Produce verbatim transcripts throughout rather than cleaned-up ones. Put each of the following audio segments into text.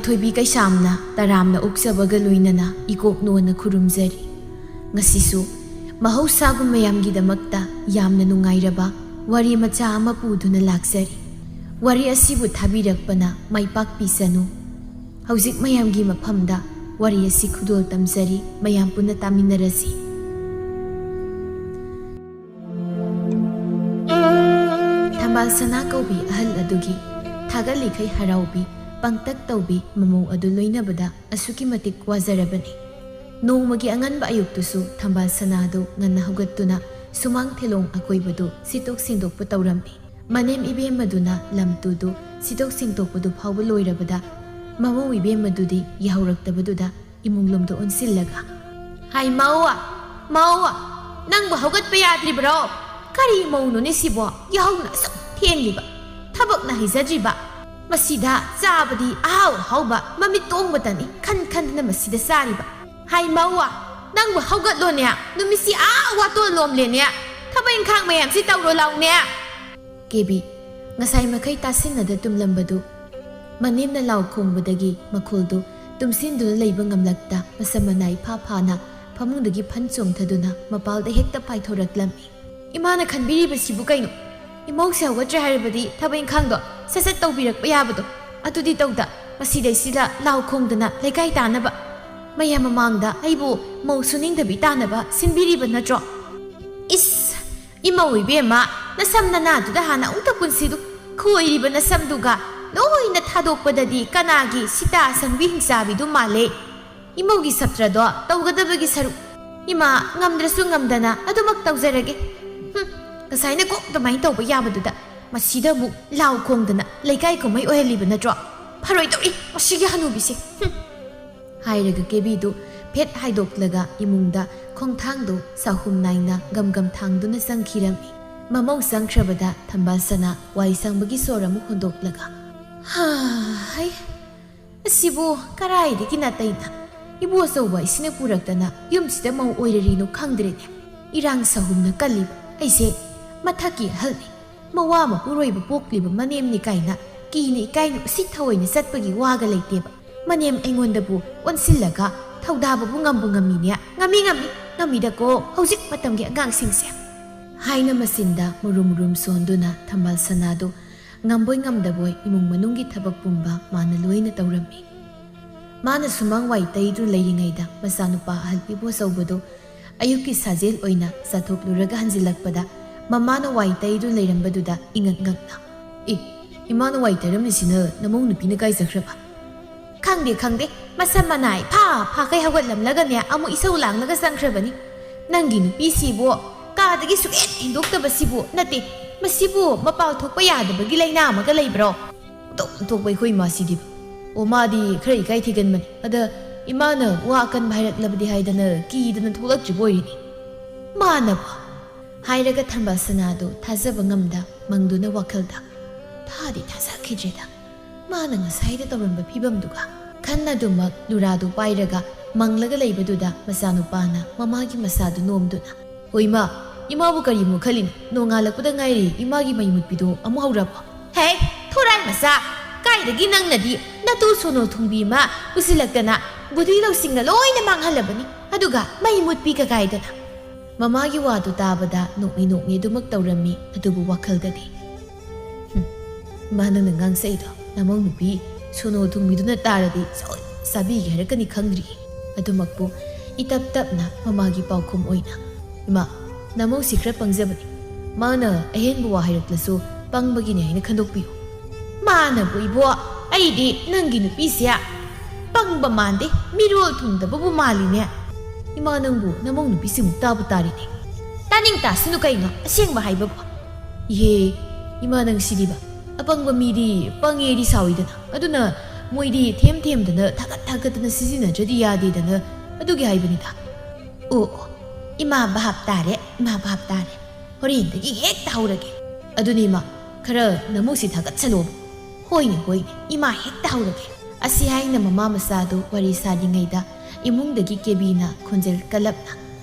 ꯊꯣꯏꯕꯤ ꯀꯩꯁꯥꯝꯅ ꯇꯔꯥꯝꯅ ꯑꯣꯛꯆꯕꯒ ꯂꯣꯏꯅꯅ ꯏꯀꯣꯛ ꯅꯣꯟꯅ ꯈꯨꯔꯨꯝꯖꯔꯤ꯫ ꯉꯁꯤꯁꯨ ꯃꯍꯧꯁꯥꯒꯨꯝ ꯃꯌꯥꯝꯒꯤꯗꯃꯛꯇ ꯌꯥꯝꯅ ꯅꯨꯡꯉꯥꯏꯔꯕ ꯋꯥꯔꯤ ꯃꯆꯥ ꯑꯃ ꯄꯨꯗꯨꯅ ꯂꯥꯛꯆꯔꯤ꯫ ꯋꯥꯔꯤ ꯑꯁꯤꯕꯨ ꯊꯥꯕꯤꯔꯛꯄꯅ ꯃꯥꯏ ꯄꯥꯛꯄꯤꯁꯅꯨ꯫ ꯍꯧꯖꯤꯛ ꯃꯌꯥꯝꯒꯤ ꯃꯐꯝꯗ ꯋꯥꯔꯤ ꯑꯁꯤ ꯈꯨꯗꯣꯜ ꯇꯝꯖꯔꯤ, ꯃꯌꯥꯝ ꯄꯨꯟꯅ ꯇꯥꯃꯤꯟꯅꯔꯁꯤ꯫ ꯊꯝꯕꯥꯜ ꯁꯅꯥ ꯀꯧꯕꯤ ꯑꯍꯜ ꯑꯗꯨꯒꯤ ꯊꯥꯒꯠꯂꯤꯈꯩ ꯍꯔꯥꯎꯕꯤ, ꯄꯪꯇꯛ ꯇꯧꯕꯤ ꯃꯃꯧ ꯑꯗꯨ ꯂꯣꯏꯅꯕꯗ ꯑꯁꯨꯛꯀꯤ ꯃꯇꯤꯛ ꯋꯥꯖꯔꯕꯅꯤ꯫ ꯅꯣꯡꯃꯒꯤ ꯑꯉꯟꯕ ꯑꯌꯨꯛꯇꯨꯁꯨ ꯊꯝꯕꯥꯜ ꯁꯅꯥꯗꯨ ꯉꯟꯅ ꯍꯧꯒꯠꯇꯨꯅ ꯁꯨꯃꯥꯡ ꯊꯦꯂꯣꯡ ꯑꯀꯣꯏꯕꯗꯨ ꯁꯤꯠꯇꯣꯛ ꯁꯦꯡꯗꯣꯛꯄ ꯇꯧꯔꯝꯃꯤ꯫ ꯃꯅꯦꯝ ꯏꯕꯦꯝꯃꯗꯨꯅ ꯂꯝ ꯇꯨꯗꯨ ꯁꯤꯠꯇꯣꯛ ꯁꯦꯡꯗꯣꯛꯄꯗꯨ ꯐꯥꯎꯕ ꯂꯣꯏꯔꯕꯗ, ꯃꯃꯧ ꯏꯕꯦꯝꯃꯗꯨꯗꯤ ꯌꯥꯍꯧꯔꯛꯇꯕꯗꯨꯗ ꯏꯃꯨꯡꯂꯣꯝꯗ ꯑꯣꯟꯁꯤꯜꯂꯒ, "ꯍꯥꯏ ꯃꯧ, ꯃꯧ, ꯅꯪꯕꯨ ꯍꯧꯒꯠꯄ ꯌꯥꯗ꯭ꯔꯤꯕ꯭ꯔꯣ? ꯀꯔꯤ ꯃꯧꯅꯣꯅꯦ ꯁꯤꯕꯣ? ꯌꯥꯍꯧꯅ ꯑꯁꯨꯛ ꯊꯦꯡꯂꯤꯕ, ꯊꯕꯛꯅ ꯍꯩꯖꯗ꯭ꯔꯤꯕ꯫ ꯃꯁꯤꯗ ꯆꯥꯕꯗꯤ ꯑꯍꯥꯎ ꯑꯍꯥꯎꯕ ꯃꯃꯤꯠ ꯇꯣꯡꯕꯇꯅꯤ ꯈꯟ ꯈꯟꯗꯅ ꯃꯁꯤꯗ ꯆꯥꯔꯤꯕ꯫ ꯍꯥꯏ ꯃꯧ, ꯅꯪꯕꯨ ꯍꯧꯒꯠꯂꯣꯅꯦ, ꯅꯨꯃꯤꯠꯁꯤ ꯑꯥ ꯋꯥꯇꯣꯟ ꯂꯣꯝꯂꯦꯅꯦ, ꯊꯕꯛ ꯏꯪꯈꯥꯡ ꯃꯌꯥꯝꯁꯤ ꯇꯧꯔꯣ ꯂꯥꯎꯅꯦ꯫" ꯀꯦꯕꯤ, ꯉꯁꯥꯏ ꯃꯈꯩ ꯇꯥꯁꯤꯟꯅꯗ ꯇꯨꯝꯂꯝꯕꯗꯨ ꯃꯅꯦꯝꯅ ꯂꯥꯎ ꯈꯣꯡꯕꯗꯒꯤ ꯃꯈꯣꯜꯗꯨ ꯇꯨꯝꯁꯤꯟꯗꯨꯅ ꯂꯩꯕ ꯉꯝꯂꯛꯇ, ꯃꯁꯝ ꯃꯅꯥ ꯏꯐꯥ ꯐꯥꯅ ꯐꯃꯨꯡꯗꯒꯤ ꯐꯟ ꯆꯣꯡꯊꯗꯨꯅ ꯃꯄꯥꯜꯗ ꯍꯦꯛꯇ ꯄꯥꯏꯊꯣꯔꯛꯂꯝꯃꯤ꯫ "ꯏꯃꯥꯅ ꯈꯟꯕꯤꯔꯤꯕꯁꯤꯕꯨ ꯀꯩꯅꯣ? ꯏꯃꯧꯁꯦ ꯍꯧꯒꯠꯇ꯭ꯔꯦ ꯍꯥꯏꯔꯕꯗꯤ ꯊꯕꯛ ꯏꯪꯈꯥꯡꯗꯣ ꯁꯠ ꯁꯠ ꯇꯧꯕꯤꯔꯛꯄ ꯌꯥꯕꯗꯣ, ꯑꯗꯨꯗꯤ ꯇꯧꯗ, ꯃꯁꯤꯗꯩꯁꯤꯗ ꯂꯥꯎ ꯈꯣꯡꯗꯅ ꯂꯩꯀꯥꯏ ꯇꯥꯅꯕ, ꯃꯌꯥꯝ ꯃꯃꯥꯡꯗ ꯑꯩꯕꯨ ꯃꯧ ꯁꯨꯅꯤꯡꯗꯕꯤ ꯇꯥꯅꯕ ꯁꯤꯟꯕꯤꯔꯤꯕ ꯅꯠꯇ꯭ꯔꯣ? ꯏꯁ, ꯏꯃꯧ ꯏꯕꯦꯝꯃ, ꯅꯁꯝ ꯅꯅꯥꯗꯨꯗ ꯍꯥꯟꯅ ꯑꯃꯨꯛꯇ ꯄꯨꯟꯁꯤꯗꯨ꯫ ꯈꯣꯏꯔꯤꯕ ꯅꯁꯝꯗꯨꯒ ꯂꯣꯏꯅ ꯊꯥꯗꯣꯛꯄꯗꯗꯤ ꯀꯅꯥꯒꯤ ꯁꯤꯇꯥ ꯑꯁꯪꯕꯤ ꯍꯤꯡꯆꯥꯕꯤꯗꯨ ꯃꯥꯜꯂꯦ꯫ ꯏꯃꯧꯒꯤ ꯁꯞꯇ꯭ꯔꯗꯣ ꯇꯧꯒꯗꯕꯒꯤ ꯁꯔꯨꯛ꯫ ꯏꯃꯥ, ꯉꯝꯗ꯭ꯔꯁꯨ ꯉꯝꯗꯅ ꯑꯗꯨꯃꯛ ꯇꯧꯖꯔꯒꯦ꯫ ꯍꯨꯝ, ꯉꯁꯥꯏꯅ ꯀꯣꯛ ꯑꯗꯨꯃꯥꯏꯅ ꯇꯧꯕ ꯌꯥꯕꯗꯨꯗ ꯃꯁꯤꯗ ꯑꯃꯨꯛ ꯂꯥꯎ ꯈꯣꯡꯗꯅ ꯂꯩꯀꯥꯏ ꯀꯨꯝꯍꯩ ꯑꯣꯏꯍꯜꯂꯤꯕ ꯅꯠꯇ꯭ꯔꯣ? ꯐꯔꯣꯏꯗꯧꯔꯤ ꯃꯁꯤꯒꯤ ꯍꯅꯨꯕꯤꯁꯦ꯫ ꯍꯨꯝ꯫" ꯍꯥꯏꯔꯒ ꯀꯦꯕꯤꯗꯨ ꯐꯦꯠ ꯍꯥꯏꯗꯣꯛꯂꯒ ꯏꯃꯨꯡꯗ ꯈꯣꯡꯊꯥꯡꯗꯨ ꯆꯍꯨꯝ ꯅꯥꯏꯅ ꯒꯝ ꯒꯝ ꯊꯥꯡꯗꯨꯅ ꯆꯪꯈꯤꯔꯝꯃꯤ꯫ ꯃꯃꯧ ꯆꯪꯈ꯭ꯔꯕꯗ ꯊꯝꯕꯥꯜ ꯁꯅꯥ ꯋꯥꯏ ꯁꯪꯕꯒꯤ ꯁꯣꯔ ꯑꯃꯨꯛ ꯍꯣꯟꯗꯣꯛꯂꯒ, "ꯍꯥꯏ, ꯑꯁꯤꯕꯨ ꯀꯔꯥꯏꯗꯒꯤ ꯅꯥꯇꯩꯅ ꯏꯕꯨ ꯑꯆꯧꯕ ꯑꯁꯤꯅ ꯄꯨꯔꯛꯇꯅ ꯌꯨꯝꯁꯤꯗ ꯃꯧ ꯑꯣꯏꯔꯔꯤꯅꯣ ꯈꯪꯗ꯭ꯔꯦꯅꯦ꯫ ꯏꯔꯥꯡ ꯁꯍꯨꯝꯅ ꯀꯜꯂꯤꯕ ꯑꯩꯁꯦ ꯃꯊꯛꯀꯤ ꯑꯍꯜꯅꯤ, ꯃꯋꯥ ꯃꯄꯨꯔꯣꯏꯕ ꯄꯣꯛꯂꯤꯕ ꯃꯅꯦꯝꯅꯤ ꯀꯥꯏꯅ ꯀꯤꯅ ꯏꯀꯥꯏꯅ ꯎꯁꯤꯠ ꯊꯑꯣꯏꯅ ꯆꯠꯄꯒꯤ ꯋꯥꯒ ꯂꯩꯇꯦꯕ꯫ ꯃꯅꯦꯝ ꯑꯩꯉꯣꯟꯗꯕꯨ ꯑꯣꯟꯁꯤꯜꯂꯒ ꯊꯧꯗꯥꯕꯕꯨ ꯉꯝꯕꯨ ꯉꯝꯃꯤꯅꯦ꯫ ꯉꯝꯃꯤ, ꯉꯝꯃꯤ, ꯉꯝꯃꯤꯗꯀꯣ ꯍꯧꯖꯤꯛ ꯃꯇꯝꯒꯤ ꯑꯉꯥꯡꯁꯤꯡꯁꯦ꯫ ꯍꯥꯏꯅ ꯃꯆꯤꯟꯗ ꯃꯨꯔꯨꯝ ꯃꯨꯔꯨꯝ ꯁꯣꯟꯗꯨꯅ ꯊꯝꯕꯥꯜ ꯁꯅꯥꯗꯨ ꯉꯝꯕꯣꯏ ꯉꯝꯗꯕꯣꯏ ꯏꯃꯨꯡ ꯃꯅꯨꯡꯒꯤ ꯊꯕꯛ ꯄꯨꯝꯕ ꯃꯥꯅ ꯂꯣꯏꯅ ꯇꯧꯔꯝꯃꯤ꯫ ꯃꯥꯅ ꯁꯨꯃꯥꯡ ꯋꯥꯏ ꯇꯩꯗꯨꯅ ꯂꯩꯔꯤꯉꯩꯗ ꯃꯆꯥꯅꯨꯄꯥ ꯑꯍꯜ ꯏꯕꯣ ꯑꯆꯧꯕꯗꯨ ꯑꯌꯨꯛꯀꯤ ꯁꯥꯖꯦꯜ ꯑꯣꯏꯅ ꯆꯥꯊꯣꯛꯂꯨꯔꯒ ꯍꯟꯖꯤꯜꯂꯛꯄꯗ ꯃꯃꯥꯅ ꯋꯥꯏ ꯇꯩꯗꯨꯅ ꯂꯩꯔꯝꯕꯗꯨꯗ ꯏꯉꯛ ꯉꯛꯅ, "ꯑꯦ, ꯏꯃꯥꯅ ꯋꯥꯏ ꯇꯩꯔꯝꯃꯤꯁꯤꯅ ꯅꯃꯧ ꯅꯨꯄꯤꯅ ꯀꯥꯏ ꯆꯠꯈ꯭ꯔꯕ?" "ꯈꯪꯗꯦ, ꯈꯪꯗꯦ, ꯃꯁꯝ ꯃꯅꯥꯏ ꯐꯥ ꯐꯥꯈꯩ ꯍꯧꯒꯠꯂꯝꯂꯒꯅꯦ ꯑꯃꯨꯛ ꯏꯁꯧ ꯂꯥꯡꯂꯒ ꯆꯪꯈ꯭ꯔꯕꯅꯤ꯫ ꯅꯪꯒꯤ ꯅꯨꯄꯤꯁꯤꯕꯨ ꯀꯥꯗꯒꯤ ꯁꯨꯛꯍꯦꯟ ꯍꯦꯟꯗꯣꯛꯇꯕꯁꯤꯕꯨ, ꯅꯠꯇꯦ, ꯃꯁꯤꯕꯨ ꯃꯄꯥꯜ ꯊꯣꯛꯄ ꯌꯥꯗꯕꯒꯤ ꯂꯥꯏꯅꯥ ꯑꯃꯒ ꯂꯩꯕ꯭ꯔꯣ?" ꯊꯣꯛꯄ ꯑꯩꯈꯣꯏ ꯏꯃꯥꯁꯤꯗꯤ꯫ ꯑꯣ, ꯃꯥꯗꯤ ꯈꯔ ꯏꯀꯥꯏ ꯊꯤꯒꯟꯕꯅꯤ꯫ ꯑꯗ ꯏꯃꯥꯅ ꯋꯥ ꯑꯀꯟꯕ ꯍꯥꯏꯔꯛꯂꯕꯗꯤ ꯍꯥꯏꯗꯅ ꯀꯤꯗꯅ ꯊꯣꯛꯂꯛꯇ꯭ꯔꯤꯕ ꯑꯣꯏꯔꯤꯅꯤ꯫ "ꯃꯥꯅꯕ?" ꯍꯥꯏꯔꯒ ꯊꯝꯕꯥꯜ ꯁꯅꯥꯗꯨ ꯊꯥꯖꯕ ꯉꯝꯗ ꯃꯪꯗꯨꯅ ꯋꯥꯈꯜꯗ, "ꯊꯥꯗꯤ ꯊꯥꯖꯈꯤꯗ꯭ꯔꯦꯗ, ꯃꯥꯅ ꯉꯁꯥꯏꯗ ꯇꯧꯔꯝꯕ ꯐꯤꯕꯝꯗꯨꯒ?" ꯈꯟ ꯑꯗꯨꯃꯛ ꯅꯨꯔꯥꯗꯨ ꯄꯥꯏꯔꯒ ꯃꯪꯂꯒ ꯂꯩꯕꯗꯨꯗ ꯃꯆꯥꯅꯨꯄꯥꯅ ꯃꯃꯥꯒꯤ ꯃꯁꯥꯗꯨ ꯅꯣꯝꯗꯨꯅ, "ꯍꯣꯏ ꯏꯃꯥ, ꯏꯃꯥꯕꯨ ꯀꯔꯤꯃꯨꯛ ꯈꯜꯂꯤꯅꯣ? ꯅꯣꯡꯉꯥꯜꯂꯛꯄꯗ ꯉꯥꯏꯔꯤ ꯏꯃꯥꯒꯤ ꯃꯩ ꯃꯨꯠꯄꯤꯗꯣ ꯑꯃꯨꯛ ꯍꯧꯔꯕꯣ?" "ꯍꯦ, ꯊꯣꯔꯥꯏ ꯃꯆꯥ, ꯀꯥꯏꯗꯒꯤ ꯅꯪꯅꯗꯤ ꯅꯇꯨ ꯁꯣꯅꯣ ꯊꯨꯡꯕꯤ ꯑꯃ ꯄꯨꯁꯤꯜꯂꯛꯇꯅ ꯕꯨꯙꯤ ꯂꯧꯁꯤꯡꯅ ꯂꯣꯏꯅ ꯃꯥꯡꯍꯜꯂꯕꯅꯤ, ꯑꯗꯨꯒ ꯃꯩ ꯃꯨꯠꯄꯤ ꯀꯀꯥꯏꯗꯅ?" ꯃꯃꯥꯒꯤ ꯋꯥꯗꯨ ꯇꯥꯕꯗ ꯅꯣꯛꯃꯤ ꯅꯣꯛꯃꯤ ꯑꯗꯨꯃꯛ ꯇꯧꯔꯝꯃꯤ, ꯑꯗꯨꯕꯨ ꯋꯥꯈꯜꯗꯗꯤ, "ꯍꯨꯝ, ꯏꯃꯥ ꯅꯪꯅ ꯉꯥꯡꯁꯛꯏꯗꯣ ꯅꯃꯧ ꯅꯨꯄꯤ ꯁꯣꯅꯣ ꯊꯨꯡꯕꯤꯗꯨꯅ ꯇꯥꯔꯗꯤ ꯁꯣꯏ ꯆꯥꯕꯤꯒꯦ ꯍꯥꯏꯔꯛꯀꯅꯤ ꯈꯪꯗ꯭ꯔꯤ"꯫ ꯑꯗꯨꯃꯛꯄꯨ ꯏꯇꯞ ꯇꯞꯅ ꯃꯃꯥꯒꯤ ꯄꯥꯎꯈꯨꯝ ꯑꯣꯏꯅ, "ꯏꯃꯥ, ꯅꯃꯧꯁꯤ ꯈꯔ ꯄꯪꯖꯕꯅꯤ꯫ ꯃꯥꯅ ꯑꯍꯦꯟꯕ ꯋꯥ ꯍꯥꯏꯔꯛꯂꯁꯨ ꯄꯪꯕꯒꯤꯅꯤ ꯍꯥꯏꯅ ꯈꯟꯗꯣꯛꯄꯤꯌꯨ"꯫ "ꯃꯥꯅꯕꯨ ꯏꯕꯣ, ꯑꯩꯗꯤ ꯅꯪꯒꯤ ꯅꯨꯄꯤꯁꯦ ꯄꯪꯕ ꯃꯥꯟꯗꯦ, ꯃꯤꯔꯣꯜ ꯊꯨꯡꯗꯕꯕꯨ ꯃꯥꯜꯂꯤꯅꯦ"꯫ "ꯏꯃꯥ, ꯅꯪꯕꯨ ꯅꯃꯧ ꯅꯨꯄꯤꯁꯤꯃꯨꯛ ꯇꯥꯕ ꯇꯥꯔꯤꯅꯦ"꯫ "ꯇꯥꯅꯤꯡ ꯇꯥꯁꯅꯨ ꯀꯩꯅꯣ, ꯑꯁꯦꯡꯕ ꯍꯥꯏꯕꯕꯨ"꯫ "ꯏꯍꯦ, ꯏꯃꯥ ꯅꯪ ꯁꯤꯗꯤꯕ, ꯑꯄꯪꯕ ꯃꯤꯗꯤ ꯄꯪꯉꯦꯗꯤ ꯁꯥꯎꯏꯗꯅ, ꯑꯗꯨꯅ ꯃꯣꯏꯗꯤ ꯊꯦꯝ ꯊꯦꯝꯗꯅ ꯊꯥꯒꯠ ꯊꯥꯒꯠꯇꯅ ꯁꯤꯖꯤꯟꯅꯗ꯭ꯔꯗꯤ ꯌꯥꯗꯦꯗꯅ, ꯑꯗꯨꯒꯤ ꯍꯥꯏꯕꯅꯤꯗ"꯫ "ꯑꯣ, ꯑꯣ, ꯏꯃꯥ ꯚꯥꯞ ꯇꯥꯔꯦ, ꯏꯃꯥ ꯚꯥꯞ ꯇꯥꯔꯦ꯫ ꯍꯣꯔꯦꯟꯗꯒꯤ ꯍꯦꯛꯇ ꯍꯧꯔꯒꯦ"꯫ "ꯑꯗꯨꯅꯤ ꯏꯃꯥ, ꯈꯔ ꯅꯃꯧꯁꯤ ꯊꯥꯒꯠꯁꯜꯂꯣ"꯫ "ꯍꯣꯏꯅꯦ, ꯍꯣꯏꯅꯦ, ꯏꯃꯥ ꯍꯦꯛꯇ ꯍꯧꯔꯒꯦ"꯫ ꯑꯁꯤ ꯍꯥꯏꯅ ꯃꯃꯥ ꯃꯆꯥꯗꯨ ꯋꯥꯔꯤ ꯁꯥꯔꯤꯉꯩꯗ ꯏꯃꯨꯡꯗꯒꯤ ꯀꯦꯕꯤꯅ ꯈꯣꯟꯖꯦꯜ ꯀꯜꯂꯞꯅ,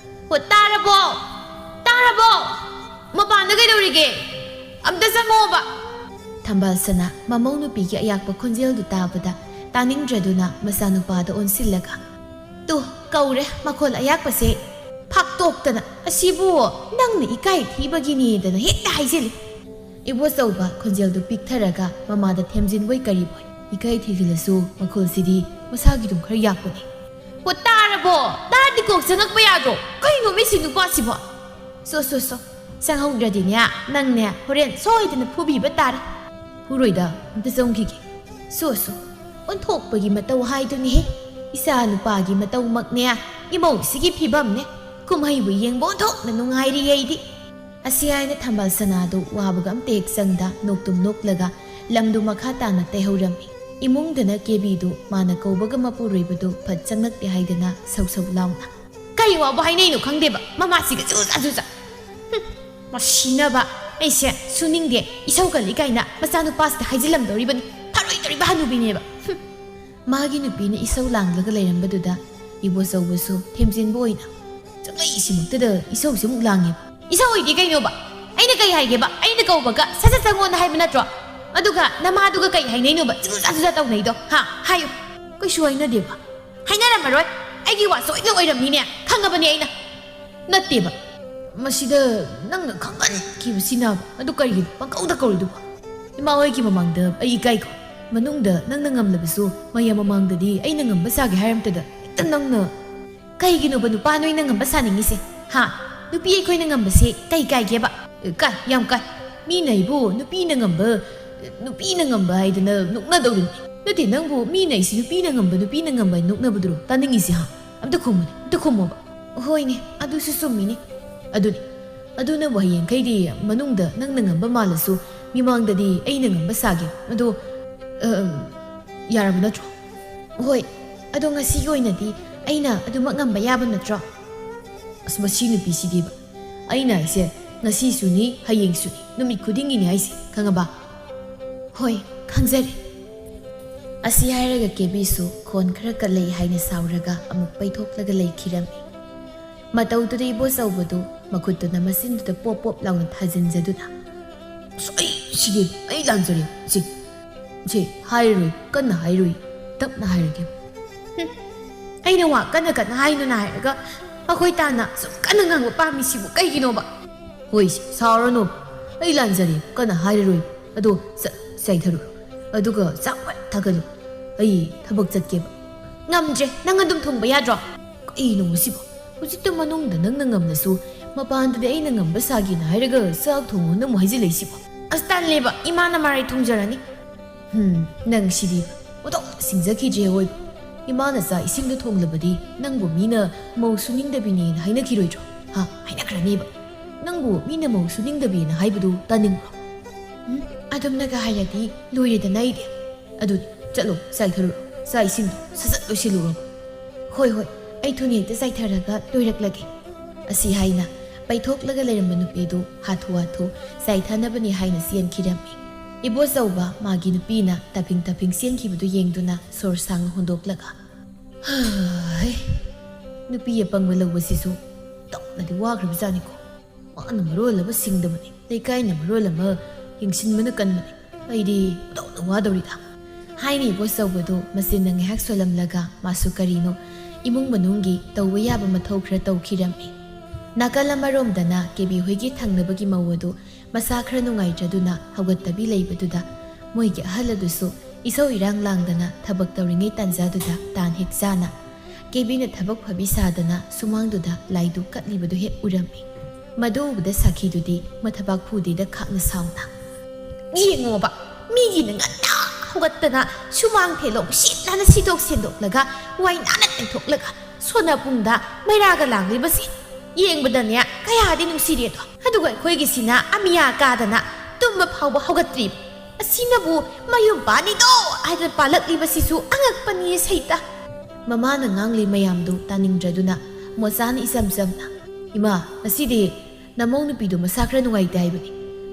"ꯑꯣ, ꯇꯥꯔꯕꯣ? ꯇꯥꯔꯕꯣ? ꯃꯄꯥꯟꯗ ꯀꯩꯗꯧꯔꯤꯒꯦ? ꯑꯝꯇ ꯆꯪꯉꯛꯑꯣꯕ"꯫ ꯊꯝꯕꯥꯜ ꯁꯅꯥ ꯃꯃꯧ ꯅꯨꯄꯤꯒꯤ ꯑꯌꯥꯛꯄ ꯈꯣꯟꯖꯦꯜꯗꯨ ꯇꯥꯕꯗ ꯇꯥꯅꯤꯡꯗ꯭ꯔꯗꯨꯅ ꯃꯆꯥꯅꯨꯄꯥꯗ ꯑꯣꯟꯁꯤꯜꯂꯒ, "ꯇꯨ, ꯀꯧꯔꯦ ꯃꯈꯣꯜ ꯑꯌꯥꯛꯄꯁꯦ꯫ ꯐꯥꯛꯇꯣꯛꯇꯅ ꯑꯁꯤꯕꯨ ꯅꯪꯅ ꯏꯀꯥꯏ ꯊꯤꯕꯒꯤꯅꯦꯗꯅ ꯍꯦꯛꯇ ꯍꯥꯏꯖꯤꯜꯂꯤ꯫" ꯏꯕꯣꯆꯧꯕ ꯈꯣꯟꯖꯦꯜꯗꯨ ꯄꯤꯛꯊꯔꯒ ꯃꯃꯥꯗ ꯊꯦꯝꯖꯤꯟꯕꯣꯏ ꯀꯔꯤꯕꯣꯏ꯫ "ꯏꯀꯥꯏ ꯊꯤꯖꯤꯜꯂꯁꯨ ꯃꯈꯣꯜꯁꯤꯗꯤ ꯃꯁꯥꯒꯤ ꯑꯗꯨꯝ ꯈꯔ ꯌꯥꯛꯄꯅꯦ꯫" "ꯍꯣ, ꯇꯥꯔꯕꯣ? ꯇꯥꯔꯗꯤ ꯀꯣꯛ ꯆꯪꯉꯛꯄ ꯌꯥꯗ꯭ꯔꯣ? ꯀꯩꯅꯣ ꯃꯤ ꯁꯤ ꯅꯨꯄꯥꯁꯤꯕꯣ?" "ꯁꯣ, ꯁꯣ, ꯁꯣ, ꯆꯪꯍꯧꯗ꯭ꯔꯗꯤꯅꯦ, ꯅꯪꯅꯦ ꯍꯣꯔꯦꯟ ꯁꯣꯏꯗꯅ ꯐꯨꯕꯤꯕ ꯇꯥꯔꯦ꯫" "ꯐꯨꯔꯣꯏꯗ, ꯑꯝꯇ ꯆꯪꯈꯤꯒꯦ꯫" "ꯁꯣ, ꯁꯣ, ꯑꯣꯟꯊꯣꯛꯄꯒꯤ ꯃꯇꯧ ꯍꯥꯏꯗꯨꯅꯤꯍꯦ꯫ ꯏꯆꯥ ꯅꯨꯄꯥꯒꯤ ꯃꯇꯧꯃꯛꯅꯦ, ꯏꯃꯧꯁꯤꯒꯤ ꯐꯤꯕꯝꯅꯦ꯫ ꯀꯨꯝꯍꯩꯕꯨ ꯌꯦꯡꯕ ꯑꯣꯟꯊꯣꯛꯅ ꯅꯨꯡꯉꯥꯏꯔꯤ ꯑꯩꯗꯤ꯫" ꯑꯁꯤ ꯍꯥꯏꯅ ꯊꯝꯕꯥꯜ ꯁꯅꯥꯗꯨ ꯋꯥꯕꯒ ꯑꯝꯇ ꯍꯦꯛ ꯆꯪꯗ ꯅꯣꯛꯇꯨꯝ ꯅꯣꯛꯂꯒ ꯂꯝꯗꯨ ꯃꯈꯥ ꯇꯥꯅ ꯇꯩꯍꯧꯔꯝꯃꯤ꯫ ꯏꯃꯨꯡꯗꯅ ꯀꯦꯕꯤꯗꯨ ꯃꯥꯅ ꯀꯧꯕꯒ ꯃꯄꯨꯔꯣꯏꯕꯗꯨ ꯐꯠ ꯆꯪꯂꯛꯇꯦ ꯍꯥꯏꯗꯅ ꯁꯧ ꯁꯧ ꯂꯥꯎꯅ, "ꯀꯔꯤ ꯋꯥꯕꯨ ꯍꯥꯏꯅꯩꯅꯣ ꯈꯪꯗꯦꯕ, ꯃꯃꯥꯁꯤꯒ ꯖꯨꯖꯥ ꯖꯨꯖꯥ꯫ ꯍꯨꯝ, ꯃꯁꯤꯅꯕ ꯑꯩꯁꯦ ꯁꯨꯅꯤꯡꯗꯦ, ꯏꯁꯧ ꯀꯜꯂꯤ ꯀꯥꯏꯅ ꯃꯆꯥꯅꯨꯄꯥꯁꯤꯗ ꯍꯥꯏꯖꯤꯜꯂꯝꯗꯧꯔꯤꯕꯅꯤ, ꯐꯔꯣꯏꯗꯧꯔꯤꯕ ꯍꯅꯨꯕꯤꯅꯦꯕ꯫ ꯍꯨꯝ꯫" ꯃꯥꯒꯤ ꯅꯨꯄꯤꯅ ꯏꯁꯧ ꯂꯥꯡꯂꯒ ꯂꯩꯔꯝꯕꯗꯨꯗ ꯏꯕꯣꯆꯧꯕꯁꯨ ꯊꯦꯝꯖꯤꯟꯕ ꯑꯣꯏꯅ, "ꯆꯪꯂꯛꯏꯁꯤꯃꯛꯇꯗ ꯏꯁꯧꯁꯤꯃꯨꯛ ꯂꯥꯡꯉꯦ꯫" "ꯏꯁꯧ ꯑꯣꯏꯗꯤ ꯀꯩꯅꯣꯕ? ꯑꯩꯅ ꯀꯩ ꯍꯥꯏꯒꯦꯕ? ꯑꯩꯅ ꯀꯧꯕꯒ ꯁꯠ ꯁꯠ ꯆꯪꯉꯣꯅ ꯍꯥꯏꯕ ꯅꯠꯇ꯭ꯔꯣ? ꯑꯗꯨꯒ ꯅꯃꯥꯗꯨꯒ ꯀꯩ ꯍꯥꯏꯅꯩꯅꯣꯕ? ꯖꯨꯖꯥ ꯖꯨꯖꯥ ꯇꯧꯅꯩꯗꯣ, ꯍꯥ? ꯍꯥꯏꯌꯨ꯫" "ꯀꯩꯁꯨ ꯍꯥꯏꯅꯗꯦꯕ꯫" "ꯍꯥꯏꯅꯔꯝꯃꯔꯣꯏ꯫ ꯑꯩꯒꯤ ꯋꯥ ꯁꯣꯏꯗꯅ ꯑꯣꯏꯔꯝꯅꯤꯅꯦ, ꯈꯪꯉꯕꯅꯦ ꯑꯩꯅ꯫" "ꯅꯠꯇꯦꯕ, ꯃꯁꯤꯗ ꯅꯪꯅ ꯈꯪꯍꯟꯈꯤꯕꯁꯤꯅ ꯑꯗꯨ ꯀꯔꯤꯒꯤꯅꯣ ꯄꯪꯀꯧꯗ ꯀꯧꯔꯤꯗꯨꯕꯣ? ꯏꯃꯥ ꯍꯣꯏꯒꯤ ꯃꯃꯥꯡꯗ ꯑꯩ ꯏꯀꯥꯏꯀꯣ꯫ ꯃꯅꯨꯡꯗ ꯅꯪꯅ ꯉꯝꯂꯕꯁꯨ ꯃꯌꯥꯝ ꯃꯃꯥꯡꯗꯗꯤ ꯑꯩꯅ ꯉꯝꯕ ꯁꯥꯒꯦ ꯍꯥꯏꯔꯝꯇꯗ ꯍꯦꯛꯇ ꯅꯪꯅ꯫" "ꯀꯩꯒꯤꯅꯣꯕ ꯅꯨꯄꯥ ꯅꯣꯏꯅ ꯉꯝꯕ ꯁꯥꯅꯤꯡꯉꯤꯁꯦ? ꯍꯥ? ꯅꯨꯄꯤ ꯑꯩꯈꯣꯏꯅ ꯉꯝꯕꯁꯦ ꯀꯩ ꯀꯥꯏꯒꯦꯕ?" "ꯀꯥꯏ, ꯌꯥꯝ ꯀꯥꯏ꯫ ꯃꯤꯅ ꯑꯩꯕꯨ ꯅꯨꯄꯤꯅ ꯉꯝꯕ, ꯅꯨꯄꯤꯅ ꯉꯝꯕ ꯍꯥꯏꯗꯅ ꯅꯣꯛꯅꯗꯧꯔꯤꯅꯤ꯫ ꯅꯠꯇꯦ, ꯅꯪꯕꯨ ꯃꯤꯅ ꯑꯩꯁꯤ ꯅꯨꯄꯤꯅ ꯉꯝꯕ, ꯅꯨꯄꯤꯅ ꯉꯝꯕ ꯍꯥꯏꯅ ꯅꯣꯛꯅꯕꯗꯨꯔꯣ ꯇꯥꯅꯤꯡꯉꯤꯁꯦ, ꯍꯥ? ꯑꯝꯇ ꯈꯨꯝꯃꯨꯅꯦ, ꯑꯝꯇ ꯈꯨꯝꯃꯣꯕ꯫" "ꯍꯣꯏꯅꯦ, ꯑꯗꯨꯁꯨ ꯆꯨꯝꯃꯤꯅꯦ꯫ ꯑꯗꯨꯅꯤ, ꯑꯗꯨꯅꯕꯨ ꯍꯌꯦꯡꯈꯩꯗꯤ ꯃꯅꯨꯡꯗ ꯅꯪꯅ ꯉꯝꯕ ꯃꯥꯜꯂꯁꯨ ꯃꯤꯃꯥꯡꯗꯗꯤ ꯑꯩꯅ ꯉꯝꯕ ꯁꯥꯒꯦ꯫ ꯑꯗꯣ, ꯑꯝ, ꯌꯥꯔꯕ ꯅꯠꯇ꯭ꯔꯣ?" "ꯍꯣꯏ, ꯑꯗꯣ ꯉꯁꯤꯒꯤ ꯑꯣꯏꯅꯗꯤ ꯑꯩꯅ ꯑꯗꯨꯃꯛ ꯉꯝꯕ ꯌꯥꯕ ꯅꯠꯇ꯭ꯔꯣ?" "ꯑꯁ, ꯃꯁꯤ ꯅꯨꯄꯤꯁꯤꯗꯤꯕ꯫ ꯑꯩꯅ ꯍꯥꯏꯁꯦ ꯉꯁꯤꯁꯨꯅꯤ, ꯍꯌꯦꯡꯁꯨꯅꯤ, ꯅꯨꯃꯤꯠ ꯈꯨꯗꯤꯡꯒꯤꯅꯤ ꯍꯥꯏꯁꯦ, ꯈꯪꯉꯕ?" "ꯍꯣꯏ, ꯈꯪꯖꯔꯦ꯫" ꯑꯁꯤ ꯍꯥꯏꯔꯒ ꯀꯦꯕꯤꯁꯨ ꯈꯣꯟ ꯈꯔ ꯀꯜꯂꯛꯏ ꯍꯥꯏꯅ ꯁꯥꯎꯔꯒ ꯑꯃꯨꯛ ꯄꯩꯊꯣꯛꯂꯒ ꯂꯩꯈꯤꯔꯝꯃꯤ꯫ ꯃꯇꯧꯗꯨꯗ ꯏꯕꯣꯆꯧꯕꯗꯨ ꯃꯈꯨꯠꯇꯨꯅ ꯃꯆꯤꯟꯗꯨꯗ ꯄꯣꯞ ꯄꯣꯞ ꯂꯥꯎꯅ ꯊꯥꯖꯤꯟꯖꯗꯨꯅ, ꯑꯁ, ꯑꯩ ꯁꯤꯔꯦ, ꯑꯩ ꯂꯥꯟꯖꯔꯦ꯫ ꯁꯤ, ꯁꯤ ꯍꯥꯏꯔꯔꯣꯏ, ꯀꯟꯅ ꯍꯥꯏꯔꯣꯏ, ꯇꯞꯅ ꯍꯥꯏꯔꯒꯦ꯫ ꯍꯨꯝ, ꯑꯩꯅ ꯋꯥ ꯀꯟꯅ ꯀꯟꯅ ꯍꯥꯏꯅꯨꯅ ꯍꯥꯏꯔꯒ ꯑꯩꯈꯣꯏ ꯇꯥꯅ ꯁꯨꯝ ꯀꯟꯅ ꯉꯥꯡꯕ ꯄꯥꯝꯃꯤꯁꯤꯕꯨ ꯀꯩꯒꯤꯅꯣꯕ? ꯍꯣꯏ, ꯁꯥꯎꯔꯅꯨ, ꯑꯩ ꯂꯥꯟꯖꯔꯦ, ꯀꯟꯅ ꯍꯥꯏꯔꯔꯣꯏ꯫ ꯑꯗꯣ ꯆꯥꯛ ꯆꯥꯏꯊꯔꯨꯔꯣ, ꯑꯗꯨꯒ ꯆꯥꯛ ꯐꯠ ꯊꯥꯒꯠꯂꯨ꯫ ꯑꯩ ꯊꯕꯛ ꯆꯠꯀꯦꯕ꯫ ꯉꯝꯗ꯭ꯔꯦ, ꯅꯪ ꯑꯗꯨꯝ ꯊꯣꯡꯕ ꯌꯥꯗ꯭ꯔꯣ? ꯀꯩꯅꯣ ꯁꯤꯕꯣ? ꯍꯧꯖꯤꯛꯇ ꯃꯅꯨꯡꯗ ꯅꯪꯅ ꯉꯝꯂꯁꯨ ꯃꯄꯥꯟꯗꯗꯤ ꯑꯩꯅ ꯉꯝꯕ ꯁꯥꯒꯦꯅ ꯍꯥꯏꯔꯒ ꯆꯥꯛ ꯊꯣꯡꯉꯣꯅ ꯑꯃꯨꯛ ꯍꯥꯏꯖꯤꯜꯂꯛꯏꯁꯤꯕꯣ? ꯑꯁ, ꯇꯜꯂꯦꯕ, ꯏꯃꯥꯅ ꯃꯔꯥꯏ ꯊꯣꯡꯖꯔꯅꯤ꯫ ꯍꯨꯝ, ꯅꯪ ꯁꯤꯗꯤ ꯑꯣꯟꯊꯣꯛ ꯁꯤꯡꯖꯈꯤꯗ꯭ꯔꯦ ꯑꯣꯏꯕ꯫ ꯏꯃꯥꯅ ꯆꯥꯛ ꯏꯁꯤꯡꯗꯣ ꯊꯣꯡꯂꯕꯗꯤ ꯅꯪꯕꯨ ꯃꯤꯅ ꯃꯧ ꯁꯨꯅꯤꯡꯗꯕꯤꯅꯦꯅ ꯍꯥꯏꯅꯈꯤꯔꯣꯏꯗ꯭ꯔꯣ? ꯍꯥ, ꯍꯥꯏꯅꯈ꯭ꯔꯅꯦꯕ꯫ ꯅꯪꯕꯨ ꯃꯤꯅ ꯃꯧ ꯁꯨꯅꯤꯡꯗꯕꯤꯅ ꯍꯥꯏꯕꯗꯨ ꯇꯥꯅꯤꯡꯕ꯭ꯔꯣ? ꯎꯝ, ꯑꯗꯨꯝꯅꯒ ꯍꯥꯏꯔꯗꯤ ꯂꯣꯏꯔꯦꯗꯅ ꯑꯩꯗꯤ꯫ ꯑꯗꯨꯗꯤ ꯆꯠꯂꯣ, ꯆꯥꯏꯊꯔꯨꯔꯣ, ꯆꯥꯛ ꯏꯁꯤꯡꯗꯣ ꯁꯠ ꯁꯠ ꯂꯣꯏꯁꯤꯜꯂꯨꯔꯣ꯫ ꯍꯣꯏ, ꯍꯣꯏ, ꯑꯩ ꯊꯨꯅ ꯍꯦꯛꯇ ꯆꯥꯏꯊꯔꯒ ꯂꯣꯏꯔꯛꯂꯒꯦ꯫ ꯑꯁꯤ ꯍꯥꯏꯅ ꯄꯩꯊꯣꯛꯂꯒ ꯂꯩꯔꯝꯕ ꯅꯨꯄꯤꯗꯨ ꯍꯥꯊꯨ ꯍꯥꯊꯨ ꯆꯥꯏꯊꯅꯕꯅꯤ ꯍꯥꯏꯅ ꯆꯦꯟꯈꯤꯔꯝꯃꯤ꯫ ꯏꯕꯣꯆꯧꯕ ꯃꯥꯒꯤ ꯅꯨꯄꯤꯅ ꯇꯥꯐꯤꯡ ꯇꯥꯐꯤꯡ ꯆꯦꯟꯈꯤꯕꯗꯨ ꯌꯦꯡꯗꯨꯅ ꯁꯣꯔ ꯁꯥꯡꯅ ꯍꯣꯟꯗꯣꯛꯂꯒ, "ꯍꯩ, ꯅꯨꯄꯤ ꯑꯄꯪꯕ ꯂꯧꯕꯁꯤꯁꯨ ꯇꯧꯅꯗꯤ ꯋꯥꯈ꯭ꯔꯕꯖꯥꯠꯅꯤꯀꯣ꯫ ꯃꯥꯅ ꯃꯔꯣꯜ ꯑꯃ ꯁꯤꯡꯗꯕꯅꯤ, ꯂꯩꯀꯥꯏꯅ ꯃꯔꯣꯜ ꯑꯃ ꯌꯦꯡꯁꯤꯟꯕꯅ ꯀꯟꯕꯅꯤ꯫ ꯑꯩꯗꯤ ꯇꯧꯅ ꯋꯥꯗꯧꯔꯤꯗ" ꯍꯥꯏꯅ ꯏꯕꯣꯆꯧꯕꯗꯨ ꯃꯆꯤꯟꯅ ꯉꯥꯏꯍꯥꯛ ꯁꯣꯜꯂꯝꯂꯒ ꯃꯥꯁꯨ ꯀꯔꯤꯅꯣ ꯏꯃꯨꯡ ꯃꯅꯨꯡꯒꯤ ꯇꯧꯕ ꯌꯥꯕ ꯃꯊꯧ ꯈꯔ ꯇꯧꯈꯤꯔꯝꯃꯤ꯫ ꯅꯥꯀꯜ ꯑꯃꯔꯣꯝꯗꯅ ꯀꯦꯕꯤ ꯍꯣꯏꯒꯤ ꯊꯪꯅꯕꯒꯤ ꯃꯧ ꯑꯗꯨ ꯃꯁꯥ ꯈꯔ ꯅꯨꯡꯉꯥꯏꯇ꯭ꯔꯗꯨꯅ ꯍꯧꯒꯠꯇꯕꯤ ꯂꯩꯕꯗꯨꯗ ꯃꯣꯏꯒꯤ ꯑꯍꯜ ꯑꯗꯨꯁꯨ ꯏꯁꯧ ꯏꯔꯥꯡ ꯂꯥꯡꯗꯅ ꯊꯕꯛ ꯇꯧꯔꯤꯉꯩ ꯇꯥꯟꯖꯥꯗꯨꯗ ꯇꯥꯟ ꯍꯦꯛ ꯆꯥꯅ ꯀꯦꯕꯤꯅ ꯊꯕꯛ ꯐꯕꯤ ꯁꯥꯗꯅ ꯁꯨꯃꯥꯡꯗꯨꯗ ꯂꯥꯏꯗꯨ ꯀꯠꯂꯤꯕꯗꯨ ꯍꯦꯛ ꯎꯔꯝꯃꯤ꯫ ꯃꯗꯨ ꯎꯕꯗ ꯁꯥꯈꯤꯗꯨꯗꯤ ꯃꯊꯕꯥꯛ ꯐꯨꯗꯦꯗ ꯈꯥꯛꯅ ꯁꯥꯎꯅ, "ꯌꯦꯡꯉꯣꯕ, ꯃꯤꯒꯤꯅ ꯉꯟꯅ ꯍꯧꯒꯠꯇꯅ ꯁꯨꯃꯥꯡ ꯊꯦꯂꯣꯡ ꯁꯤꯠ ꯅꯥꯟꯅ ꯁꯤꯠꯇꯣꯛ ꯁꯦꯡꯗꯣꯛꯂꯒ ꯋꯥꯏ ꯅꯥꯟꯅ ꯇꯩꯊꯣꯛꯂꯒ ꯁꯣꯟꯅ ꯄꯨꯡꯗ ꯃꯩꯔꯥꯒ ꯂꯥꯡꯂꯤꯕꯁꯤ ꯌꯦꯡꯕꯗꯅꯦ ꯀꯌꯥꯗꯤ ꯅꯨꯡꯁꯤꯔꯦꯗꯣ꯫ ꯑꯗꯨꯒ ꯑꯩꯈꯣꯏꯒꯤꯁꯤꯅ ꯑꯃꯤꯌꯥ ꯀꯥꯗꯅ ꯇꯨꯝꯕ ꯐꯥꯎꯕ ꯍꯧꯒꯠꯇ꯭ꯔꯤꯕ꯫ ꯑꯁꯤꯅꯕꯨ ꯃꯌꯨꯝ ꯄꯥꯅꯤꯗꯣ ꯍꯥꯏꯗꯅ ꯄꯥꯜꯂꯛꯂꯤꯕꯁꯤꯁꯨ ꯑꯉꯛꯄꯅꯤ ꯁꯩꯇ"꯫ ꯃꯃꯥꯅ ꯉꯥꯡꯂꯤ ꯃꯌꯥꯝꯗꯨ ꯇꯥꯅꯤꯡꯗ꯭ꯔꯗꯨꯅ ꯃꯣꯆꯥꯅ ꯏꯆꯝ ꯆꯝꯅ, "ꯏꯃꯥ, ꯉꯁꯤꯗꯤ ꯅꯃꯧ ꯅꯨꯄꯤꯗꯨ ꯃꯁꯥ ꯈꯔ ꯅꯨꯡꯉꯥꯏꯇꯦ ꯍꯥꯏꯕꯅꯤ꯫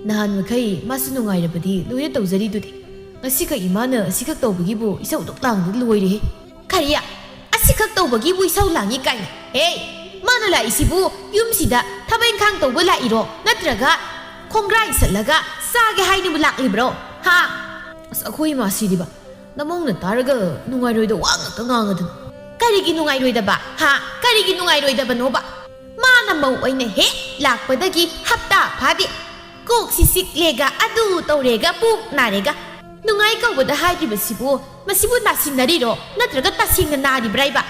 ꯅꯍꯥꯟ ꯃꯈꯩ ꯃꯥꯁꯨ ꯅꯨꯡꯉꯥꯏꯔꯕꯗꯤ ꯂꯣꯏꯅ ꯇꯧꯖꯔꯤꯗꯨꯗꯤ꯫ ꯉꯁꯤꯈꯛ ꯏꯃꯥꯅ ꯑꯁꯤꯈꯛ ꯇꯧꯕꯒꯤꯕꯨ ꯏꯁꯧ ꯑꯗꯨꯛ ꯂꯥꯡꯗꯨꯅ ꯂꯣꯏꯔꯦꯍꯦ"꯫ "ꯀꯔꯤ? ꯑꯁꯤꯈꯛ ꯇꯧꯕꯒꯤꯕꯨ ꯏꯁꯧ ꯂꯥꯡꯉꯤ ꯀꯥꯏꯅ? ꯍꯦ, ꯃꯥꯅ ꯂꯥꯛꯏꯁꯤꯕꯨ ꯌꯨꯝꯁꯤꯗ ꯊꯕꯛ ꯏꯪꯈꯥꯡ ꯇꯧꯕ ꯂꯥꯛꯏꯔꯣ? ꯅꯠꯇ꯭ꯔꯒ ꯈꯣꯡꯒ꯭ꯔꯥꯏ ꯁꯠꯂꯒ ꯆꯥꯒꯦ ꯍꯥꯏꯅꯕꯨ ꯂꯥꯛꯂꯤꯕ꯭ꯔꯣ? ꯍꯥ? ꯑꯁ, ꯑꯩꯈꯣꯏ ꯏꯃꯥꯁꯤꯗꯤꯕ, ꯅꯃꯧꯅ ꯇꯥꯔꯒ ꯅꯨꯡꯉꯥꯏꯔꯣꯏꯗ ꯋꯥ ꯉꯥꯛꯇ ꯉꯥꯡꯉꯗꯅ꯫ ꯀꯔꯤꯒꯤ ꯅꯨꯡꯉꯥꯏꯔꯣꯏꯗꯕ? ꯍꯥ? ꯀꯔꯤꯒꯤ ꯅꯨꯡꯉꯥꯏꯔꯣꯏꯗꯕꯅꯣꯕ? ꯃꯥꯅ ꯃꯧ ꯑꯣꯏꯅ ꯍꯦꯛ ꯂꯥꯛꯄꯗꯒꯤ ꯍꯞꯇꯥ ꯐꯥꯗꯦ꯫ ꯀꯣꯛꯁꯤ ꯆꯤꯛꯂꯦꯒ, ꯑꯗꯨ ꯇꯧꯔꯦꯒ, ꯄꯨꯛ ꯅꯥꯔꯦꯒ꯫ ꯅꯨꯡꯉꯥꯏ ꯀꯧꯕꯗ ꯍꯥꯏꯗ꯭ꯔꯤꯕꯁꯤꯕꯨ, ꯃꯁꯤꯕꯨ ꯅꯥꯁꯤꯟꯅꯔꯤꯔꯣ? ꯅꯠꯇ꯭ꯔꯒ ꯇꯁꯦꯡꯅ ꯅꯥꯔꯤꯕ꯭ꯔꯥ ꯍꯥꯏꯕ?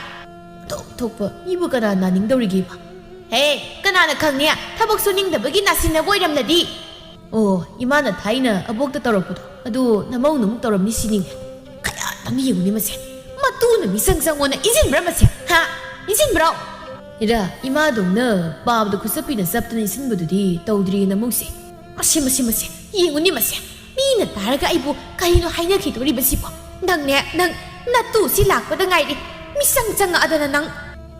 ꯊꯣꯛ ꯊꯣꯛꯄ ꯃꯤꯕꯨ ꯀꯅꯥ ꯅꯥꯅꯤꯡꯗꯧꯔꯤꯒꯦꯕ? ꯍꯦ, ꯀꯅꯥꯅ ꯈꯪꯅꯤ? ꯊꯕꯛ ꯁꯨꯅꯤꯡꯗꯕꯒꯤ ꯅꯥꯁꯤꯟꯅꯕ ꯑꯣꯏꯔꯝꯂꯗꯤ? ꯑꯣ, ꯏꯃꯥꯅ ꯊꯥꯏꯅ ꯑꯕꯣꯛꯇ ꯇꯧꯔꯛꯄꯗꯣ, ꯑꯗꯨ ꯅꯃꯧꯅ ꯑꯃꯨꯛ ꯇꯧꯔꯝꯃꯤ ꯁꯤꯅꯤꯅꯦ꯫ ꯀꯌꯥꯇꯪ ꯌꯦꯡꯉꯨꯅꯦ ꯃꯁꯦ꯫ ꯃꯇꯨꯅ ꯃꯤꯆꯪ ꯆꯪꯉꯣꯅ ꯏꯟꯁꯤꯟꯕ꯭ꯔꯥ ꯃꯁꯦ? ꯍꯥ? ꯏꯟꯁꯤꯟꯕ꯭ꯔꯣ? ꯏꯔꯥ, ꯏꯃꯥꯗꯧꯅ ꯄꯥꯕꯗ ꯈꯨꯠꯆꯞꯄꯤꯅ ꯆꯞꯇꯅ ꯏꯟꯁꯤꯟꯕꯗꯨꯗꯤ ꯇꯧꯗ꯭ꯔꯤꯌꯦ ꯅꯃꯧꯁꯦ꯫ ꯃꯁꯦ, ꯃꯁꯦ, ꯃꯁꯦ, ꯌꯦꯡꯉꯨꯅꯦ ꯃꯁꯦ꯫ ꯃꯤꯅ ꯇꯥꯔꯒ ꯑꯩꯕꯨ ꯀꯔꯤꯅꯣ ꯍꯥꯏꯅꯈꯤꯗꯣꯔꯤꯕꯁꯤꯕꯣ? ꯅꯪꯅꯦ, ꯅꯪ ꯅꯇꯨꯁꯤ ꯂꯥꯛꯄꯗ ꯉꯥꯏꯔꯤ꯫ ꯃꯤꯆꯪ ꯆꯪꯉꯛꯑꯗꯅ ꯅꯪ꯫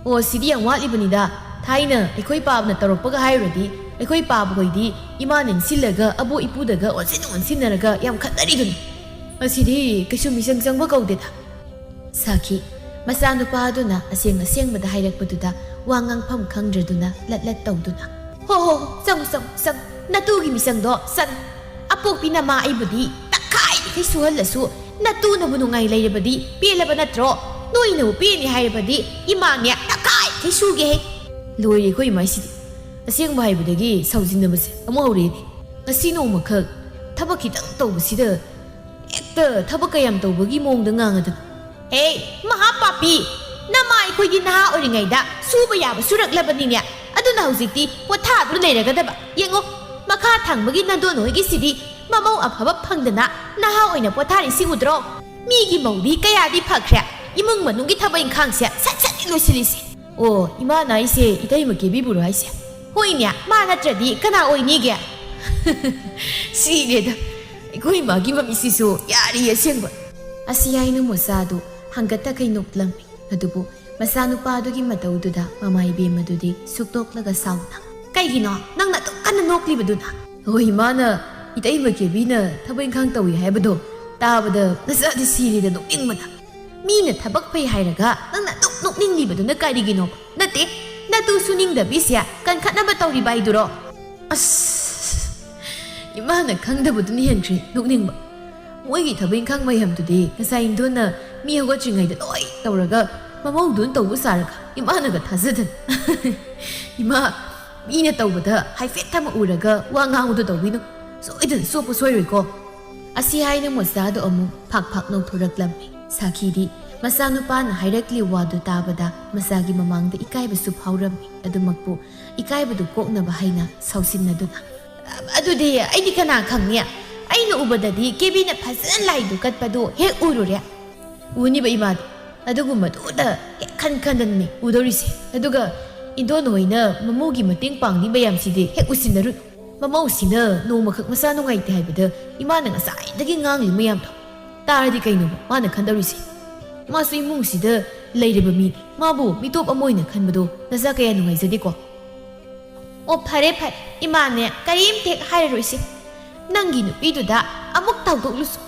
ꯑꯣ, ꯁꯤꯗꯤ ꯌꯥꯝ ꯋꯥꯠꯂꯤꯕꯅꯤꯗ꯫ ꯊꯥꯏꯅ ꯑꯩꯈꯣꯏ ꯄꯥꯕꯅ ꯇꯧꯔꯛꯄꯒ ꯍꯥꯏꯔꯨꯔꯗꯤ, ꯑꯩꯈꯣꯏ ꯄꯥꯕ ꯍꯣꯏꯗꯤ ꯏꯃꯥꯅ ꯏꯟꯁꯤꯜꯂꯒ ꯑꯕꯣꯛ ꯏꯄꯨꯗꯒ ꯑꯣꯟꯁꯤꯟ ꯑꯣꯟꯁꯤꯟꯅꯔꯒ ꯌꯥꯝ ꯈꯠꯅꯔꯤꯗꯨꯅꯤ꯫ ꯃꯁꯤꯗꯤ ꯀꯩꯁꯨ ꯃꯤꯆꯪ ꯆꯪꯕ ꯀꯧꯗꯦꯗ꯫ ꯁꯥꯈꯤ, ꯃꯆꯥꯅꯨꯄꯥ ꯑꯗꯨꯅ ꯑꯁꯦꯡ ꯑꯁꯦꯡꯕꯗ ꯍꯥꯏꯔꯛꯄꯗꯨꯗ ꯋꯥ ꯉꯥꯡꯐꯝ ꯈꯪꯗ꯭ꯔꯗꯨꯅ ꯂꯠ ꯂꯠ ꯇꯧꯗꯨꯅ, "ꯍꯣ ꯍꯣ ꯍꯣ, ꯆꯪꯉꯨ ꯆꯪꯉꯨ ꯆꯪꯉꯨ, ꯅꯇꯨꯒꯤ ꯃꯤꯆꯪꯗꯣ ꯆꯪꯉꯨ꯫ ꯑꯄꯣꯛꯄꯤ ꯅꯃꯥ ꯑꯩꯕꯨꯗꯤ ꯇꯛꯈꯥꯏꯈꯩ ꯁꯨꯍꯜꯂꯁꯨ, ꯅꯇꯨꯅꯕꯨ ꯅꯨꯡꯉꯥꯏ ꯂꯩꯔꯕꯗꯤ ꯄꯦꯜꯂꯕ ꯅꯠꯇ꯭ꯔꯣ? ꯅꯣꯏꯅꯕꯨ ꯄꯦꯟꯅꯤ ꯍꯥꯏꯔꯕꯗꯤ ꯏꯃꯥꯅꯦ ꯇꯛꯈꯥꯏꯈꯩ ꯁꯨꯒꯦꯍꯦ꯫" ꯂꯣꯏꯔꯦ ꯑꯩꯈꯣꯏ ꯏꯃꯥꯏꯁꯤꯗꯤ꯫ ꯑꯁꯦꯡꯕ ꯍꯥꯏꯕꯗꯒꯤ ꯁꯥꯎꯖꯤꯟꯅꯕꯁꯦ ꯑꯃꯨꯛ ꯍꯧꯔꯛꯑꯦꯅꯦ꯫ ꯉꯁꯤ ꯅꯣꯡꯃꯈꯛ ꯊꯕꯛ ꯈꯤꯇꯪ ꯇꯧꯕꯁꯤꯗ ꯍꯦꯛꯇ ꯊꯕꯛ ꯀꯌꯥꯝ ꯇꯧꯕꯒꯤ ꯃꯑꯣꯡꯗ ꯉꯥꯡꯉꯗꯅ꯫ "ꯍꯦ, ꯃꯍꯥ ꯄꯥꯄꯤ! ꯅꯃꯥ ꯑꯩꯈꯣꯏꯗꯤ ꯅꯍꯥ ꯑꯣꯏꯔꯤꯉꯩꯗ ꯁꯨꯕ ꯌꯥꯕ ꯁꯨꯔꯛꯂꯕꯅꯤꯅꯦ꯫ ꯑꯗꯨꯅ ꯍꯧꯖꯤꯛꯇꯤ ꯄꯣꯊꯥꯗꯨꯅ ꯂꯩꯔꯒꯗꯕ꯫ ꯌꯦꯡꯉꯣ, ꯃꯈꯥ ꯊꯪꯕꯒꯤ ꯅꯟꯗꯣꯟ ꯍꯣꯏꯒꯤꯁꯤꯗꯤ ꯃꯃꯧ ꯑꯐꯕ ꯐꯪꯗꯅ ꯅꯍꯥ ꯑꯣꯏꯅ ꯄꯣꯊꯥꯔꯤꯁꯤ ꯎꯗ꯭ꯔꯣ? ꯃꯤꯒꯤ ꯃꯧꯗꯤ ꯀꯌꯥꯗꯤ ꯐꯈ꯭ꯔꯦ꯫ ꯏꯃꯨꯡ ꯃꯅꯨꯡꯒꯤ ꯊꯕꯛ ꯏꯪꯈꯥꯡꯁꯦ ꯁꯠ ꯁꯠ ꯂꯣꯏꯁꯤꯜꯂꯤꯁꯦ꯫" "ꯑꯣ, ꯏꯃꯥꯅ ꯍꯥꯏꯁꯦ ꯏꯇꯩꯃ ꯀꯦꯕꯤꯕꯨꯔꯣ ꯍꯥꯏꯁꯦ?" "ꯍꯣꯏꯅꯦ, ꯃꯥ ꯅꯠꯇ꯭ꯔꯗꯤ ꯀꯅꯥ ꯑꯣꯏꯅꯤꯒꯦ?" ꯁꯤꯔꯦꯗ, ꯑꯩꯈꯣꯏ ꯏꯃꯥꯒꯤ ꯃꯃꯤꯠꯁꯤꯁꯨ ꯌꯥꯔꯤ ꯑꯁꯦꯡꯕ꯫ ꯑꯁꯤ ꯍꯥꯏꯅ ꯃꯣꯆꯥꯗꯨ ꯍꯪꯒꯠꯇꯈꯩ ꯅꯣꯛꯂꯝꯃꯤ꯫ ꯑꯗꯨꯕꯨ ꯃꯆꯥꯅꯨꯄꯥꯗꯨꯒꯤ ꯃꯇꯧꯗꯨꯗ ꯃꯃꯥ ꯏꯕꯦꯝꯃꯗꯨꯗꯤ ꯁꯨꯛꯇꯣꯛꯂꯒ ꯁꯥꯎꯅ, "ꯀꯩꯒꯤꯅꯣ ꯅꯪꯅ ꯑꯗꯨꯛ ꯀꯟꯅ ꯅꯣꯛꯂꯤꯕꯗꯨꯅ?" "ꯍꯣꯏ, ꯏꯃꯥꯅ ꯏꯇꯩꯃ ꯀꯦꯕꯤꯅ ꯊꯕꯛ ꯏꯪꯈꯥꯡ ꯇꯧꯏ ꯍꯥꯏꯕꯗꯣ ꯇꯥꯕꯗ ꯅꯆꯥꯗꯤ ꯁꯤꯔꯦꯗ ꯅꯣꯛꯅꯤꯡꯕꯅ꯫ ꯃꯤꯅ ꯊꯕꯛ ꯐꯩ ꯍꯥꯏꯔꯒ ꯅꯪꯅ ꯑꯗꯨꯛ ꯅꯣꯛꯅꯤꯡꯂꯤꯕꯗꯨꯅ ꯀꯔꯤꯒꯤꯅꯣ? ꯅꯠꯇꯦ, ꯅꯇꯨ ꯁꯨꯅꯤꯡꯗꯕꯤꯁꯦ ꯀꯟꯈꯠꯅꯕ ꯇꯧꯔꯤꯕ ꯍꯥꯏꯗꯨꯔꯣ?" ꯑꯁ, ꯏꯃꯥꯅ ꯈꯪꯗꯕꯗꯨꯅ ꯍꯦꯟꯈ꯭ꯔꯦ ꯅꯣꯛꯅꯤꯡꯕ꯫ ꯃꯣꯏꯒꯤ ꯊꯕꯛ ꯏꯪꯈꯥꯡ ꯃꯌꯥꯝꯗꯨꯗꯤ ꯉꯁꯥꯏ ꯏꯟꯗꯣꯟꯅ ꯃꯤ ꯍꯧꯒꯠꯇ꯭ꯔꯤꯉꯩꯗ ꯂꯣꯏ ꯇꯧꯔꯒ ꯃꯃꯧꯗꯨꯅ ꯇꯧꯕ ꯁꯥꯔꯒ ꯏꯃꯥꯅꯒ ꯊꯥꯖꯗꯅ꯫ ꯏꯃꯥ, ꯃꯤꯅ ꯇꯧꯕꯗ ꯍꯥꯏꯐꯦꯠ ꯑꯃ ꯎꯔꯒ ꯋꯥ ꯉꯥꯡꯕꯗꯣ ꯇꯧꯕꯤꯅꯨ꯫ ꯁꯣꯏꯗꯅ ꯆꯣꯞꯄ ꯁꯣꯏꯔꯣꯏꯀꯣ꯫ ꯑꯁꯤ ꯍꯥꯏꯅ ꯃꯣꯆꯥꯗꯣ ꯑꯃꯨꯛ ꯐꯥꯛ ꯐꯥꯛ ꯅꯧꯊꯣꯔꯛꯂꯝꯃꯤ꯫ ꯁꯥꯈꯤꯗꯤ ꯃꯆꯥꯅꯨꯄꯥꯅ ꯍꯥꯏꯔꯛꯂꯤ ꯋꯥꯗꯨ ꯇꯥꯕꯗ ꯃꯆꯥꯒꯤ ꯃꯃꯥꯡꯗ ꯏꯀꯥꯏꯕꯁꯨ ꯐꯥꯎꯔꯝꯃꯤ꯫ ꯑꯗꯨꯃꯛꯄꯨ ꯏꯀꯥꯏꯕꯗꯨ ꯀꯣꯛꯅꯕ ꯍꯥꯏꯅ ꯁꯥꯎꯁꯤꯟꯅꯗꯨꯅ, "ꯑꯗꯨꯗꯤ ꯑꯩꯗꯤ ꯀꯅꯥ ꯈꯪꯅꯤ? ꯑꯩꯅ ꯎꯕꯗꯗꯤ ꯀꯦꯕꯤꯅ ꯐꯖꯅ ꯂꯥꯏꯗꯨ ꯀꯠꯄꯗꯨ ꯍꯦꯛ ꯎꯔꯨꯔꯦ꯫ ꯎꯅꯤꯕ ꯏꯃꯥꯗꯤ ꯑꯗꯨꯒꯨꯝꯕꯗꯨꯗ ꯍꯦꯛ ꯈꯟ ꯈꯟꯗꯅꯅꯦ ꯎꯗꯧꯔꯤꯁꯦ꯫ ꯑꯗꯨꯒ ꯏꯟꯗꯣꯟ ꯍꯣꯏꯅ ꯃꯃꯧꯒꯤ ꯃꯇꯦꯡ ꯄꯥꯡꯂꯤ ꯃꯌꯥꯝꯁꯤꯗꯤ ꯍꯦꯛ ꯎꯁꯤꯟꯅꯔꯨꯅꯨ꯫ ꯃꯃꯧꯁꯤꯅ ꯅꯣꯡꯃꯈꯛ ꯃꯁꯥ ꯅꯨꯡꯉꯥꯏꯇꯦ ꯍꯥꯏꯕꯗ ꯏꯃꯥꯅ ꯉꯁꯥꯏꯗꯒꯤ ꯉꯥꯡꯂꯤ ꯃꯌꯥꯝꯗꯣ ꯇꯥꯔꯗꯤ ꯀꯩꯅꯣꯕ ꯃꯥꯅ ꯈꯟꯗꯧꯔꯤꯁꯦ? ꯃꯥꯁꯨ ꯏꯃꯨꯡꯁꯤꯗ ꯂꯩꯔꯤꯕ ꯃꯤꯅꯤ꯫ ꯃꯥꯕꯨ ꯃꯤꯇꯣꯞ ꯑꯃ ꯑꯣꯏꯅ ꯈꯟꯕꯗꯣ ꯅꯆꯥ ꯀꯌꯥ ꯅꯨꯡꯉꯥꯏꯖꯗꯦꯀꯣ?" "ꯑꯣ, ꯐꯔꯦ ꯐꯔꯦ, ꯏꯃꯥꯅꯦ ꯀꯔꯤꯝꯇ ꯍꯦꯛ ꯍꯥꯏꯔꯔꯣꯏꯁꯦ꯫ ꯅꯪꯒꯤ ꯅꯨꯄꯤꯗꯨꯗ ꯑꯃꯨꯛ ꯇꯧꯗꯣꯛꯂꯨꯁꯨ꯫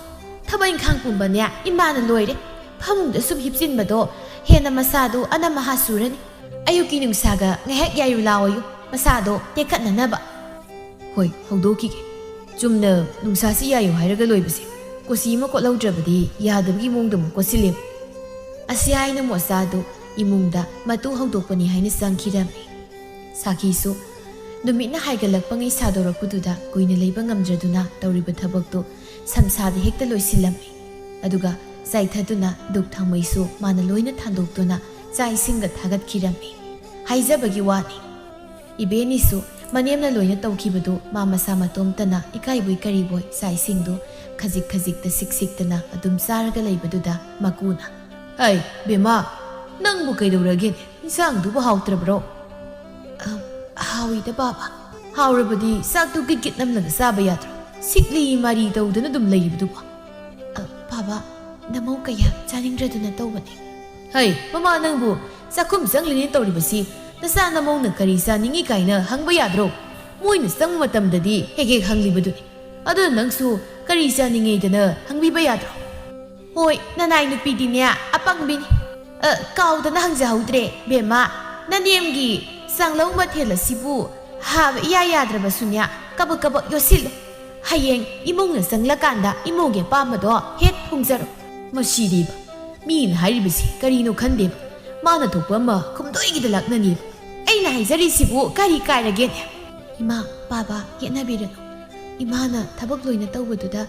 ꯊꯕꯛ ꯏꯪꯈꯥꯡ ꯄꯨꯝꯕꯅꯦ ꯏꯃꯥꯅ ꯂꯣꯏꯔꯦ꯫ ꯐꯃꯨꯡꯗ ꯁꯨꯝ ꯍꯤꯞꯆꯤꯟꯕꯗꯣ ꯍꯦꯟꯅ ꯃꯁꯥꯗꯨ ꯑꯅꯝ ꯑꯍꯥ ꯆꯨꯔꯅꯤ꯫ ꯑꯌꯨꯛꯀꯤ ꯅꯨꯡꯁꯥꯒ ꯉꯥꯏꯍꯥꯛ ꯌꯥꯏꯔꯨ ꯂꯥꯎꯑꯣꯌꯨ, ꯃꯁꯥꯗꯣ ꯇꯦꯛꯈꯠꯅꯅꯕ꯫ ꯍꯣꯏ, ꯍꯧꯗꯣꯛꯈꯤꯒꯦ꯫ ꯆꯨꯝꯅ ꯅꯨꯡꯁꯥꯁꯤ ꯌꯥꯏꯌꯨ ꯍꯥꯏꯔꯒ ꯂꯣꯏꯕꯁꯦ ꯀꯣꯆꯤ ꯑꯃ ꯀꯣꯠꯍꯧꯗ꯭ꯔꯕꯗꯤ ꯌꯥꯗꯕꯒꯤ ꯃꯑꯣꯡꯗ ꯑꯃꯨꯛ ꯀꯣꯠꯁꯤꯜꯂꯦ꯫" ꯑꯁꯤ ꯍꯥꯏꯅ ꯃꯣꯆꯥꯗꯨ ꯏꯃꯨꯡꯗ ꯃꯇꯨ ꯍꯧꯗꯣꯛꯄꯅꯤ ꯍꯥꯏꯅ ꯆꯪꯈꯤꯔꯝꯃꯤ꯫ ꯁꯥꯈꯤꯁꯨ ꯅꯨꯃꯤꯠꯅ ꯍꯥꯏꯒꯠꯂꯛꯄꯉꯩ ꯁꯥꯗꯣꯔꯛꯄꯗꯨꯗ ꯀꯨꯏꯅ ꯂꯩꯕ ꯉꯝꯗ꯭ꯔꯗꯨꯅ ꯇꯧꯔꯤꯕ ꯊꯕꯛꯇꯨ ꯁꯝꯁꯥꯗ ꯍꯦꯛꯇ ꯂꯣꯏꯁꯤꯜꯂꯝꯃꯤ꯫ ꯑꯗꯨꯒ ꯆꯥꯏꯊꯗꯨꯅ ꯙꯨꯞ ꯊꯥꯎꯃꯩꯁꯨ ꯃꯥꯅ ꯂꯣꯏꯅ ꯊꯥꯟꯗꯣꯛꯇꯨꯅ ꯆꯥꯛ ꯏꯁꯤꯡꯒ ꯊꯥꯒꯠꯈꯤꯔꯝꯃꯤ꯫ ꯍꯥꯏꯖꯕꯒꯤ ꯋꯥꯅꯤ, ꯏꯕꯦꯟꯅꯤꯁꯨ ꯃꯅꯦꯝꯅ ꯂꯣꯏꯅ ꯇꯧꯈꯤꯕꯗꯨ ꯃꯥ ꯃꯁꯥ ꯃꯇꯣꯝꯇꯅ ꯏꯀꯥꯏꯕꯣꯏ ꯀꯔꯤꯕꯣꯏ ꯆꯥꯛ ꯏꯁꯤꯡꯗꯨ ꯈꯖꯤꯛ ꯈꯖꯤꯛꯇ ꯁꯤꯛ ꯁꯤꯛꯇꯅ ꯑꯗꯨꯝ ꯆꯥꯔꯒ ꯂꯩꯕꯗꯨꯗ ꯃꯀꯨꯅ, "ꯍꯩ, ꯕꯦꯝꯃ, ꯅꯪꯕꯨ ꯀꯩꯗꯧꯔꯒꯦꯅꯦ? ꯏꯟꯁꯥꯡꯗꯨꯕꯨ ꯍꯥꯎꯇ꯭ꯔꯕ꯭ꯔꯣ?" "ꯑ, ꯍꯥꯎꯏꯗ ꯕꯥꯕꯥ꯫ ꯍꯥꯎꯔꯕꯗꯤ ꯆꯥꯛꯇꯨ ꯒꯤꯠ ꯒꯤꯠ ꯅꯝꯂꯒ ꯆꯥꯕ ꯌꯥꯗ꯭ꯔꯣ? ꯁꯤꯛꯂꯤ ꯃꯥꯔꯤ ꯇꯧꯗꯅ ꯑꯗꯨꯝ ꯂꯩꯔꯤꯕꯗꯨꯕꯨ?" "ꯑ, ꯕꯥꯕꯥ, ꯅꯃꯧ ꯀꯌꯥ ꯆꯥꯅꯤꯡꯗ꯭ꯔꯗꯨꯅ ꯇꯧꯕꯅꯦ꯫" "ꯍꯩ, ꯃꯃꯥ ꯅꯪꯕꯨ ꯆꯥꯛꯈꯨꯝ ꯆꯪꯂꯤꯅꯦ ꯇꯧꯔꯤꯕꯁꯤ ꯅꯆꯥ ꯅꯃꯧꯅ ꯀꯔꯤ ꯆꯥꯅꯤꯡꯏ ꯀꯥꯏꯅ ꯍꯪꯕ ꯌꯥꯗ꯭ꯔꯣ? ꯃꯣꯏꯅ ꯆꯪꯕ ꯃꯇꯝꯗꯗꯤ ꯍꯦꯛ ꯍꯦꯛ ꯍꯪꯂꯤꯕꯗꯨꯅꯤ꯫ ꯑꯗꯨꯅ ꯅꯪꯁꯨ ꯀꯔꯤ ꯆꯥꯅꯤꯡꯉꯦꯗꯅ ꯍꯪꯕꯤꯕ ꯌꯥꯗ꯭ꯔꯣ?" "ꯍꯣꯏ, ꯅꯅꯥꯏ ꯅꯨꯄꯤꯗꯤꯅꯦ ꯑꯄꯪꯕꯤꯅꯤ꯫ ꯑ, ꯀꯥꯎꯗꯅ ꯍꯪꯖꯍꯧꯗ꯭ꯔꯦ, ꯕꯦꯝꯃ꯫ ꯅꯅꯦꯝꯒꯤ ꯆꯥꯡꯂꯧ ꯃꯊꯦꯜ ꯑꯁꯤꯕꯨ ꯍꯥꯕ ꯏꯌꯥ ꯌꯥꯗ꯭ꯔꯕꯁꯨꯅꯦ, ꯀꯕꯛ ꯀꯕꯛ ꯌꯣꯠꯁꯤꯜꯂꯨ꯫ ꯍꯌꯦꯡ ꯏꯃꯧꯅ ꯆꯪꯂꯀꯥꯟꯗ ꯏꯃꯧꯒꯤ ꯑꯄꯥꯝꯕꯗꯣ ꯍꯦꯛ ꯐꯣꯡꯖꯔꯣ꯫ ꯃꯁꯤꯗꯤꯕ, ꯃꯤꯅ ꯍꯥꯏꯔꯤꯕꯁꯤ ꯀꯔꯤꯅꯣ ꯈꯟꯗꯦꯕ꯫ ꯃꯥꯅ ꯊꯣꯛꯄ ꯑꯃ ꯈꯨꯝꯗꯣꯏꯒꯤꯗ ꯂꯥꯛꯅꯅꯤꯕ꯫ ꯑꯩꯅ ꯍꯥꯏꯖꯔꯤꯁꯤꯕꯨ ꯀꯔꯤ ꯀꯥꯏꯔꯒꯦꯅꯦ? ꯏꯃꯥ, ꯄꯥꯕ, ꯌꯦꯠꯅꯕꯤꯔꯅꯨ꯫ ꯏꯃꯥꯅ ꯊꯕꯛ ꯂꯣꯏꯅ ꯇꯧꯕꯗꯨꯗ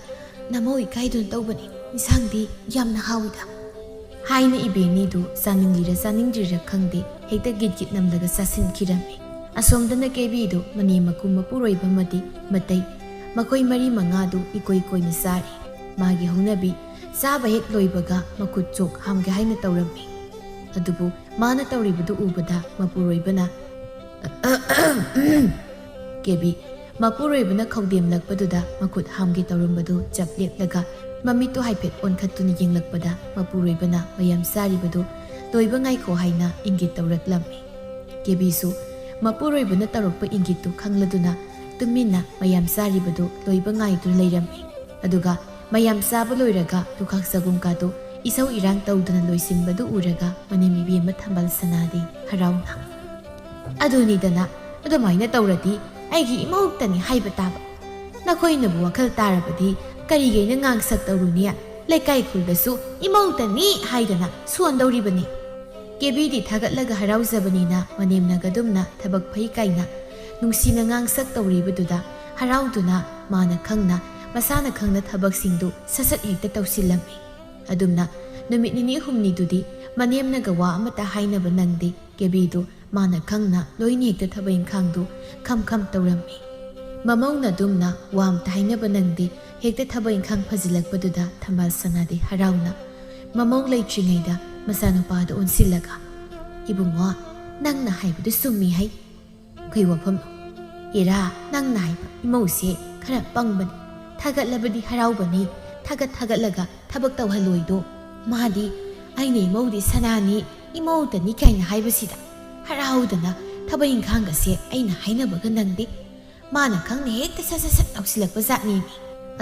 ꯅꯃꯧ ꯏꯀꯥꯏꯗꯨꯅ ꯇꯧꯕꯅꯤ꯫ ꯏꯟꯁꯥꯡꯗꯤ ꯌꯥꯝꯅ ꯍꯥꯎꯏꯗ꯫ ꯍꯥꯏꯅ ꯏꯕꯦꯟꯅꯤꯗꯨ ꯆꯥꯅꯤꯡꯂꯤꯔ ꯆꯥꯅꯤꯡꯗ꯭ꯔꯤꯔ ꯈꯪꯗꯦ, ꯍꯦꯛꯇ ꯒꯤꯠ ꯒꯤꯠ ꯅꯝꯂꯒ ꯆꯥꯁꯤꯟꯈꯤꯔꯝꯃꯤ꯫ ꯑꯁꯣꯝꯗꯅ ꯀꯦꯕꯤꯗꯨ ꯃꯅꯦꯝ ꯃꯀꯨ ꯃꯄꯨꯔꯣꯏꯕ ꯑꯃꯗꯤ ꯃꯇꯩ, ꯃꯈꯣꯏ ꯃꯔꯤ ꯃꯉꯥꯗꯨ ꯏꯀꯣꯏ ꯀꯣꯏꯅ ꯆꯥꯔꯤ꯫ ꯃꯥꯒꯤ ꯍꯧꯅꯕꯤ ꯆꯥꯕ ꯍꯦꯛ ꯂꯣꯏꯕꯒ ꯃꯈꯨꯠ ꯆꯣꯛ ꯍꯥꯝꯒꯦ ꯍꯥꯏꯅ ꯇꯧꯔꯝꯃꯤ꯫ ꯑꯗꯨꯕꯨ ꯃꯥꯅ ꯇꯧꯔꯤꯕꯗꯨ ꯎꯕꯗ ꯃꯄꯨꯔꯣꯏꯕꯅ, ꯀꯦꯕꯤ, ꯃꯄꯨꯔꯣꯏꯕꯅ ꯈꯧꯗꯦꯝꯂꯛꯄꯗꯨꯗ ꯃꯈꯨꯠ ꯍꯥꯝꯒꯦ ꯇꯧꯔꯝꯕꯗꯨ ꯆꯞ ꯂꯦꯞꯂꯒ ꯃꯃꯤꯠꯇꯨ ꯍꯥꯏꯐꯦꯠ ꯑꯣꯟꯈꯠꯇꯨꯅ ꯌꯦꯡꯂꯛꯄꯗ ꯃꯄꯨꯔꯣꯏꯕꯅ ꯃꯌꯥꯝ ꯆꯥꯔꯤꯕꯗꯨ ꯂꯣꯏꯕ ꯉꯥꯏꯈꯣ ꯍꯥꯏꯅ ꯏꯪꯒꯤꯠ ꯇꯧꯔꯛꯂꯝꯃꯤ꯫ ꯀꯦꯕꯤꯁꯨ ꯃꯄꯨꯔꯣꯏꯕꯅ ꯇꯧꯔꯛꯄ ꯏꯪꯒꯤꯠꯇꯨ ꯈꯪꯂꯗꯨꯅ ꯇꯨꯃꯤꯟꯅ ꯃꯌꯥꯝ ꯆꯥꯔꯤꯕꯗꯨ ꯂꯣꯏꯕ ꯉꯥꯏꯗꯨꯅ ꯂꯩꯔꯝꯃꯤ꯫ ꯑꯗꯨꯒ ꯃꯌꯥꯝ ꯆꯥꯕ ꯂꯣꯏꯔꯒ ꯂꯨꯈꯥꯛ ꯆꯒꯨꯝ ꯀꯥꯗꯨ ꯏꯁꯧ ꯏꯔꯥꯡ ꯇꯧꯗꯅ ꯂꯣꯏꯁꯤꯟꯕꯗꯨ ꯎꯔꯒ ꯃꯅꯦꯝ ꯏꯕꯦꯝꯃ ꯊꯝꯕꯥꯜ ꯁꯅꯥꯗꯤ ꯍꯔꯥꯎꯅ, "ꯑꯗꯨꯅꯤꯗꯅ, ꯑꯗꯨꯃꯥꯏꯅ ꯇꯧꯔꯗꯤ ꯑꯩꯒꯤ ꯏꯃꯧꯇꯅꯤ ꯍꯥꯏꯕ ꯇꯥꯕ꯫ ꯅꯈꯣꯏꯅꯕꯨ ꯋꯥꯈꯜ ꯇꯥꯔꯕꯗꯤ ꯀꯔꯤꯒꯤ ꯑꯩꯅ ꯉꯥꯡꯁꯛ ꯇꯧꯔꯨꯅꯤ? ꯂꯩꯀꯥꯏ ꯈꯨꯜꯗꯁꯨ ꯏꯃꯧꯇꯅꯤ ꯍꯥꯏꯗꯅ ꯁꯣꯟꯗꯧꯔꯤꯕꯅꯤ"꯫ ꯀꯦꯕꯤꯗꯤ ꯊꯥꯒꯠꯂꯒ ꯍꯔꯥꯎꯖꯕꯅꯤꯅ ꯃꯅꯦꯝꯅꯒꯗꯨꯝꯅ ꯊꯕꯛ ꯐꯩ ꯀꯥꯏꯅ ꯅꯨꯡꯁꯤꯅ ꯉꯥꯡꯁꯛ ꯇꯧꯔꯤꯕꯗꯨꯗ ꯍꯔꯥꯎꯗꯨꯅ ꯃꯥꯅ ꯈꯪꯅ ꯃꯁꯥꯅ ꯈꯪꯅ ꯊꯕꯛꯁꯤꯡꯗꯨ ꯁꯠ ꯁꯠ ꯍꯦꯛꯇ ꯇꯧꯁꯤꯜꯂꯝꯃꯤ꯫ ꯑꯗꯨꯝꯅ ꯅꯨꯃꯤꯠ ꯅꯤꯅꯤ ꯍꯨꯝꯅꯤꯗꯨꯗꯤ ꯃꯅꯦꯝꯅꯒ ꯋꯥ ꯑꯃꯠꯇ ꯍꯥꯏꯅꯕ ꯅꯪꯗꯦ꯫ ꯀꯦꯕꯤꯗꯨ ꯃꯥꯅ ꯈꯪꯅ ꯂꯣꯏꯅ ꯍꯦꯛꯇ ꯊꯕꯛ ꯏꯪꯈꯥꯡꯗꯨ ꯈꯝ ꯈꯝ ꯇꯧꯔꯝꯃꯤ꯫ ꯃꯃꯧꯅ ꯑꯗꯨꯝꯅ ꯋꯥ ꯑꯝꯇ ꯍꯥꯏꯅꯕ ꯅꯪꯗꯦ꯫ ꯍꯦꯛꯇ ꯊꯕꯛ ꯏꯪꯈꯥꯡ ꯐꯖꯤꯜꯂꯛꯄꯗꯨꯗ ꯊꯝꯕꯥꯜ ꯁꯅꯥꯗꯤ ꯍꯔꯥꯎꯅ ꯃꯃꯧ ꯂꯩꯇ꯭ꯔꯤꯉꯩꯗ ꯃꯆꯥꯅꯨꯄꯥꯗ ꯑꯣꯟꯁꯤꯜꯂꯒ, "ꯏꯕꯨꯡꯉꯣ, ꯅꯪꯅ ꯍꯥꯏꯕꯗꯨ ꯆꯨꯝꯃꯤ ꯍꯩ꯫ ꯀꯩ ꯋꯥꯐꯝꯅꯣ?" "ꯏꯔꯥ, ꯅꯪꯅ ꯍꯥꯏꯕ ꯏꯃꯧꯁꯦ ꯈꯔ ꯄꯪꯕꯅꯤ꯫ ꯊꯥꯒꯠꯂꯕꯗꯤ ꯍꯔꯥꯎꯕꯅꯤ, ꯊꯥꯒꯠ ꯊꯥꯒꯠꯂꯒ ꯊꯕꯛ ꯇꯧꯍꯜꯂꯣꯏꯗꯣ꯫ ꯃꯥꯗꯤ 'ꯑꯩꯅ ꯏꯃꯧꯗꯤ ꯁꯅꯥꯅꯤ, ꯏꯃꯧꯇꯅꯤ' ꯀꯥꯏꯅ ꯍꯥꯏꯕꯁꯤꯗ ꯍꯔꯥꯎꯗꯅ ꯊꯕꯛ ꯏꯪꯈꯥꯡꯒꯁꯦ ꯑꯩꯅ ꯍꯥꯏꯅꯕꯒ ꯅꯪꯗꯦ꯫ ꯃꯥꯅ ꯈꯪꯅ ꯍꯦꯛꯇ ꯁꯠ ꯁꯠ ꯁꯠ ꯇꯧꯁꯤꯜꯂꯛꯄ ꯖꯥꯠꯅꯤ꯫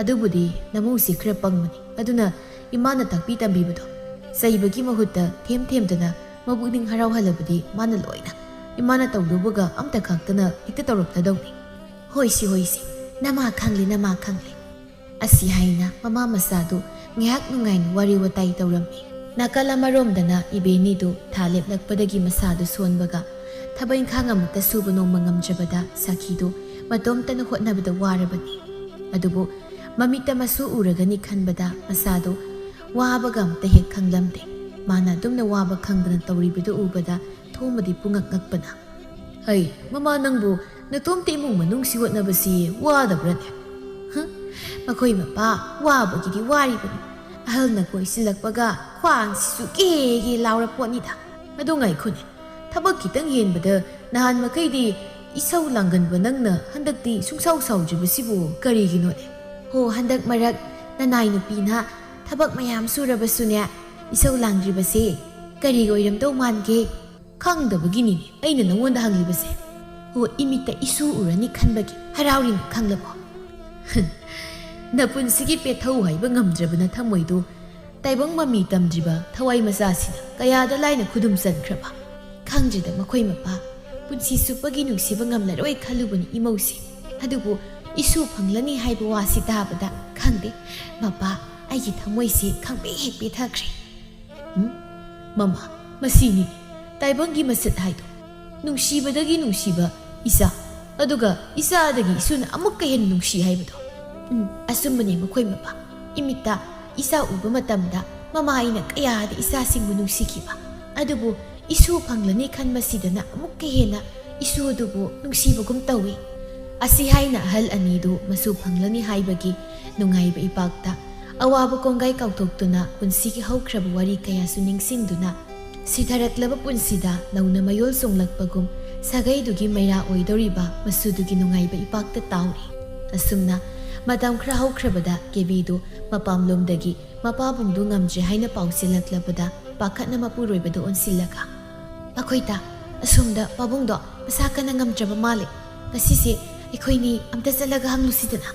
ꯑꯗꯨꯕꯨꯗꯤ ꯅꯃꯧꯁꯤ ꯈꯔ ꯄꯪꯕꯅꯤ꯫ ꯑꯗꯨꯅ ꯏꯃꯥꯅ ꯇꯥꯛꯄꯤ ꯇꯝꯕꯤꯕꯗꯣ ꯆꯩꯕꯒꯤ ꯃꯍꯨꯠꯇ ꯊꯦꯝ ꯊꯦꯝꯗꯅ ꯃꯄꯨꯛꯅꯤꯡ ꯍꯔꯥꯎꯍꯜꯂꯕꯗꯤ ꯃꯥꯅ ꯂꯣꯏꯅ ꯏꯃꯥꯅ ꯇꯧꯗꯧꯕꯒ ꯑꯝꯇ ꯈꯥꯛꯇꯅ ꯍꯦꯛꯇ ꯇꯧꯔꯛꯂꯗꯧꯅꯤ꯫ ꯍꯣꯏꯁꯤ, ꯍꯣꯏꯁꯤ, "ꯅꯃꯥ ꯈꯪꯂꯦ, ꯅꯃꯥ ꯈꯪꯂꯦ"꯫ ꯑꯁꯤ ꯍꯥꯏꯅ ꯃꯃꯥ ꯃꯆꯥꯗꯨ ꯉꯥꯏꯍꯥꯛ ꯅꯨꯡꯉꯥꯏꯅ ꯋꯥꯔꯤ ꯋꯥꯇꯥꯏ ꯇꯧꯔꯝꯃꯤ꯫ ꯅꯥꯀꯜ ꯑꯃꯔꯣꯝꯗꯅ ꯏꯕꯦꯅꯤꯗꯨ ꯊꯥ ꯂꯦꯞꯂꯛꯄꯗꯒꯤ ꯃꯁꯥꯗꯨ ꯁꯣꯟꯕꯒ ꯊꯕꯛ ꯏꯪꯈꯥꯡ ꯑꯃꯠꯇ ꯁꯨꯕ ꯅꯣꯝꯕ ꯉꯝꯗ꯭ꯔꯕꯗ ꯁꯥꯈꯤꯗꯨ ꯃꯇꯣꯝꯇꯅ ꯍꯣꯠꯅꯕꯗ ꯋꯥꯔꯕꯅꯤ꯫ ꯑꯗꯨꯕꯨ ꯃꯃꯤꯠꯇ ꯃꯁꯨ ꯎꯔꯒꯅꯤ ꯈꯟꯕꯗ ꯃꯁꯥꯗꯨ ꯋꯥꯕꯒ ꯑꯃꯠꯇ ꯍꯦꯛ ꯈꯪꯂꯝꯗꯦ꯫ ꯃꯥꯅ ꯑꯗꯨꯝꯅ ꯋꯥꯕ ꯈꯪꯗꯅ ꯇꯧꯔꯤꯕꯗꯨ ꯎꯕꯗ ꯊꯣꯝꯕꯗꯤ ꯄꯨꯡꯉꯛ ꯉꯛꯄꯅ, "ꯍꯩ, ꯃꯃꯥ, ꯅꯪꯕꯨ ꯅꯇꯣꯝꯇ ꯏꯃꯨꯡ ꯃꯅꯨꯡꯁꯤ ꯍꯣꯠꯅꯕꯁꯤ ꯋꯥꯗꯕ꯭ꯔꯅꯦ?" "ꯍ, ꯃꯈꯣꯏ ꯃꯄꯥ ꯋꯥꯕꯒꯤꯗꯤ ꯋꯥꯔꯤꯕꯅꯤ꯫ ꯑꯍꯜꯅ ꯀꯣꯏꯁꯤꯜꯂꯛꯄꯒ ꯈ꯭ꯋꯥꯡꯁꯤꯁꯨ ꯀꯦꯒꯦ ꯂꯥꯎꯔ ꯄꯣꯠꯅꯤꯗ꯫ ꯑꯗꯨ ꯉꯥꯏꯈꯣꯅꯦ, ꯊꯕꯛ ꯈꯤꯇꯪ ꯍꯦꯟꯕꯗ ꯅꯍꯥꯟ ꯃꯈꯩꯗꯤ ꯏꯁꯧ ꯂꯥꯡꯒꯟꯕ ꯅꯪꯅ ꯍꯟꯗꯛꯇꯤ ꯁꯨꯡꯁꯥꯎ ꯁꯥꯎꯗ꯭ꯔꯤꯕꯁꯤꯕꯨ ꯀꯔꯤꯒꯤꯅꯣꯅꯦ?" "ꯍꯣ, ꯍꯟꯗꯛ ꯃꯔꯛ ꯅꯅꯥꯏ ꯅꯨꯄꯤꯅ ꯊꯕꯛ ꯃꯌꯥꯝ ꯁꯨꯔꯕꯁꯨꯅꯦ, ꯏꯁꯧ ꯂꯥꯡꯗ꯭ꯔꯤꯕꯁꯦ ꯀꯔꯤ ꯑꯣꯏꯔꯝꯗꯧ ꯃꯥꯟꯒꯦ?" "ꯈꯪꯗꯕꯒꯤꯅꯤꯅꯦ ꯑꯩꯅ ꯅꯉꯣꯟꯗ ꯍꯪꯂꯤꯕꯁꯦ꯫ ꯍꯣ, ꯏꯃꯤꯠꯇ ꯏꯁꯨ ꯎꯔꯅꯤ ꯈꯟꯕꯒꯤ ꯍꯔꯥꯎꯔꯤꯅꯤ, ꯈꯪꯂꯕꯣ?" ꯅꯄꯨꯟꯁꯤꯒꯤ ꯄꯦꯊꯧ ꯍꯥꯏꯕ ꯉꯝꯗ꯭ꯔꯕ ꯅꯊꯃꯣꯏꯗꯨ ꯇꯥꯏꯕꯪ ꯃꯃꯤ ꯇꯝꯗ꯭ꯔꯤꯕ ꯊꯋꯥꯏ ꯃꯆꯥꯁꯤꯅ ꯀꯌꯥꯗ ꯂꯥꯏꯅ ꯈꯨꯗꯨꯝ ꯆꯟꯈ꯭ꯔꯕ? ꯈꯪꯗ꯭ꯔꯤꯗ ꯃꯈꯣꯏ ꯃꯄꯥ, ꯄꯨꯟꯁꯤ ꯆꯨꯞꯄꯒꯤ ꯅꯨꯡꯁꯤꯕ ꯉꯝꯂꯔꯣꯏ ꯈꯜꯂꯨꯕꯅꯤ ꯏꯃꯧꯁꯦ꯫ ꯑꯗꯨꯕꯨ ꯏꯁꯨ ꯐꯪꯂꯅꯤ ꯍꯥꯏꯕ ꯋꯥꯁꯤ ꯇꯥꯕꯗ ꯈꯪꯗꯦ, ꯃꯄꯥ, ꯑꯩꯒꯤ ꯊꯃꯣꯏꯁꯤ ꯈꯪꯕꯦ ꯍꯦꯛ ꯄꯦꯊꯈ꯭ꯔꯦ꯫ ꯎꯝ? ꯃꯃꯥ, ꯃꯁꯤꯅꯤ ꯇꯥꯏꯕꯪꯒꯤ ꯃꯁꯛ ꯍꯥꯏꯗꯣ꯫ ꯅꯨꯡꯁꯤꯕꯗꯒꯤ ꯅꯨꯡꯁꯤꯕ ꯏꯆꯥ, ꯑꯗꯨꯒ ꯏꯆꯥꯗꯒꯤ ꯏꯁꯨꯅ ꯑꯃꯨꯛꯀ ꯍꯦꯟꯅ ꯅꯨꯡꯁꯤ ꯍꯥꯏꯕꯗꯣ꯫ ꯎꯝ, ꯑꯆꯨꯝꯕꯅꯦ ꯃꯈꯣꯏ ꯃꯄꯥ꯫ ꯏꯃꯤꯠꯇ ꯏꯆꯥ ꯎꯕ ꯃꯇꯝꯗ ꯃꯃꯥ ꯑꯩꯅ ꯀꯌꯥꯗ ꯏꯆꯥꯁꯤꯡꯕꯨ ꯅꯨꯡꯁꯤꯈꯤꯕ꯫ ꯑꯗꯨꯕꯨ ꯏꯁꯨ ꯐꯪꯂꯅꯤ ꯈꯟꯕꯁꯤꯗꯅ ꯑꯃꯨꯛꯀ ꯍꯦꯟꯅ ꯏꯁꯨ ꯑꯗꯨꯕꯨ ꯅꯨꯡꯁꯤꯕꯒꯨꯝ ꯇꯧꯏ꯫ ꯑꯁꯤ ꯍꯥꯏꯅ ꯑꯍꯜ ꯑꯅꯤꯗꯨ ꯃꯁꯨ ꯐꯪꯂꯅꯤ ꯍꯥꯏꯕꯒꯤ ꯅꯨꯡꯉꯥꯏꯕ ꯏꯄꯥꯛꯇ ꯑꯋꯥꯕ ꯀꯣꯡꯒꯥꯏ ꯀꯥꯎꯊꯣꯛꯇꯨꯅ ꯄꯨꯟꯁꯤꯒꯤ ꯍꯧꯈ꯭ꯔꯕ ꯋꯥꯔꯤ ꯀꯌꯥꯁꯨ ꯅꯤꯡꯁꯤꯡꯗꯨꯅ ꯁꯤꯊꯔꯛꯂꯕ ꯄꯨꯟꯁꯤꯗ ꯅꯧꯅ ꯃꯌꯣꯜ ꯆꯣꯡꯂꯛꯄꯒꯨꯝ ꯁꯥꯒꯩꯗꯨꯒꯤ ꯃꯩꯔꯥ ꯑꯣꯏꯗꯧꯔꯤꯕ ꯃꯁꯨꯗꯨꯒꯤ ꯅꯨꯡꯉꯥꯏꯕ ꯏꯄꯥꯛꯇ ꯇꯥꯎꯔꯤ꯫ ꯑꯁꯨꯝꯅ ꯃꯇꯝ ꯈꯔ ꯍꯧꯈ꯭ꯔꯕꯗ ꯀꯦꯕꯤꯗꯨ ꯃꯄꯥꯝꯂꯣꯝꯗꯒꯤ ꯃꯄꯥꯕꯨꯡꯗꯨ ꯉꯝꯗ꯭ꯔꯦ ꯍꯥꯏꯅ ꯄꯥꯎ ꯆꯦꯜꯂꯛꯂꯕꯗ ꯄꯥꯈꯠꯅ ꯃꯄꯨꯔꯣꯏꯕꯗ ꯑꯣꯟꯁꯤꯜꯂꯒ, "ꯑꯩꯈꯣꯏ ꯇꯥ, ꯑꯁꯣꯝꯗ ꯄꯥꯕꯨꯡꯗꯣ ꯃꯁꯥ ꯀꯟꯅ ꯉꯝꯗ꯭ꯔꯕ ꯃꯥꯜꯂꯦ꯫ ꯉꯁꯤꯁꯦ ꯑꯩꯈꯣꯏꯅꯤ ꯑꯝꯇ ꯆꯠꯂꯒ ꯍꯪꯂꯨꯁꯤꯗꯅ?"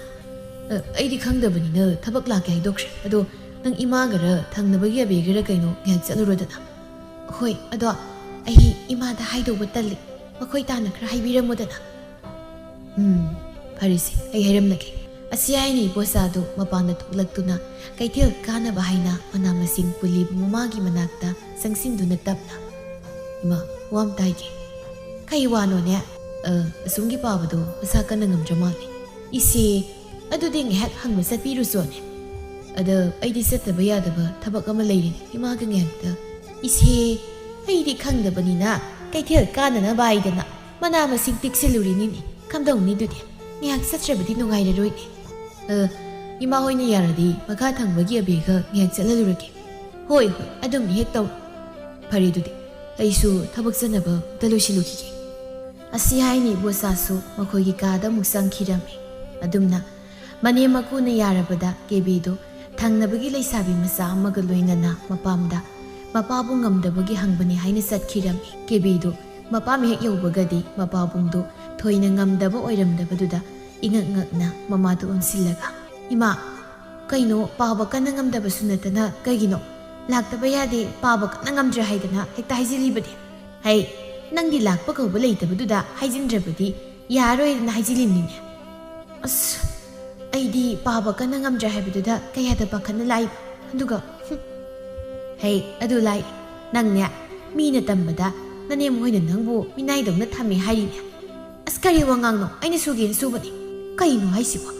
"ꯑ, ꯑꯩꯗꯤ ꯈꯪꯗꯕꯅꯤꯅ ꯊꯕꯛ ꯂꯥꯛꯀꯦ ꯍꯥꯏꯗꯣꯛꯈ꯭ꯔꯦ꯫ ꯑꯗꯣ ꯅꯪ ꯏꯃꯥꯒꯔ ꯊꯪꯅꯕꯒꯤ ꯑꯕꯦꯒꯔ ꯀꯩꯅꯣ ꯉꯥꯏꯍꯥꯛ ꯆꯠꯂꯨꯔꯣꯗꯅ?" "ꯍꯣꯏ, ꯑꯗꯣ ꯑꯩ ꯏꯃꯥꯗ ꯍꯥꯏꯗꯧꯕ ꯇꯜꯂꯤ꯫ ꯃꯈꯣꯏ ꯇꯥꯅ ꯈꯔ ꯍꯥꯏꯕꯤꯔꯝꯃꯣꯗꯅ?" "ꯎꯝ, "ꯐꯔꯦꯁꯦ, ꯑꯩ ꯍꯥꯏꯔꯝꯂꯒꯦ꯫" ꯑꯁꯤ ꯍꯥꯏꯅ ꯏꯕꯣꯆꯥꯗꯨ ꯃꯄꯥꯟꯗ ꯊꯣꯛꯂꯛꯇꯨꯅ ꯀꯩꯊꯦꯜ ꯀꯥꯅꯕ ꯍꯥꯏꯅ ꯃꯅꯥ ꯃꯁꯤꯡ ꯄꯨꯜꯂꯤꯕ ꯃꯃꯥꯒꯤ ꯃꯅꯥꯛꯇ ꯆꯪꯁꯤꯟꯗꯨꯅ ꯇꯞꯅ, "ꯏꯃꯥ, ꯋꯥ ꯑꯃ ꯇꯥꯏꯒꯦ꯫" "ꯀꯩ ꯋꯥꯅꯣꯅꯦ?" "ꯑ, ꯑꯁꯣꯝꯒꯤ ꯄꯥꯕꯗꯣ ꯃꯁꯥ ꯀꯟꯅ ꯉꯝꯗ꯭ꯔ ꯃꯥꯜꯂꯦ꯫" "ꯏꯆꯦ, ꯑꯗꯨꯗꯤ ꯉꯥꯏꯍꯥꯛ ꯍꯪꯕ ꯆꯠꯄꯤꯔꯨꯆꯣꯅꯦ꯫" "ꯑꯗ ꯑꯩꯗꯤ ꯆꯠꯇꯕ ꯌꯥꯗꯕ ꯊꯕꯛ ꯑꯃ ꯂꯩꯔꯤꯅꯦ, ꯏꯃꯥꯒ ꯉꯥꯏꯍꯥꯛꯇ꯫" "ꯏꯆꯦ, ꯑꯩꯗꯤ ꯈꯪꯗꯕꯅꯤꯅ ꯀꯩꯊꯦꯜ ꯀꯥꯅꯅꯕ ꯍꯥꯏꯗꯅ ꯃꯅꯥ ꯃꯁꯤꯡ ꯇꯦꯛꯁꯤꯜꯂꯨꯔꯤꯅꯤꯅꯦ꯫ ꯀꯝꯗꯧꯅꯤ ꯑꯗꯨꯗꯤ? ꯉꯥꯏꯍꯥꯛ ꯆꯠꯇ꯭ꯔꯕꯗꯤ ꯅꯨꯡꯉꯥꯏꯔꯔꯣꯏꯅꯦ꯫" "ꯑ, ꯏꯃꯥ ꯍꯣꯏꯅ ꯌꯥꯔꯗꯤ ꯃꯈꯥ ꯊꯪꯕꯒꯤ ꯑꯕꯦꯒ ꯉꯥꯏꯍꯥꯛ ꯆꯠꯍꯜꯂꯨꯔꯒꯦ꯫" "ꯍꯣꯏ, ꯍꯣꯏ, ꯑꯗꯨꯝ ꯍꯦꯛ ꯇꯧꯔꯣ꯫" "ꯐꯔꯦ ꯑꯗꯨꯗꯤ, ꯑꯩꯁꯨ ꯊꯕꯛ ꯆꯠꯅꯕ ꯑꯝꯇ ꯂꯣꯏꯁꯤꯜꯂꯨꯈꯤꯒꯦ꯫" ꯑꯁꯤ ꯍꯥꯏꯅ ꯏꯕꯣꯆꯥꯁꯨ ꯃꯈꯣꯏꯒꯤ ꯀꯥꯗ ꯑꯃꯨꯛ ꯆꯪꯈꯤꯔꯝꯃꯤ꯫ ꯑꯗꯨꯝꯅ ꯃꯅꯦꯝ ꯃꯀꯨꯅ ꯌꯥꯔꯕꯗ ꯀꯦꯕꯤꯗꯨ ꯊꯪꯅꯕꯒꯤ ꯂꯩꯁꯥꯕꯤ ꯃꯆꯥ ꯑꯃꯒ ꯂꯣꯏꯅꯅ ꯃꯄꯥꯝꯗ ꯃꯄꯥꯕꯨ ꯉꯝꯗꯕꯒꯤ ꯍꯪꯕꯅꯤ ꯍꯥꯏꯅ ꯆꯠꯈꯤꯔꯝꯃꯤ꯫ ꯀꯦꯕꯤꯗꯨ ꯃꯄꯥꯝ ꯍꯦꯛ ꯌꯧꯕꯒꯗꯤ ꯃꯄꯥꯕꯨꯡꯗꯨ ꯊꯣꯏꯅ ꯉꯝꯗꯕ ꯑꯣꯏꯔꯝꯗꯕꯗꯨꯗ ꯏꯉꯛ ꯉꯛꯅ ꯃꯃꯥꯗꯨ ꯑꯣꯟꯁꯤꯜꯂꯒ, "ꯏꯃꯥ, ꯀꯩꯅꯣ, ꯄꯥꯕ ꯀꯟꯅ ꯉꯝꯗꯕꯁꯨ ꯅꯠꯇꯅ ꯀꯩꯒꯤꯅꯣ? ꯂꯥꯛꯇꯕ ꯌꯥꯗꯦ, ꯄꯥꯕ ꯀꯟꯅ ꯉꯝꯗ꯭ꯔꯦ ꯍꯥꯏꯗꯅ ꯍꯦꯛꯇ ꯍꯥꯏꯖꯤꯜꯂꯤꯕꯗꯤ?" "ꯍꯩ, ꯅꯪꯗꯤ ꯂꯥꯛꯄ ꯀꯧꯕ ꯂꯩꯇꯕꯗꯨꯗ ꯍꯥꯏꯖꯤꯟꯗ꯭ꯔꯕꯗꯤ ꯌꯥꯔꯣꯏꯗꯅ ꯍꯥꯏꯖꯤꯜꯂꯤꯅꯤꯅꯦ꯫" "ꯑꯁ, ꯑꯩꯗꯤ ꯄꯥꯕ ꯀꯟꯅ ꯉꯝꯗ꯭ꯔꯦ ꯍꯥꯏꯕꯗꯨꯗ ꯀꯌꯥꯗ ꯄꯥꯈꯠꯅ ꯂꯥꯛꯏꯕ, ꯑꯗꯨꯒ, ꯍꯨꯝ꯫ ꯍꯩ, ꯑꯗꯨ ꯂꯥꯏ, ꯅꯪꯅꯦ, ꯃꯤꯅ ꯇꯝꯕꯗ ꯅꯅꯦꯝ ꯍꯣꯏꯅ ꯅꯪꯕꯨ ꯃꯤꯅꯥꯏꯗꯧꯅ ꯊꯝꯃꯦ ꯍꯥꯏꯔꯤꯅꯦ꯫ ꯑꯁ, ꯀꯔꯤ ꯋꯥꯉꯥꯡꯅꯣ? ꯑꯩꯅ ꯁꯨꯒꯦꯅ ꯁꯨꯕꯅꯤ꯫ ꯀꯩꯅꯣ ꯍꯥꯏꯁꯤꯕꯣ?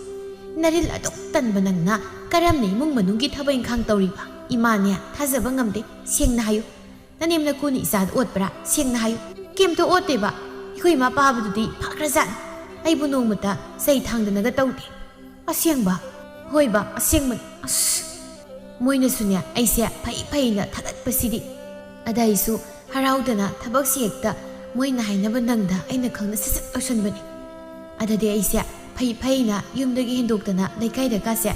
ꯅꯔꯤꯜ ꯑꯗꯨꯛ ꯇꯟꯕ ꯅꯪꯅ ꯀꯔꯝꯅ ꯏꯃꯨꯡ ꯃꯅꯨꯡꯒꯤ ꯊꯕꯛ ꯏꯪꯈꯥꯡ ꯇꯧꯔꯤꯕ? ꯏꯃꯥꯅꯦ, ꯊꯥꯖꯕ ꯉꯝꯗꯦ, ꯁꯦꯡꯅ ꯍꯥꯏꯌꯨ꯫ ꯅꯅꯦꯝ ꯅꯀꯨꯅ ꯏꯆꯥꯗ ꯑꯣꯠꯄ꯭ꯔꯥ? ꯁꯦꯡꯅ ꯍꯥꯏꯌꯨ꯫" "ꯀꯩꯝꯇ ꯑꯣꯠꯇꯦꯕ꯫ ꯑꯩꯈꯣꯏ ꯏꯃꯥ ꯄꯥꯕꯗꯨꯗꯤ ꯐꯈ꯭ꯔꯖꯥꯠꯅꯤ꯫ ꯑꯩꯕꯨ ꯅꯣꯡꯃꯇ ꯆꯩ ꯊꯥꯡꯗꯅꯒ ꯇꯧꯗꯦ꯫" "ꯑꯁꯦꯡꯕ?" "ꯍꯣꯏꯕ, ꯑꯁꯦꯡꯕꯅꯤ꯫" "ꯑꯁ, ꯃꯣꯏꯅꯁꯨꯅꯦ, ꯑꯩꯁꯦ ꯐꯩ ꯐꯩꯅ ꯊꯥꯒꯠꯄꯁꯤꯗꯤ꯫ ꯑꯗ ꯑꯩꯁꯨ ꯍꯔꯥꯎꯗꯅ ꯊꯕꯛꯁꯤ ꯍꯦꯛꯇ ꯃꯣꯏꯅ ꯍꯥꯏꯅꯕ ꯅꯪꯗ ꯑꯩꯅ ꯈꯪꯅ ꯁꯠ ꯁꯠ ꯂꯣꯏꯁꯟꯕꯅꯤ꯫ ꯑꯗꯗꯤ ꯑꯩꯁꯦ ꯐꯩ ꯐꯩꯅ ꯌꯨꯝꯗꯒꯤ ꯍꯦꯟꯗꯣꯛꯇꯅ ꯂꯩꯀꯥꯏꯗꯀꯥꯁꯦ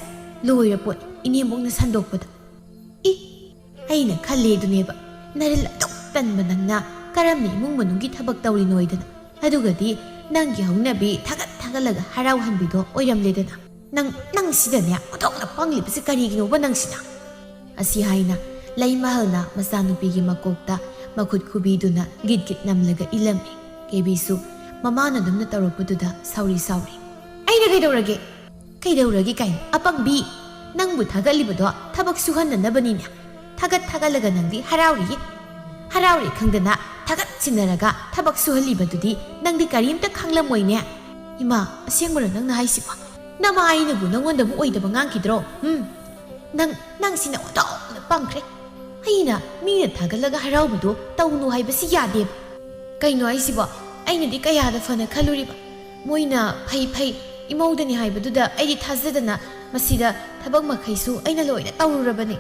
ꯂꯣꯏꯔ ꯄꯣꯠꯅꯤ, ꯏꯅꯦꯝꯕꯣꯛꯅ ꯁꯟꯗꯣꯛꯄꯗ꯫ ꯏ, ꯑꯩꯅ ꯈꯜꯂꯦ ꯑꯗꯨꯅꯦꯕ, ꯅꯔꯤꯜ ꯑꯗꯨꯛ ꯇꯟꯕ ꯅꯪꯅ ꯀꯔꯝꯅ ꯏꯃꯨꯡ ꯃꯅꯨꯡꯒꯤ ꯊꯕꯛ ꯇꯧꯔꯤꯅꯣꯏꯗꯅ꯫ ꯑꯗꯨꯒꯗꯤ ꯅꯪꯒꯤ ꯍꯧꯅꯕꯤ ꯊꯥꯒꯠ ꯊꯥꯒꯠꯂꯒ ꯍꯔꯥꯎꯍꯟꯕꯤꯗꯣ ꯑꯣꯏꯔꯝꯂꯦꯗꯅ꯫ ꯅꯪ, ꯅꯪ ꯁꯤꯗꯅꯦ ꯑꯣꯟꯊꯣꯛꯅ ꯄꯪꯂꯤꯕꯁꯤ ꯀꯔꯤꯒꯤꯅꯣꯕ ꯅꯪꯁꯤꯅ?" ꯑꯁꯤ ꯍꯥꯏꯅ ꯂꯩꯃꯍꯜꯅ ꯃꯆꯥꯅꯨꯄꯤꯒꯤ ꯃꯀꯣꯛꯇ ꯃꯈꯨꯠ ꯈꯨꯕꯤꯗꯨꯅ ꯒꯤꯠ ꯒꯤꯠ ꯅꯝꯂꯒ ꯏꯜꯂꯝꯃꯤ꯫ ꯀꯦꯕꯤꯁꯨ ꯃꯃꯥꯅ ꯑꯗꯨꯝꯅ ꯇꯧꯔꯛꯄꯗꯨꯗ ꯁꯥꯎꯔꯤ ꯁꯥꯎꯔꯤ꯫ ꯑꯩꯅ ꯀꯩꯗꯧꯔꯒꯦ? ꯀꯩꯗꯧꯔꯒꯦ ꯀꯥꯏꯅ? ꯑꯄꯪꯕꯤ, ꯅꯪꯕꯨ ꯊꯥꯒꯠꯂꯤꯕꯗꯣ ꯊꯕꯛ ꯁꯨꯍꯟꯅꯅꯕꯅꯤꯅꯦ꯫ ꯊꯥꯒꯠ ꯊꯥꯒꯠꯂꯒ ꯅꯪꯗꯤ ꯍꯔꯥꯎꯔꯤꯌꯦ꯫ ꯍꯔꯥꯎꯔꯦ ꯈꯪꯗꯅ ꯊꯥꯒꯠ ꯁꯤꯟꯅꯔꯒ ꯊꯕꯛ ꯁꯨꯍꯜꯂꯤꯕꯗꯨꯗꯤ ꯅꯪꯗꯤ ꯀꯔꯤꯝꯇ ꯈꯪꯂꯝꯃꯣꯏꯅꯦ꯫ ꯏꯃꯥ, ꯑꯁꯦꯡꯕꯔꯣ ꯅꯪꯅ ꯍꯥꯏꯁꯤꯕꯣ? ꯅꯃꯥ ꯑꯩꯅꯕꯨ ꯅꯪꯉꯣꯟꯗꯕꯨ ꯑꯣꯏꯗꯕ ꯉꯥꯡꯈꯤꯗ꯭ꯔꯣ? ꯎꯝ? ꯅꯪ, ꯅꯪꯁꯤꯅ ꯑꯣꯟꯊꯣꯛꯅ ꯄꯪꯈ꯭ꯔꯦ꯫ ꯑꯩꯅ ꯃꯤꯅ ꯊꯥꯒꯠꯂꯒ ꯍꯔꯥꯎꯕꯗꯣ ꯇꯧꯅꯨ ꯍꯥꯏꯕꯁꯤ ꯌꯥꯗꯦꯕ꯫ ꯀꯩꯅꯣ ꯍꯥꯏꯁꯤꯕꯣ? ꯑꯩꯅꯗꯤ ꯀꯌꯥꯗ ꯐꯅ ꯈꯜꯂꯨꯔꯤꯕ꯫ ꯃꯣꯏꯅ ꯐꯩ ꯐꯩ ꯏꯃꯧꯗꯅꯤ ꯍꯥꯏꯕꯗꯨꯗ ꯑꯩꯗꯤ ꯊꯥꯖꯗꯅ ꯃꯁꯤꯗ ꯊꯕꯛ ꯃꯈꯩꯁꯨ ꯑꯩꯅ ꯂꯣꯏꯅ ꯇꯧꯔꯨꯔꯕꯅꯤ꯫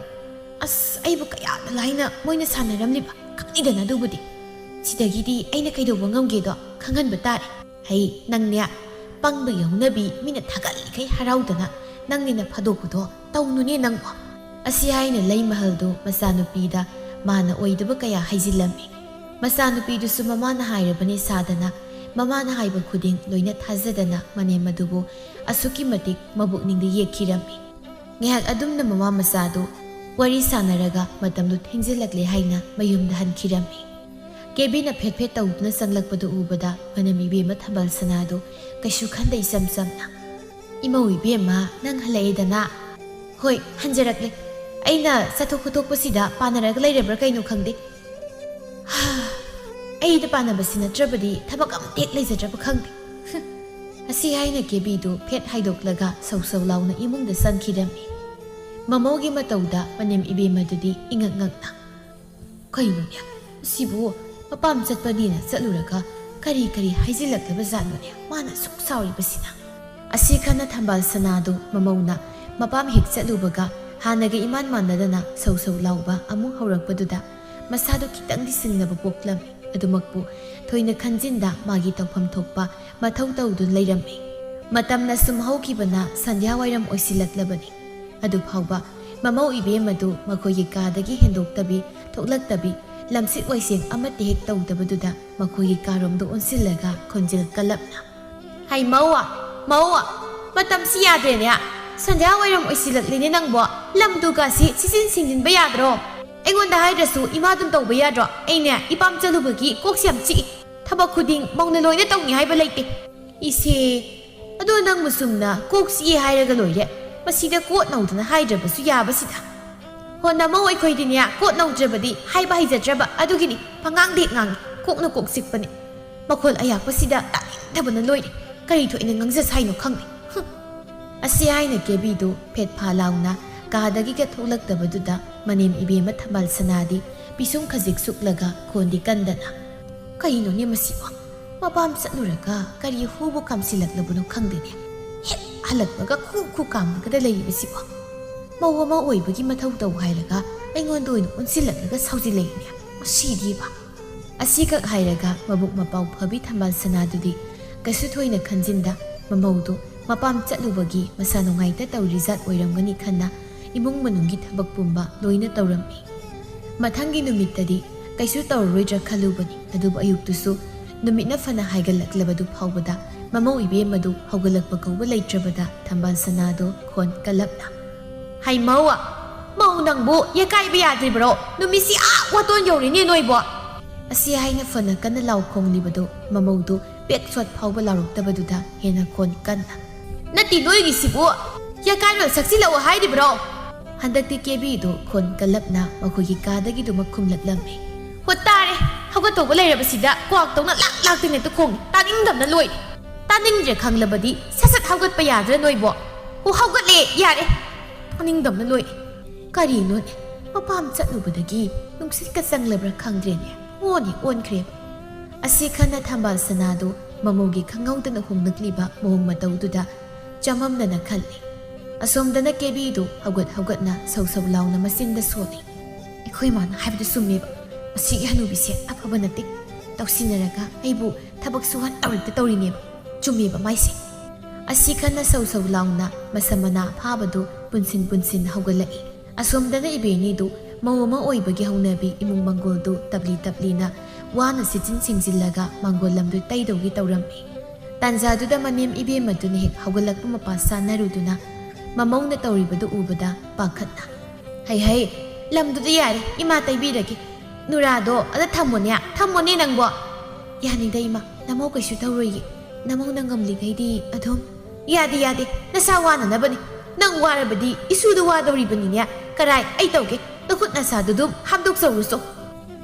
ꯑꯁ, ꯑꯩꯕꯨ ꯀꯌꯥꯗ ꯂꯥꯏꯅ ꯃꯣꯏꯅ ꯁꯥꯟꯅꯔꯝꯂꯤꯕ ꯈꯪꯉꯤꯗꯅ ꯑꯗꯨꯕꯨꯗꯤ꯫ ꯁꯤꯗꯒꯤꯗꯤ ꯑꯩꯅ ꯀꯩꯗꯧꯕ ꯉꯝꯒꯦꯗꯣ ꯈꯪꯍꯟꯕ ꯇꯥꯔꯦ꯫ ꯍꯩ, ꯅꯪꯅꯦ, ꯄꯪꯕꯒꯤ ꯍꯧꯅꯕꯤ, ꯃꯤꯅ ꯊꯥꯒꯠꯂꯤꯈꯩ ꯍꯔꯥꯎꯗꯅ ꯅꯪꯅꯦꯅ ꯐꯥꯗꯣꯛꯄꯗꯣ ꯇꯧꯅꯨꯅꯦ ꯅꯪꯕꯣ꯫ ꯑꯁꯤ ꯍꯥꯏꯅ ꯂꯩꯃꯍꯜꯗꯨ ꯃꯆꯥꯅꯨꯄꯤꯗ ꯃꯥꯅ ꯑꯣꯏꯗꯕ ꯀꯌꯥ ꯍꯩꯖꯤꯜꯂꯝꯃꯤ꯫ ꯃꯆꯥꯅꯨꯄꯤꯗꯨꯁꯨ ꯃꯃꯥꯅ ꯍꯥꯏꯔꯕꯅꯤ ꯁꯥꯗꯅ, ꯃꯃꯥꯅ ꯍꯥꯏꯕ ꯈꯨꯗꯤꯡ ꯂꯣꯏꯅ ꯊꯥꯖꯗꯅ ꯃꯅꯦꯝ ꯑꯗꯨꯕꯨ ꯑꯁꯨꯛꯀꯤ ꯃꯇꯤꯛ ꯃꯕꯨꯛꯅꯤꯡꯗ ꯌꯦꯛꯈꯤꯔꯝꯃꯤ꯫ ꯉꯥꯏꯍꯥꯛ ꯑꯗꯨꯝꯅ ꯃꯃꯥ ꯃꯆꯥꯗꯨ ꯋꯥꯔꯤ ꯁꯥꯟꯅꯔꯒ ꯃꯇꯝꯗꯨ ꯊꯦꯡꯖꯤꯜꯂꯛꯂꯦ ꯍꯥꯏꯅ ꯃꯌꯨꯝꯗ ꯍꯟꯈꯤꯔꯝꯃꯤ꯫ ꯀꯦꯕꯤꯅ ꯐꯦꯠ ꯐꯦꯠ ꯇꯧꯗꯨꯅ ꯆꯪꯂꯛꯄꯗꯨ ꯎꯕꯗ ꯃꯅꯦꯝ ꯏꯕꯦꯝꯃ ꯊꯝꯕꯥꯜ ꯁꯅꯥꯗꯨ ꯀꯩꯁꯨ ꯈꯟꯗ ꯏꯆꯝ ꯆꯝꯅ, "ꯏꯃꯧ ꯏꯕꯦꯝꯃ, ꯅꯪ ꯍꯜꯂꯛꯑꯦꯗꯅ?" "ꯍꯣꯏ, ꯍꯟꯖꯔꯛꯂꯦ꯫ ꯑꯩꯅ ꯆꯠꯊꯣꯛ ꯈꯣꯠꯇꯣꯛꯄꯁꯤꯗ ꯄꯥꯟꯅꯔꯒ ꯂꯩꯔꯕ꯭ꯔꯥ ꯀꯩꯅꯣ ꯈꯪꯗꯦ꯫ ꯍꯥ, ꯑꯩꯗ ꯄꯥꯟꯅꯕꯁꯤ ꯅꯠꯇ꯭ꯔꯕꯗꯤ ꯊꯕꯛ ꯑꯃꯠꯇ ꯍꯦꯛ ꯂꯩꯖꯗ꯭ꯔꯕ ꯈꯪꯗꯦ꯫" ꯍꯨꯝ꯫ ꯑꯁꯤ ꯍꯥꯏꯅ ꯀꯦꯕꯤꯗꯨ ꯐꯦꯠ ꯍꯥꯏꯗꯣꯛꯂꯒ ꯁꯧ ꯁꯧ ꯂꯥꯎꯅ ꯏꯃꯨꯡꯗ ꯆꯪꯈꯤꯔꯝꯃꯤ꯫ ꯃꯃꯧꯒꯤ ꯃꯇꯧꯗ ꯃꯅꯦꯝ ꯏꯕꯦꯝꯃꯗꯨꯗꯤ ꯏꯉꯛ ꯉꯛꯅ, "ꯀꯩꯅꯣꯅꯦ? ꯁꯤꯕꯨ ꯃꯄꯥꯝ ꯆꯠꯄꯅꯦꯅ ꯆꯠꯂꯨꯔꯒ ꯀꯔꯤ ꯀꯔꯤ ꯍꯥꯏꯖꯤꯜꯂꯛꯂꯕ ꯖꯥꯠꯅꯣꯅꯦ ꯃꯥꯅ ꯑꯁꯨꯛ ꯁꯥꯎꯔꯤꯕꯁꯤꯅ?" ꯑꯁꯤ ꯈꯟꯅ ꯊꯝꯕꯥꯜ ꯁꯅꯥꯗꯨ ꯃꯃꯧꯅ ꯃꯄꯥꯝ ꯍꯦꯛ ꯆꯠꯂꯨꯕꯒ ꯍꯥꯟꯅꯒ ꯏꯃꯥꯟ ꯃꯥꯟꯅꯗꯅ ꯁꯧ ꯁꯧ ꯂꯥꯎꯕ ꯑꯃꯨꯛ ꯍꯧꯔꯛꯄꯗꯨꯗ ꯃꯁꯥꯗꯨ ꯈꯤꯇꯪꯗꯤ ꯁꯤꯡꯅꯕ ꯄꯣꯛꯂꯝꯃꯤ꯫ ꯑꯗꯨꯃꯛꯄꯨ ꯊꯣꯏꯅ ꯈꯟꯖꯤꯟꯗ ꯃꯥꯒꯤ ꯇꯧꯐꯝ ꯊꯣꯛꯄ ꯃꯊꯧ ꯇꯧꯗꯨꯅ ꯂꯩꯔꯝꯃꯤ꯫ ꯃꯇꯝꯅ ꯁꯨꯝ ꯍꯧꯈꯤꯕꯅ ꯁꯟꯙ꯭ꯌꯥ ꯋꯥꯏꯔꯝ ꯑꯣꯏꯁꯤꯜꯂꯛꯂꯕꯅꯤ꯫ ꯑꯗꯨ ꯐꯥꯎꯕ ꯃꯃꯧ ꯏꯕꯦꯝꯃꯗꯨ ꯃꯈꯣꯏꯒꯤ ꯀꯥꯗꯒꯤ ꯍꯦꯟꯗꯣꯛꯇꯕꯤ ꯊꯣꯛꯂꯛꯇꯕꯤ, ꯂꯝꯁꯤꯠ ꯋꯥꯏꯁꯦꯡ ꯑꯃꯠꯇ ꯍꯦꯛ ꯇꯧꯗꯕꯗꯨꯗ ꯃꯈꯣꯏꯒꯤ ꯀꯥꯔꯣꯝꯗ ꯑꯣꯟꯁꯤꯜꯂꯒ ꯈꯣꯟꯖꯦꯜ ꯀꯜꯂꯞꯅ, "ꯍꯩ ꯃꯧ, ꯃꯧ, ꯃꯇꯝꯁꯤ ꯌꯥꯗ꯭ꯔꯦꯅꯦ꯫ ꯁꯟꯙ꯭ꯌꯥ ꯋꯥꯏꯔꯝ ꯑꯣꯏꯁꯤꯜꯂꯛꯂꯦꯅꯦ ꯅꯪꯕꯣ꯫ ꯂꯝꯗꯨꯒꯁꯤ ꯁꯤꯠꯆꯤꯟ ꯁꯦꯡꯖꯤꯟꯕ ꯌꯥꯗ꯭ꯔꯣ? ꯑꯩꯉꯣꯟꯗ ꯍꯥꯏꯗ꯭ꯔꯁꯨ ꯏꯃꯥꯗꯨꯅ ꯇꯧꯕ ꯌꯥꯗ꯭ꯔꯣ? ꯑꯩꯅꯦ ꯏꯄꯥꯝ ꯆꯠꯂꯨꯕꯒꯤ ꯀꯣꯛꯁꯦ ꯌꯥꯝ ꯆꯤꯛꯏ꯫ ꯊꯕꯛ ꯈꯨꯗꯤꯡ ꯃꯧꯅ ꯂꯣꯏꯅ ꯇꯧꯅꯤ ꯍꯥꯏꯕ ꯂꯩꯇꯦ꯫" "ꯏꯁꯦ, ꯑꯗꯣ ꯅꯪꯕꯨ ꯆꯨꯝꯅ ꯀꯣꯛ ꯆꯤꯛꯑꯦ ꯍꯥꯏꯔꯒ ꯂꯣꯏꯔꯦ꯫ ꯃꯁꯤꯗ ꯀꯣꯠ ꯅꯧꯗꯅ ꯍꯥꯏꯗ꯭ꯔꯕꯁꯨ ꯌꯥꯕꯁꯤꯗ꯫ ꯍꯣ ꯅꯃꯧ, ꯑꯩꯈꯣꯏꯗꯤꯅꯦ ꯀꯣꯠ ꯅꯧꯗ꯭ꯔꯕꯗꯤ ꯍꯥꯏꯕ ꯍꯩꯖꯗ꯭ꯔꯕ, ꯑꯗꯨꯒꯤꯅꯤ ꯄꯉꯥꯡꯗ ꯍꯦꯛ ꯉꯥꯡꯉꯤ꯫ ꯀꯣꯛꯅ ꯀꯣꯛ ꯆꯤꯛꯄꯅꯦ꯫ ꯃꯈꯣꯜ ꯑꯌꯥꯛꯄꯁꯤꯗ ꯇꯥꯅꯤꯡꯗꯕꯅ ꯂꯣꯏꯔꯦ꯫ ꯀꯔꯤ ꯊꯣꯛꯏꯅ ꯉꯥꯡꯖꯁ ꯍꯥꯏꯅꯣ ꯈꯪꯗꯦ꯫ ꯍꯨꯝ꯫ ꯑꯁꯤ ꯍꯥꯏꯅ ꯀꯦꯕꯤꯗꯨ ꯐꯦꯠ ꯐꯥ ꯂꯥꯎꯅ ꯀꯥꯗꯒꯤꯒ ꯊꯣꯛꯂꯛꯇꯕꯗꯨꯗ ꯃꯅꯦꯝ ꯏꯕꯦꯝꯃ ꯊꯝꯕꯥꯜ ꯁꯅꯥꯗꯤ ꯄꯤꯁꯨꯝ ꯈꯖꯤꯛ ꯁꯨꯛꯂꯒ ꯈꯣꯟꯗꯤ ꯀꯟꯗꯅ, "ꯀꯩꯅꯣꯅꯦ ꯃꯁꯤꯕꯣ? ꯃꯄꯥꯝ ꯆꯠꯂꯨꯔꯒ ꯀꯔꯤ ꯍꯨꯕꯨ ꯀꯥꯝꯁꯤꯜꯂꯛꯂꯕꯅꯣ ꯈꯪꯗꯦꯅꯦ꯫ ꯍꯦꯛ ꯍꯜꯂꯛꯄꯒ ꯈꯨ ꯈꯨ ꯀꯥꯝꯂꯒꯗ ꯂꯩꯔꯤꯕꯁꯤꯕꯣ꯫ ꯃꯧ ꯑꯃ ꯑꯣꯏꯕꯒꯤ ꯃꯊꯧ ꯇꯧ ꯍꯥꯏꯔꯒ ꯑꯩꯉꯣꯟꯗ ꯑꯣꯏꯅ ꯑꯣꯟꯁꯤꯜꯂꯛꯂꯒ ꯁꯥꯎꯖꯤꯜꯂꯛꯏꯅꯦ꯫ ꯃꯁꯤꯗꯤꯕ꯫" ꯑꯁꯤꯈꯛ ꯍꯥꯏꯔꯒ ꯃꯕꯨꯛ ꯃꯄꯥꯎ ꯐꯕꯤ ꯊꯝꯕꯥꯜ ꯁꯅꯥꯗꯨꯗꯤ ꯀꯩꯁꯨ ꯊꯣꯏꯅ ꯈꯟꯖꯤꯟꯗ, ꯃꯃꯧꯗꯨ ꯃꯄꯥꯝ ꯆꯠꯂꯨꯕꯒꯤ ꯃꯁꯥ ꯅꯨꯡꯉꯥꯏꯇ ꯇꯧꯔꯤ ꯖꯥꯠ ꯑꯣꯏꯔꯝꯒꯅꯤ ꯈꯟꯅ ꯏꯃꯨꯡ ꯃꯅꯨꯡꯒꯤ ꯊꯕꯛ ꯄꯨꯝꯕ ꯂꯣꯏꯅ ꯇꯧꯔꯝꯃꯤ꯫ ꯃꯊꯪꯒꯤ ꯅꯨꯃꯤꯠꯇꯗꯤ ꯀꯩꯁꯨ ꯇꯧꯔꯔꯣꯏꯗ꯭ꯔꯥ ꯈꯜꯂꯨꯕꯅꯤ, ꯑꯗꯨꯕꯨ ꯑꯌꯨꯛꯇꯨꯁꯨ ꯅꯨꯃꯤꯠꯅ ꯐꯅ ꯍꯥꯏꯒꯠꯂꯛꯂꯕꯗꯨ ꯐꯥꯎꯕꯗ ꯃꯃꯧ ꯏꯕꯦꯝꯃꯗꯨ ꯍꯧꯒꯠꯂꯛꯄ ꯀꯧꯕ ꯂꯩꯇ꯭ꯔꯕꯗ ꯊꯝꯕꯥꯜ ꯁꯅꯥꯗꯣ ꯈꯣꯟ ꯀꯜꯂꯞꯅ, "ꯍꯩꯃꯧ! ꯃꯧ ꯅꯪꯕꯨ ꯌꯦꯀꯥꯏꯕ ꯌꯥꯗ꯭ꯔꯤꯕ꯭ꯔꯣ? ꯅꯨꯃꯤꯠꯁꯤ ꯑꯥ ꯋꯥꯇꯣꯟ ꯌꯧꯔꯤꯅꯦ ꯅꯣꯏꯕꯣ!" ꯑꯁꯤ ꯍꯥꯏꯅ ꯐꯅ ꯀꯟꯅ ꯂꯥꯎ ꯈꯣꯡꯂꯤꯕꯗꯨ ꯃꯃꯧꯗꯨ ꯄꯦꯠ ꯁꯣꯠ ꯐꯥꯎꯕ ꯂꯥꯎꯔꯛꯇꯕꯗꯨꯗ ꯍꯦꯟꯅ ꯈꯣꯟ ꯀꯟꯅ, "ꯅꯠꯇꯦ ꯅꯣꯏꯒꯤꯁꯤꯕꯨ ꯌꯦꯀꯥꯏꯔꯣꯜ ꯁꯛꯆꯤꯜꯂꯛꯑꯣ ꯍꯥꯏꯔꯤꯕ꯭ꯔꯣ?" ꯍꯟꯗꯛꯇꯤ ꯀꯦꯕꯤꯗꯨ ꯈꯣꯟ ꯀꯜꯂꯞꯅ ꯃꯈꯣꯏꯒꯤ ꯀꯥꯗꯒꯤꯗꯨꯃꯛ ꯈꯨꯝꯂꯛꯂꯝꯃꯤ꯫ "ꯍꯣ ꯇꯥꯔꯦ, ꯍꯧꯒꯠꯇꯧꯕ ꯂꯩꯔꯕꯁꯤꯗ ꯀ꯭ꯋꯥꯛꯇꯧꯅ ꯂꯥꯛ ꯂꯥꯛꯇꯅ ꯍꯦꯛꯇ ꯈꯣꯡꯉꯤ꯫ ꯇꯥꯅꯤꯡꯗꯕꯅ ꯂꯣꯏꯔꯦ꯫ ꯇꯥꯅꯤꯡꯗ꯭ꯔꯦ ꯈꯪꯂꯕꯗꯤ ꯁꯠ ꯁꯠ ꯍꯧꯒꯠꯄ ꯌꯥꯗ꯭ꯔꯥ ꯅꯣꯏꯕꯣ? ꯍꯣ ꯍꯧꯒꯠꯂꯦ, ꯌꯥꯔꯦ꯫ ꯇꯥꯅꯤꯡꯗꯕꯅ ꯂꯣꯏꯔꯦ꯫ ꯀꯔꯤꯅꯣꯅꯦ? ꯃꯄꯥꯝ ꯆꯠꯂꯨꯕꯗꯒꯤ ꯅꯨꯡꯁꯤꯠꯀ ꯆꯪꯂꯕ꯭ꯔꯥ ꯈꯪꯗ꯭ꯔꯦꯅꯦ꯫ ꯑꯣꯟꯅꯤ ꯑꯣꯟꯈ꯭ꯔꯦꯕ꯫" ꯑꯁꯤ ꯈꯟꯅ ꯊꯝꯕꯥꯜ ꯁꯅꯥꯗꯨ ꯃꯃꯧꯒꯤ ꯈꯪꯍꯧꯗꯅ ꯍꯣꯡꯂꯛꯂꯤꯕ ꯃꯑꯣꯡ ꯃꯇꯧꯗꯨꯗ ꯆꯃꯝꯅꯅ ꯈꯜꯂꯤ꯫ ꯑꯁꯣꯝꯗꯅ ꯀꯦꯕꯤꯗꯨ ꯍꯧꯒꯠ ꯍꯧꯒꯠꯅ ꯁꯧ ꯁꯧ ꯂꯥꯎꯅ ꯃꯆꯤꯟꯗ ꯁꯣꯜꯂꯤ꯫ "ꯑꯩꯈꯣꯏ ꯃꯥꯅ ꯍꯥꯏꯕꯗꯨ ꯆꯨꯝꯃꯦꯕ꯫ ꯃꯁꯤꯒꯤ ꯍꯅꯨꯕꯤꯁꯦ ꯑꯐꯕ ꯅꯠꯇꯦ꯫ ꯇꯧꯁꯤꯟꯅꯔꯒ ꯑꯩꯕꯨ ꯊꯕꯛ ꯁꯨꯍꯟ ꯇꯧꯔꯤꯛꯇ ꯇꯧꯔꯤꯅꯦꯕ꯫ ꯆꯨꯝꯃꯦꯕ ꯃꯥꯏꯁꯦ꯫" ꯑꯁꯤ ꯈꯟꯅ ꯁꯧ ꯁꯧ ꯂꯥꯎꯅ ꯃꯁꯝ ꯃꯅꯥ ꯑꯐꯥꯕꯗꯨ ꯄꯨꯟꯁꯤꯟ ꯄꯨꯟꯁꯤꯟ ꯍꯧꯒꯠꯂꯛꯏ꯫ ꯑꯁꯣꯝꯗꯅ ꯏꯕꯦꯅꯤꯗꯨ ꯃꯧ ꯑꯃ ꯑꯣꯏꯕꯒꯤ ꯍꯧꯅꯕꯤ ꯏꯃꯨꯡ ꯃꯪꯒꯣꯜꯗꯨ ꯇꯞꯂꯤ ꯇꯞꯂꯤꯅ ꯋꯥꯅ ꯁꯤꯠꯆꯤꯟ ꯁꯤꯡꯖꯤꯜꯂꯒ ꯃꯪꯒꯣꯜ ꯂꯝꯗꯨ ꯇꯩꯗꯧꯒꯤ ꯇꯧꯔꯝꯃꯤ꯫ ꯇꯥꯟꯖꯥꯗꯨꯗ ꯃꯅꯦꯝ ꯏꯕꯦꯝꯃꯗꯨꯅ ꯍꯦꯛ ꯍꯧꯒꯠꯂꯛꯄ ꯃꯄꯥ ꯆꯥꯅꯔꯨꯗꯨꯅ ꯃꯃꯧꯅ ꯇꯧꯔꯤꯕꯗꯨ ꯎꯕꯗ ꯄꯥꯈꯠꯅ, "ꯍꯩ ꯍꯩ, ꯂꯝꯗꯨꯗ ꯌꯥꯔꯦ, ꯏꯃꯥ ꯇꯩꯕꯤꯔꯒꯦ꯫ ꯅꯨꯔꯥꯗꯣ ꯑꯗ ꯊꯝꯃꯣꯅꯦ, ꯊꯝꯃꯣꯅꯦ ꯅꯪꯕꯣ꯫" "ꯌꯥꯅꯤꯗ ꯏꯃꯥ, ꯅꯃꯧ ꯀꯩꯁꯨ ꯇꯧꯔꯣꯏꯌꯦ꯫ ꯅꯃꯧꯅ ꯉꯝꯂꯤꯈꯩꯗꯤ ꯑꯗꯨꯝ..." "ꯌꯥꯗꯦ, ꯌꯥꯗꯦ, ꯅꯁꯥ ꯋꯥꯅꯅꯕꯅꯤ꯫ ꯅꯪ ꯋꯥꯔꯕꯗꯤ ꯏꯁꯨꯗ ꯋꯥꯗꯧꯔꯤꯕꯅꯤꯅꯦ꯫ ꯀꯔꯥꯏ, ꯑꯩ ꯇꯧꯒꯦ, ꯅꯈꯨꯠ ꯅꯁꯥꯗꯨ ꯑꯗꯨꯝ ꯍꯥꯝꯗꯣꯛꯆꯧꯔꯨꯆꯣ"꯫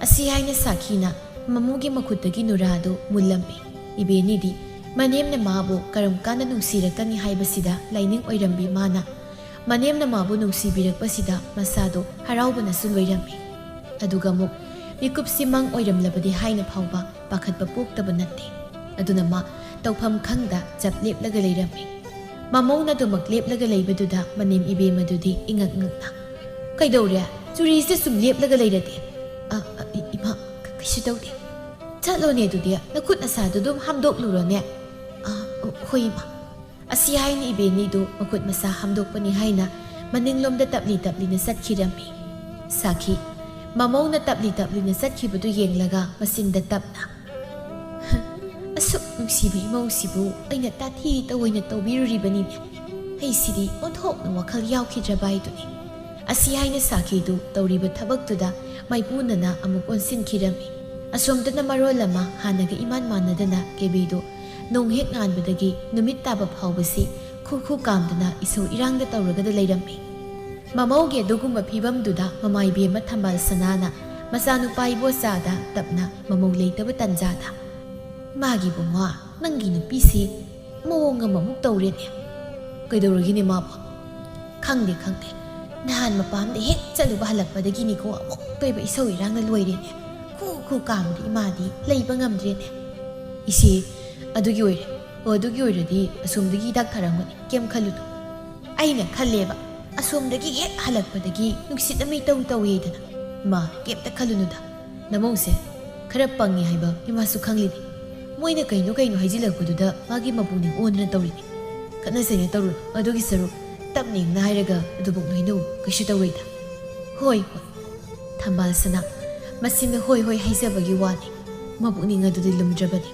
ꯑꯁꯤ ꯍꯥꯏꯅ ꯁꯥꯈꯤꯅ ꯃꯃꯧꯒꯤ ꯃꯈꯨꯠꯇꯒꯤ ꯅꯨꯔꯥꯗꯨ ꯃꯨꯜꯂꯝꯃꯤ꯫ ꯏꯕꯦꯅꯤꯗꯤ ꯃꯅꯦꯝꯅ ꯃꯥꯕꯨ ꯀꯔꯝ ꯀꯥꯟꯗ ꯅꯨꯡꯁꯤꯔꯛꯀꯅꯤ ꯍꯥꯏꯕꯁꯤꯗ ꯂꯥꯏꯅꯤꯡ ꯑꯣꯏꯔꯝꯕꯤ ꯃꯥꯅ ꯃꯅꯦꯝꯅ ꯃꯥꯕꯨ ꯅꯨꯡꯁꯤꯕꯤꯔꯛꯄꯁꯤꯗ ꯃꯁꯥꯗꯣ ꯍꯔꯥꯎꯕꯅꯁꯨ ꯂꯣꯏꯔꯝꯃꯤ꯫ ꯑꯗꯨꯒ ꯑꯃꯨꯛ ꯃꯤꯀꯨꯞꯁꯤ ꯃꯪ ꯑꯣꯏꯔꯝꯂꯕꯗꯤ ꯍꯥꯏꯅ ꯐꯥꯎꯕ ꯄꯥꯈꯠꯄ ꯄꯣꯛꯇꯕ ꯅꯠꯇꯦ꯫ ꯑꯗꯨꯅ ꯃꯥ ꯇꯧꯐꯝ ꯈꯪꯗ ꯆꯞ ꯂꯦꯞꯂꯒ ꯂꯩꯔꯝꯃꯤ꯫ ꯃꯃꯧꯅ ꯑꯗꯨꯃꯛ ꯂꯦꯞꯂꯒ ꯂꯩꯕꯗꯨꯗ ꯃꯅꯦꯝ ꯏꯕꯦꯝꯃꯗꯨꯗꯤ ꯏꯉꯛ ꯉꯛꯅ, "ꯀꯩꯗꯧꯔꯦ? ꯆꯨꯔꯤꯁꯦ ꯁꯨꯝ ꯂꯦꯞꯂꯒ ꯂꯩꯔꯗꯤ?" "ꯑ, ꯑ, ꯏ-, ꯏꯃꯥ, ꯀ-, ꯀꯩꯁꯨ ꯇꯧꯗꯦ꯫ ꯆꯠꯂꯣꯅꯦ ꯑꯗꯨꯗꯤ, ꯅꯈꯨꯠ ꯅꯁꯥꯗꯨ ꯑꯗꯨꯝ ꯍꯥꯝꯗꯣꯛꯂꯨꯔꯣꯅꯦ"꯫ "ꯑ, ꯑ, ꯍꯣꯏ ꯏꯃꯥ"꯫ ꯑꯁꯤ ꯍꯥꯏꯅ ꯏꯕꯦꯅꯤꯗꯨ ꯃꯈꯨꯠ ꯃꯁꯥ ꯍꯥꯝꯗꯣꯛꯄꯅꯤ ꯍꯥꯏꯅ ꯃꯅꯤꯡꯂꯣꯝꯗ ꯇꯞꯂꯤ ꯇꯞꯂꯤꯅ ꯆꯠꯈꯤꯔꯝꯃꯤ꯫ ꯁꯥꯈꯤ, ꯃꯃꯧꯅ ꯇꯞꯂꯤ ꯇꯞꯂꯤꯅ ꯆꯠꯈꯤꯕꯗꯨ ꯌꯦꯡꯂꯒ ꯃꯆꯤꯟꯗ ꯇꯞꯅ, "ꯑꯁꯨꯛ ꯅꯨꯡꯁꯤꯕ ꯏꯃꯧꯁꯤꯕꯨ ꯑꯩꯅ ꯇꯥꯊꯤ ꯇꯧꯑꯣꯏꯅ ꯇꯧꯕꯤꯔꯨꯔꯤꯕꯅꯤꯅꯦ꯫ ꯑꯩꯁꯤꯗꯤ ꯑꯣꯟꯊꯣꯛꯅ ꯋꯥꯈꯜ ꯌꯥꯎꯈꯤꯗ꯭ꯔꯕ ꯍꯥꯏꯗꯨꯅꯤ"꯫ ꯑꯁꯤ ꯍꯥꯏꯅ ꯁꯥꯈꯤꯗꯨ ꯇꯧꯔꯤꯕ ꯊꯕꯛꯇꯨꯗ ꯃꯥꯏꯄꯨꯅꯅ ꯑꯃꯨꯛ ꯑꯣꯟꯁꯤꯟꯈꯤꯔꯝꯃꯤ꯫ ꯑꯁꯣꯝꯗꯅ ꯃꯔꯣꯜ ꯑꯃ ꯍꯥꯟꯅꯒ ꯏꯃꯥꯟ ꯃꯥꯟꯅꯗꯅ ꯀꯦꯕꯤꯗꯨ ꯅꯣꯡ ꯍꯦꯛ ꯉꯥꯟꯕꯗꯒꯤ ꯅꯨꯃꯤꯠ ꯇꯥꯕ ꯐꯥꯎꯕꯁꯤ ꯈꯨ ꯈꯨ ꯀꯥꯝꯗꯨꯅ ꯏꯁꯧ ꯏꯔꯥꯡꯗ ꯇꯧꯔꯒꯗ ꯂꯩꯔꯝꯃꯤ꯫ ꯃꯃꯧꯒꯤ ꯑꯗꯨꯒꯨꯝꯕ ꯐꯤꯕꯝꯗꯨꯗ ꯃꯃꯥ ꯏꯕꯦꯝꯃ ꯊꯝꯕꯥꯜ ꯁꯅꯥꯅ ꯃꯆꯥꯅꯨꯄꯥ ꯏꯕꯣꯆꯥꯗ ꯇꯞꯅ ꯃꯃꯧ ꯂꯩꯇꯕ ꯇꯟꯖꯥꯗ, "ꯃꯥꯒꯤ ꯏꯕꯨꯡꯉꯣ, ꯅꯪꯒꯤ ꯅꯨꯄꯤꯁꯤ ꯃꯑꯣꯡ ꯑꯃꯃꯨꯛ ꯇꯧꯔꯦꯅꯦ꯫ ꯀꯩꯗꯧꯔꯒꯦꯅꯦ ꯃꯥꯕꯣ?" "ꯈꯪꯗꯦ, ꯈꯪꯗꯦ꯫ ꯅꯍꯥꯟ ꯃꯄꯥꯝꯗ ꯍꯦꯛ ꯆꯠꯂꯨꯕ ꯍꯜꯂꯛꯄꯗꯒꯤꯅꯤꯀꯣ ꯑꯃꯨꯛꯇꯣꯏꯕ ꯏꯁꯧ ꯏꯔꯥꯡꯅ ꯂꯣꯏꯔꯦꯅꯦ꯫ ꯈꯨ ꯈꯨ ꯀꯥꯝꯕꯗꯤ ꯏꯃꯥꯗꯤ ꯂꯩꯕ ꯉꯝꯗ꯭ꯔꯦꯅꯦ"꯫ "ꯏꯆꯦ, ꯑꯗꯨꯒꯤ ꯑꯣꯏꯔꯦ꯫ ꯑꯣ, ꯑꯗꯨꯒꯤ ꯑꯣꯏꯔꯗꯤ ꯑꯁꯣꯝꯗꯒꯤ ꯍꯤꯗꯥꯛ ꯊꯥꯔꯝꯒꯅꯤ꯫ ꯀꯩꯝ ꯈꯜꯂꯨꯅꯨ"꯫ ꯑꯩꯅ ꯈꯜꯂꯦꯕ, ꯑꯁꯣꯝꯗꯒꯤ ꯍꯦꯛ ꯍꯜꯂꯛꯄꯗꯒꯤ ꯅꯨꯡꯁꯤꯠ ꯑꯃ ꯏꯇꯧ ꯇꯧꯏꯗꯅ꯫ "ꯏꯃꯥ, ꯀꯩꯝꯇ ꯈꯜꯂꯨꯅꯨꯗ꯫ ꯅꯃꯧꯁꯦ ꯈꯔ ꯄꯪꯉꯦ ꯍꯥꯏꯕ ꯏꯃꯥꯁꯨ ꯈꯪꯂꯤꯅꯤ꯫ ꯃꯣꯏꯅ ꯀꯩꯅꯣ ꯀꯩꯅꯣ ꯍꯥꯏꯖꯤꯜꯂꯛꯄꯗꯨꯗ ꯃꯥꯒꯤ ꯃꯄꯨꯛꯅꯤꯡ ꯑꯣꯟꯗꯅ ꯇꯧꯔꯤꯅꯤ꯫ ꯈꯠꯅ ꯆꯩꯅ ꯇꯧꯔꯨꯅꯨ꯫ ꯑꯗꯨꯒꯤ ꯁꯔꯨꯛ ꯇꯞꯅ ꯏꯪꯅ ꯍꯥꯏꯔꯒ ꯑꯗꯨꯕꯨꯛ ꯅꯣꯏꯅꯧ꯫ ꯀꯩꯁꯨ ꯇꯧꯔꯣꯏꯗ"꯫ "ꯍꯣꯏ, ꯍꯣꯏ"꯫ ꯊꯝꯕꯥꯜ ꯁꯅꯥ ꯃꯆꯤꯟꯗ ꯍꯣꯏ ꯍꯣꯏ ꯍꯥꯏꯖꯕꯒꯤ ꯋꯥꯅꯤ꯫ ꯃꯄꯨꯛꯅꯤꯡ ꯑꯗꯨꯗꯤ ꯂꯨꯝꯗ꯭ꯔꯕꯅꯤ꯫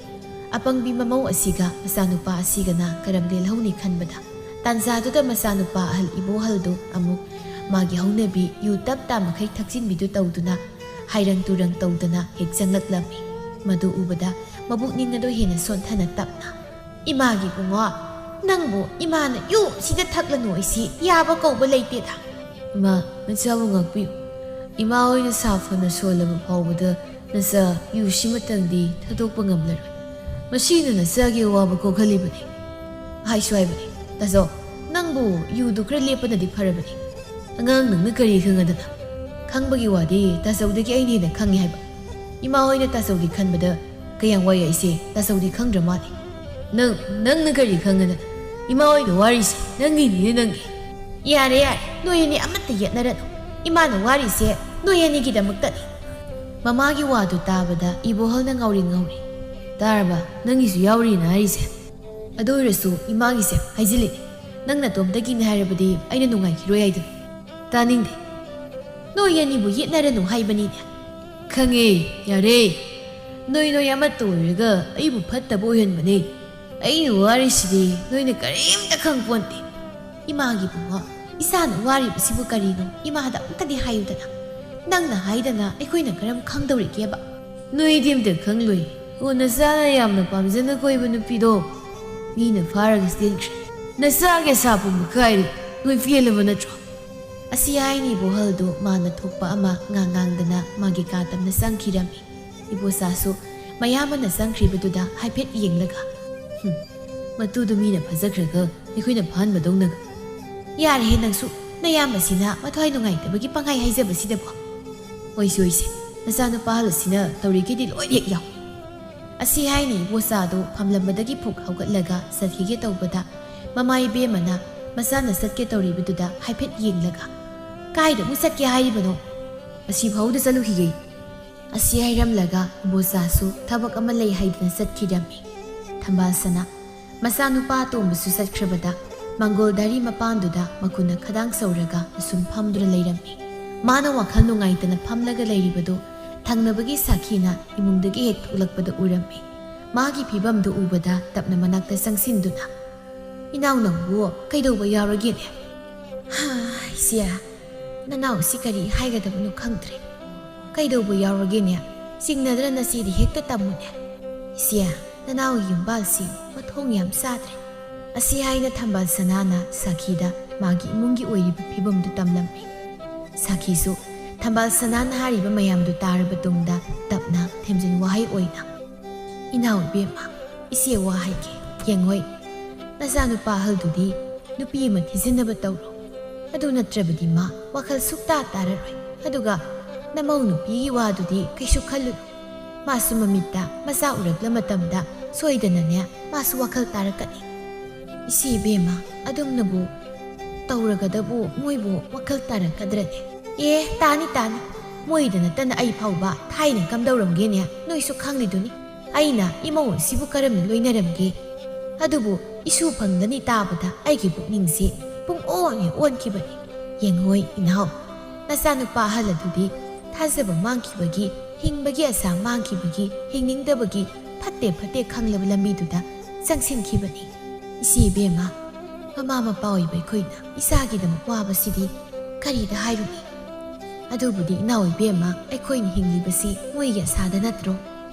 ꯑꯄꯪꯕꯤ ꯃꯃꯧ ꯑꯁꯤꯒ ꯃꯆꯥꯅꯨꯄꯥ ꯑꯁꯤꯒꯅ ꯀꯔꯝ ꯂꯦꯜꯍꯧꯅꯤ ꯈꯟꯕꯗ, ꯇꯥꯟꯖꯥꯗꯨꯗ ꯃꯆꯥꯅꯨꯄꯥ ꯑꯍꯜ ꯏꯕꯣꯍꯜꯗꯨ ꯑꯃꯨꯛ ꯃꯥꯒꯤ ꯍꯧꯅꯕꯤ ꯌꯨ ꯇꯞ ꯇꯥ ꯃꯈꯩ ꯊꯛꯆꯤꯟꯕꯤꯗꯨ ꯇꯧꯗꯨꯅ ꯍꯥꯏꯔꯪ ꯇꯨꯔꯪ ꯇꯧꯗꯅ ꯍꯦꯛ ꯆꯪꯂꯛꯂꯝꯃꯤ꯫ ꯃꯗꯨ ꯎꯕꯗ ꯃꯕꯨꯛꯅꯤꯡ ꯑꯗꯨ ꯍꯦꯟꯅ ꯁꯣꯟꯊꯅ ꯇꯞꯅ, "ꯏꯃꯥꯒꯤ ꯏꯕꯨꯡꯉꯣ, ꯅꯪꯕꯨ ꯏꯃꯥꯅ ꯌꯨ ꯁꯤꯗ ꯊꯛꯂꯅꯨ ꯑꯩꯁꯤ ꯌꯥꯕ ꯀꯧꯕ ꯂꯩꯇꯦꯗ꯫ ꯏꯃꯥ, ꯅꯆꯥꯕꯨ ꯉꯥꯛꯄꯤꯌꯨ꯫ ꯏꯃꯥ ꯍꯣꯏꯅ ꯁꯥ ꯐꯅ ꯁꯣꯜꯂꯕ ꯐꯥꯎꯕꯗ ꯅꯆꯥ ꯌꯨ ꯁꯤꯃꯇꯪꯗꯤ ꯊꯥꯗꯣꯛꯄ ꯉꯝꯂꯔꯣꯏ꯫ ꯃꯁꯤꯅ ꯅꯆꯥꯒꯤ ꯑꯋꯥꯕ ꯀꯣꯛꯍꯜꯂꯤꯕꯅꯤ꯫ ꯍꯥꯏꯁꯨ ꯍꯥꯏꯕꯅꯤ, ꯇꯥꯖꯧ, ꯅꯪꯕꯨ ꯌꯨꯗꯨ ꯈꯔ ꯂꯦꯞꯄꯅꯗꯤ ꯐꯔꯕꯅꯤ꯫ ꯑꯉꯥꯡ ꯅꯪꯅ ꯀꯔꯤ ꯈꯪꯒꯗꯅ? ꯈꯪꯕꯒꯤ ꯋꯥꯗꯤ ꯇꯥꯖꯧꯗꯒꯤ ꯑꯩꯅ ꯍꯦꯟꯅ ꯈꯪꯉꯤ ꯍꯥꯏꯕ꯫ ꯏꯃꯥ ꯍꯣꯏꯅ ꯇꯥꯖꯧꯒꯤ ꯈꯟꯕꯗ ꯀꯌꯥꯝ ꯋꯥꯏ ꯍꯥꯏꯁꯦ ꯇꯥꯖꯧꯗꯤ ꯈꯪꯗ꯭ꯔ ꯃꯥꯜꯂꯦ꯫ ꯅꯪ, ꯅꯪꯅ ꯀꯔꯤ ꯈꯪꯒꯗꯅ? ꯏꯃꯥ ꯍꯣꯏꯅ ꯋꯥꯔꯤꯁꯦ ꯅꯪꯒꯤꯅꯤꯅꯦ, ꯅꯪꯒꯤ꯫ ꯌꯥꯔꯦ, ꯌꯥꯔꯦ, ꯅꯣꯏ ꯑꯅꯤ ꯑꯃꯠꯇ ꯌꯦꯠꯅꯔꯅꯨ꯫ ꯏꯃꯥꯅ ꯋꯥꯔꯤꯁꯦ ꯅꯣꯏ ꯑꯅꯤꯒꯤꯗꯃꯛꯇꯅꯤ꯫ ꯃꯃꯥꯒꯤ ꯋꯥꯗꯨ ꯇꯥꯕꯗ ꯏꯕꯣꯍꯜꯅ ꯉꯥꯎꯔꯤ ꯉꯥꯎꯔꯤ꯫ ꯇꯥꯔꯕ? ꯅꯪꯒꯤꯁꯨ ꯌꯥꯎꯔꯤꯅ ꯍꯥꯏꯔꯤꯁꯦ꯫ ꯑꯗꯨ ꯑꯣꯏꯔꯁꯨ ꯏꯃꯥꯒꯤꯁꯦ ꯍꯥꯏꯖꯤꯜꯂꯤꯅꯦ꯫ ꯅꯪ ꯅꯇꯣꯝꯇꯒꯤꯅꯦ ꯍꯥꯏꯔꯕꯗꯤ ꯑꯩꯅ ꯅꯨꯡꯉꯥꯏꯈꯤꯔꯣꯏ ꯍꯥꯏꯗꯨꯅꯤ꯫ ꯇꯥꯅꯤꯡꯗꯦ꯫ ꯅꯣꯏ ꯑꯅꯤꯕꯨ ꯌꯦꯠꯅꯔꯅꯨ ꯍꯥꯏꯕꯅꯤꯅꯦ꯫ ꯈꯪꯉꯦ, ꯌꯥꯔꯦ꯫ ꯅꯣꯏ ꯅꯣꯏ ꯑꯃꯠꯇ ꯑꯣꯏꯔꯒ ꯑꯩꯕꯨ ꯐꯠꯇꯕ ꯑꯣꯏꯍꯟꯕꯅꯦ꯫ ꯑꯩꯅ ꯋꯥꯔꯤꯁꯤꯗꯤ ꯅꯣꯏꯅ ꯀꯔꯤꯝꯇ ꯈꯪꯄꯣꯟꯇꯦ꯫ ꯏꯃꯥꯒꯤ ꯕꯨꯡꯉꯣ, ꯏꯆꯥꯅ ꯋꯥꯔꯤꯕꯁꯤꯕꯨ ꯀꯔꯤꯅꯣ? ꯏꯃꯥꯗ ꯑꯃꯨꯛꯇꯗꯤ ꯍꯥꯏꯌꯨꯗꯅ꯫ ꯅꯪꯅ ꯍꯥꯏꯗꯅ ꯑꯩꯈꯣꯏꯅ ꯀꯔꯝ ꯈꯪꯗꯧꯔꯤꯒꯦꯕ? ꯅꯣꯏꯗꯤ ꯑꯝꯇ ꯈꯪꯂꯣꯏ꯫ ꯑꯣ, ꯅꯆꯥꯅ ꯌꯥꯝꯅ ꯄꯥꯝꯖꯅ ꯀꯣꯏꯕ ꯅꯨꯄꯤꯗꯣ ꯃꯤꯅ ꯐꯥꯔꯒ ꯆꯦꯟꯈ꯭ꯔꯦ꯫ ꯅꯆꯥꯒꯤ ꯑꯁꯥ ꯄꯨꯝꯕ ꯀꯥꯏꯔꯦ꯫ ꯅꯣꯏ ꯄꯦꯜꯂꯕ ꯅꯠꯇ꯭ꯔꯣ? ꯑꯁꯤ ꯍꯥꯏꯅ ꯏꯕꯣꯍꯜꯗꯨ ꯃꯥꯅ ꯊꯣꯛꯄ ꯑꯃ ꯉꯥꯡ ꯉꯥꯡꯗꯅ ꯃꯥꯒꯤ ꯀꯥ ꯇꯝꯅ ꯆꯪꯈꯤꯔꯝꯃꯤ꯫ ꯏꯕꯣꯆꯥꯁꯨ ꯃꯌꯥꯝꯕꯅ ꯆꯪꯈ꯭ꯔꯤꯕꯗꯨꯗ ꯍꯥꯏꯐꯦꯠ ꯌꯦꯡꯂꯒ, "ꯍꯨꯝ, ꯃꯇꯨꯗꯨ ꯃꯤꯅ ꯐꯥꯖꯈ꯭ꯔꯒ ꯑꯩꯈꯣꯏꯅ ꯐꯥꯍꯟꯕꯗꯧꯅꯒ꯫ ꯌꯥꯔꯦꯍꯦ ꯅꯪꯁꯨ, ꯅꯌꯥꯝꯕꯁꯤꯅ ꯃꯊ꯭ꯋꯥꯏ ꯅꯨꯡꯉꯥꯏꯇꯕꯒꯤ ꯄꯪꯍꯥꯏ ꯍꯥꯏꯖꯕꯁꯤꯗꯕꯨ꯫ ꯑꯣꯏꯁꯤ ꯑꯣꯏꯁꯤ, ꯅꯆꯥꯅꯨꯄꯥ ꯑꯍꯜꯁꯤꯅ ꯇꯧꯔꯤꯈꯩꯗꯤ ꯂꯣꯏꯅ ꯍꯦꯛ ꯌꯥꯎ"꯫ ꯑꯁꯤ ꯍꯥꯏꯅ ꯏꯕꯣꯆꯥꯗꯨ ꯐꯝꯂꯝꯕꯗꯒꯤ ꯐꯨꯛ ꯍꯧꯒꯠꯂꯒ ꯆꯠꯈꯤꯒꯦ ꯇꯧꯕꯗ, ꯃꯃꯥ ꯏꯕꯦꯝꯃꯅ ꯃꯆꯥꯅ ꯆꯠꯀꯦ ꯇꯧꯔꯤꯕꯗꯨꯗ ꯍꯥꯏꯐꯦꯠ ꯌꯦꯡꯂꯒ, "ꯀꯥꯏꯗ ꯑꯃꯨꯛ ꯆꯠꯀꯦ ꯍꯥꯏꯔꯤꯕꯅꯣ?" "ꯑꯁꯤ ꯐꯥꯎꯗ ꯆꯠꯂꯨꯈꯤꯒꯦ"꯫ ꯑꯁꯤ ꯍꯥꯏꯔꯝꯂꯒ ꯏꯕꯣꯆꯥꯁꯨ ꯊꯕꯛ ꯑꯃ ꯂꯩ ꯍꯥꯏꯗꯨꯅ ꯆꯠꯈꯤꯔꯝꯃꯤ꯫ ꯊꯝꯕꯥꯜꯁꯅꯥ ꯃꯆꯥꯅꯨꯄꯥ ꯑꯇꯣꯝꯕꯁꯨ ꯆꯠꯈ꯭ꯔꯕꯗ ꯃꯪꯒꯣꯜꯗꯥꯔꯤ ꯃꯄꯥꯟꯗꯨꯗ ꯃꯈꯨꯠꯅ ꯈꯗꯥꯡ ꯆꯧꯔꯒ ꯑꯁꯨꯝ ꯐꯝꯗꯨꯅ ꯂꯩꯔꯝꯃꯤ꯫ ꯃꯥꯅ ꯋꯥꯈꯜ ꯅꯨꯡꯉꯥꯏꯇꯅ ꯐꯝꯂꯒ ꯂꯩꯔꯤꯕꯗꯨ ꯊꯪꯅꯕꯒꯤ ꯁꯥꯈꯤꯅ ꯏꯃꯨꯡꯗꯒꯤ ꯍꯦꯛ ꯊꯣꯛꯂꯛꯄꯗ ꯎꯔꯝꯃꯤ꯫ ꯃꯥꯒꯤ ꯐꯤꯕꯝꯗꯨ ꯎꯕꯗ ꯇꯞꯅ ꯃꯅꯥꯛꯇ ꯆꯪꯁꯤꯟꯗꯨꯅ, "ꯏꯅꯥꯎ ꯅꯪꯕꯨ ꯀꯩꯗꯧꯕ ꯌꯥꯎꯔꯒꯦꯅꯦ?" "ꯍꯥ, ꯏꯆꯦ, ꯅꯅꯥꯎꯁꯤ ꯀꯔꯤ ꯍꯥꯏꯒꯗꯕꯅꯣ ꯈꯪꯗ꯭ꯔꯦ꯫ ꯀꯩꯗꯧꯕ ꯌꯥꯎꯔꯒꯦꯅꯦ? ꯆꯤꯡꯅꯗꯅ ꯅꯆꯦꯗꯤ ꯍꯦꯛꯇ ꯇꯝꯃꯨꯅꯦ꯫ ꯏꯆꯦ, ꯅꯅꯥꯎꯒꯤ ꯌꯨꯝꯕꯥꯜꯁꯤ ꯃꯊꯣꯡ ꯌꯥꯝ ꯆꯥꯗ꯭ꯔꯦ꯫ ꯑꯁꯤ ꯍꯥꯏꯅ ꯊꯝꯕꯥꯜ ꯁꯅꯥꯅ ꯁꯥꯈꯤꯗ ꯃꯥꯒꯤ ꯏꯃꯨꯡꯒꯤ ꯑꯣꯏꯔꯤꯕ ꯐꯤꯕꯝꯗꯨ ꯇꯝꯂꯝꯃꯤ꯫ ꯁꯥꯈꯤꯁꯨ ꯊꯝꯕꯥꯜ ꯁꯅꯥꯅ ꯍꯥꯏꯔꯤꯕ ꯃꯌꯥꯝꯗꯨ ꯇꯥꯔꯕ ꯇꯨꯡꯗ ꯇꯞꯅ ꯊꯦꯝꯖꯤꯟ ꯋꯥꯍꯩ ꯑꯣꯏꯅ, "ꯏꯅꯥꯎ ꯏꯕꯦꯝꯃ, ꯏꯆꯦ ꯋꯥ ꯍꯥꯏꯒꯦ, ꯌꯦꯡꯉꯣꯏ, ꯅꯆꯥꯅꯨꯄꯥ ꯑꯍꯜꯗꯨꯗꯤ ꯅꯨꯄꯤ ꯑꯃ ꯊꯤꯖꯤꯟꯅꯕ ꯇꯧꯔꯣ꯫ ꯑꯗꯨ ꯅꯠꯇ꯭ꯔꯕꯗꯤ ꯃꯥ ꯋꯥꯈꯜ ꯁꯨꯛꯇꯥ ꯇꯥꯔꯔꯣꯏ꯫ ꯑꯗꯨꯒ ꯅꯃꯧ ꯅꯨꯄꯤꯒꯤ ꯋꯥꯗꯨꯗꯤ ꯀꯩꯁꯨ ꯈꯜꯂꯨꯅꯨ꯫ ꯃꯥꯁꯨ ꯃꯃꯤꯠꯇ ꯃꯆꯥ ꯎꯔꯛꯂ ꯃꯇꯝꯗ ꯁꯣꯏꯗꯅꯅꯦ ꯃꯥꯁꯨ ꯋꯥꯈꯜ ꯇꯥꯔꯛꯀꯅꯤ꯫" "ꯏꯆꯦ ꯏꯕꯦꯝꯃ, ꯑꯗꯨꯝꯅꯕꯨ ꯇꯧꯔꯒꯗꯕꯨ ꯃꯣꯏꯕꯨ ꯋꯥꯈꯜ ꯇꯥꯔꯛꯀꯗ꯭ꯔꯅꯦ?" "ꯑꯦ, ꯇꯥꯅꯤ, ꯇꯥꯅꯤ꯫ ꯃꯣꯏꯗ ꯅꯠꯇꯅ ꯑꯩ ꯐꯥꯎꯕ ꯊꯥꯏꯅ ꯀꯝꯗꯧꯔꯝꯒꯦꯅꯦ ꯅꯣꯏꯁꯨ ꯈꯪꯂꯤꯗꯨꯅꯤ꯫ ꯑꯩꯅ ꯏꯃꯧ ꯑꯁꯤꯕꯨ ꯀꯔꯝꯅ ꯂꯣꯏꯅꯔꯝꯒꯦ? ꯑꯗꯨꯕꯨ ꯏꯁꯨ ꯐꯪꯒꯅꯤ ꯇꯥꯕꯗ ꯑꯩꯒꯤ ꯄꯨꯛꯅꯤꯡꯁꯦ ꯄꯨꯡ ꯑꯣꯟ ꯍꯦꯛ ꯑꯣꯟꯈꯤꯕꯅꯤ꯫ ꯌꯦꯡꯉꯣꯏ ꯏꯅꯥꯎ, ꯅꯆꯥꯅꯨꯄꯥ ꯑꯍꯜ ꯑꯗꯨꯗꯤ ꯊꯥꯖꯕ ꯃꯥꯡꯈꯤꯕꯒꯤ, ꯍꯤꯡꯕꯒꯤ ꯑꯁꯥ ꯃꯥꯡꯈꯤꯕꯒꯤ, ꯍꯤꯡꯅꯤꯡꯗꯕꯒꯤ ꯐꯠꯇꯦ ꯐꯠꯇꯦ ꯈꯪꯂꯕ ꯂꯝꯕꯤꯗꯨꯗ ꯆꯪꯁꯤꯟꯈꯤꯕꯅꯤ꯫ ꯏꯆꯦ ꯏꯕꯦꯝꯃ, ꯃꯃꯥ ꯃꯄꯥ ꯑꯣꯏꯕ ꯑꯩꯈꯣꯏꯅ ꯏꯆꯥꯒꯤꯗꯃꯛ ꯋꯥꯕꯁꯤꯗꯤ ꯀꯔꯤꯗ ꯍꯥꯏꯔꯨꯅꯤ? ꯑꯗꯨꯕꯨꯗꯤ ꯏꯅꯥꯎ ꯏꯕꯦꯝꯃ, ꯑꯩꯈꯣꯏꯅ ꯍꯤꯡꯂꯤꯕꯁꯤ ꯃꯣꯏꯒꯤ ꯑꯁꯥꯗ ꯅꯠꯇ꯭ꯔꯣ?"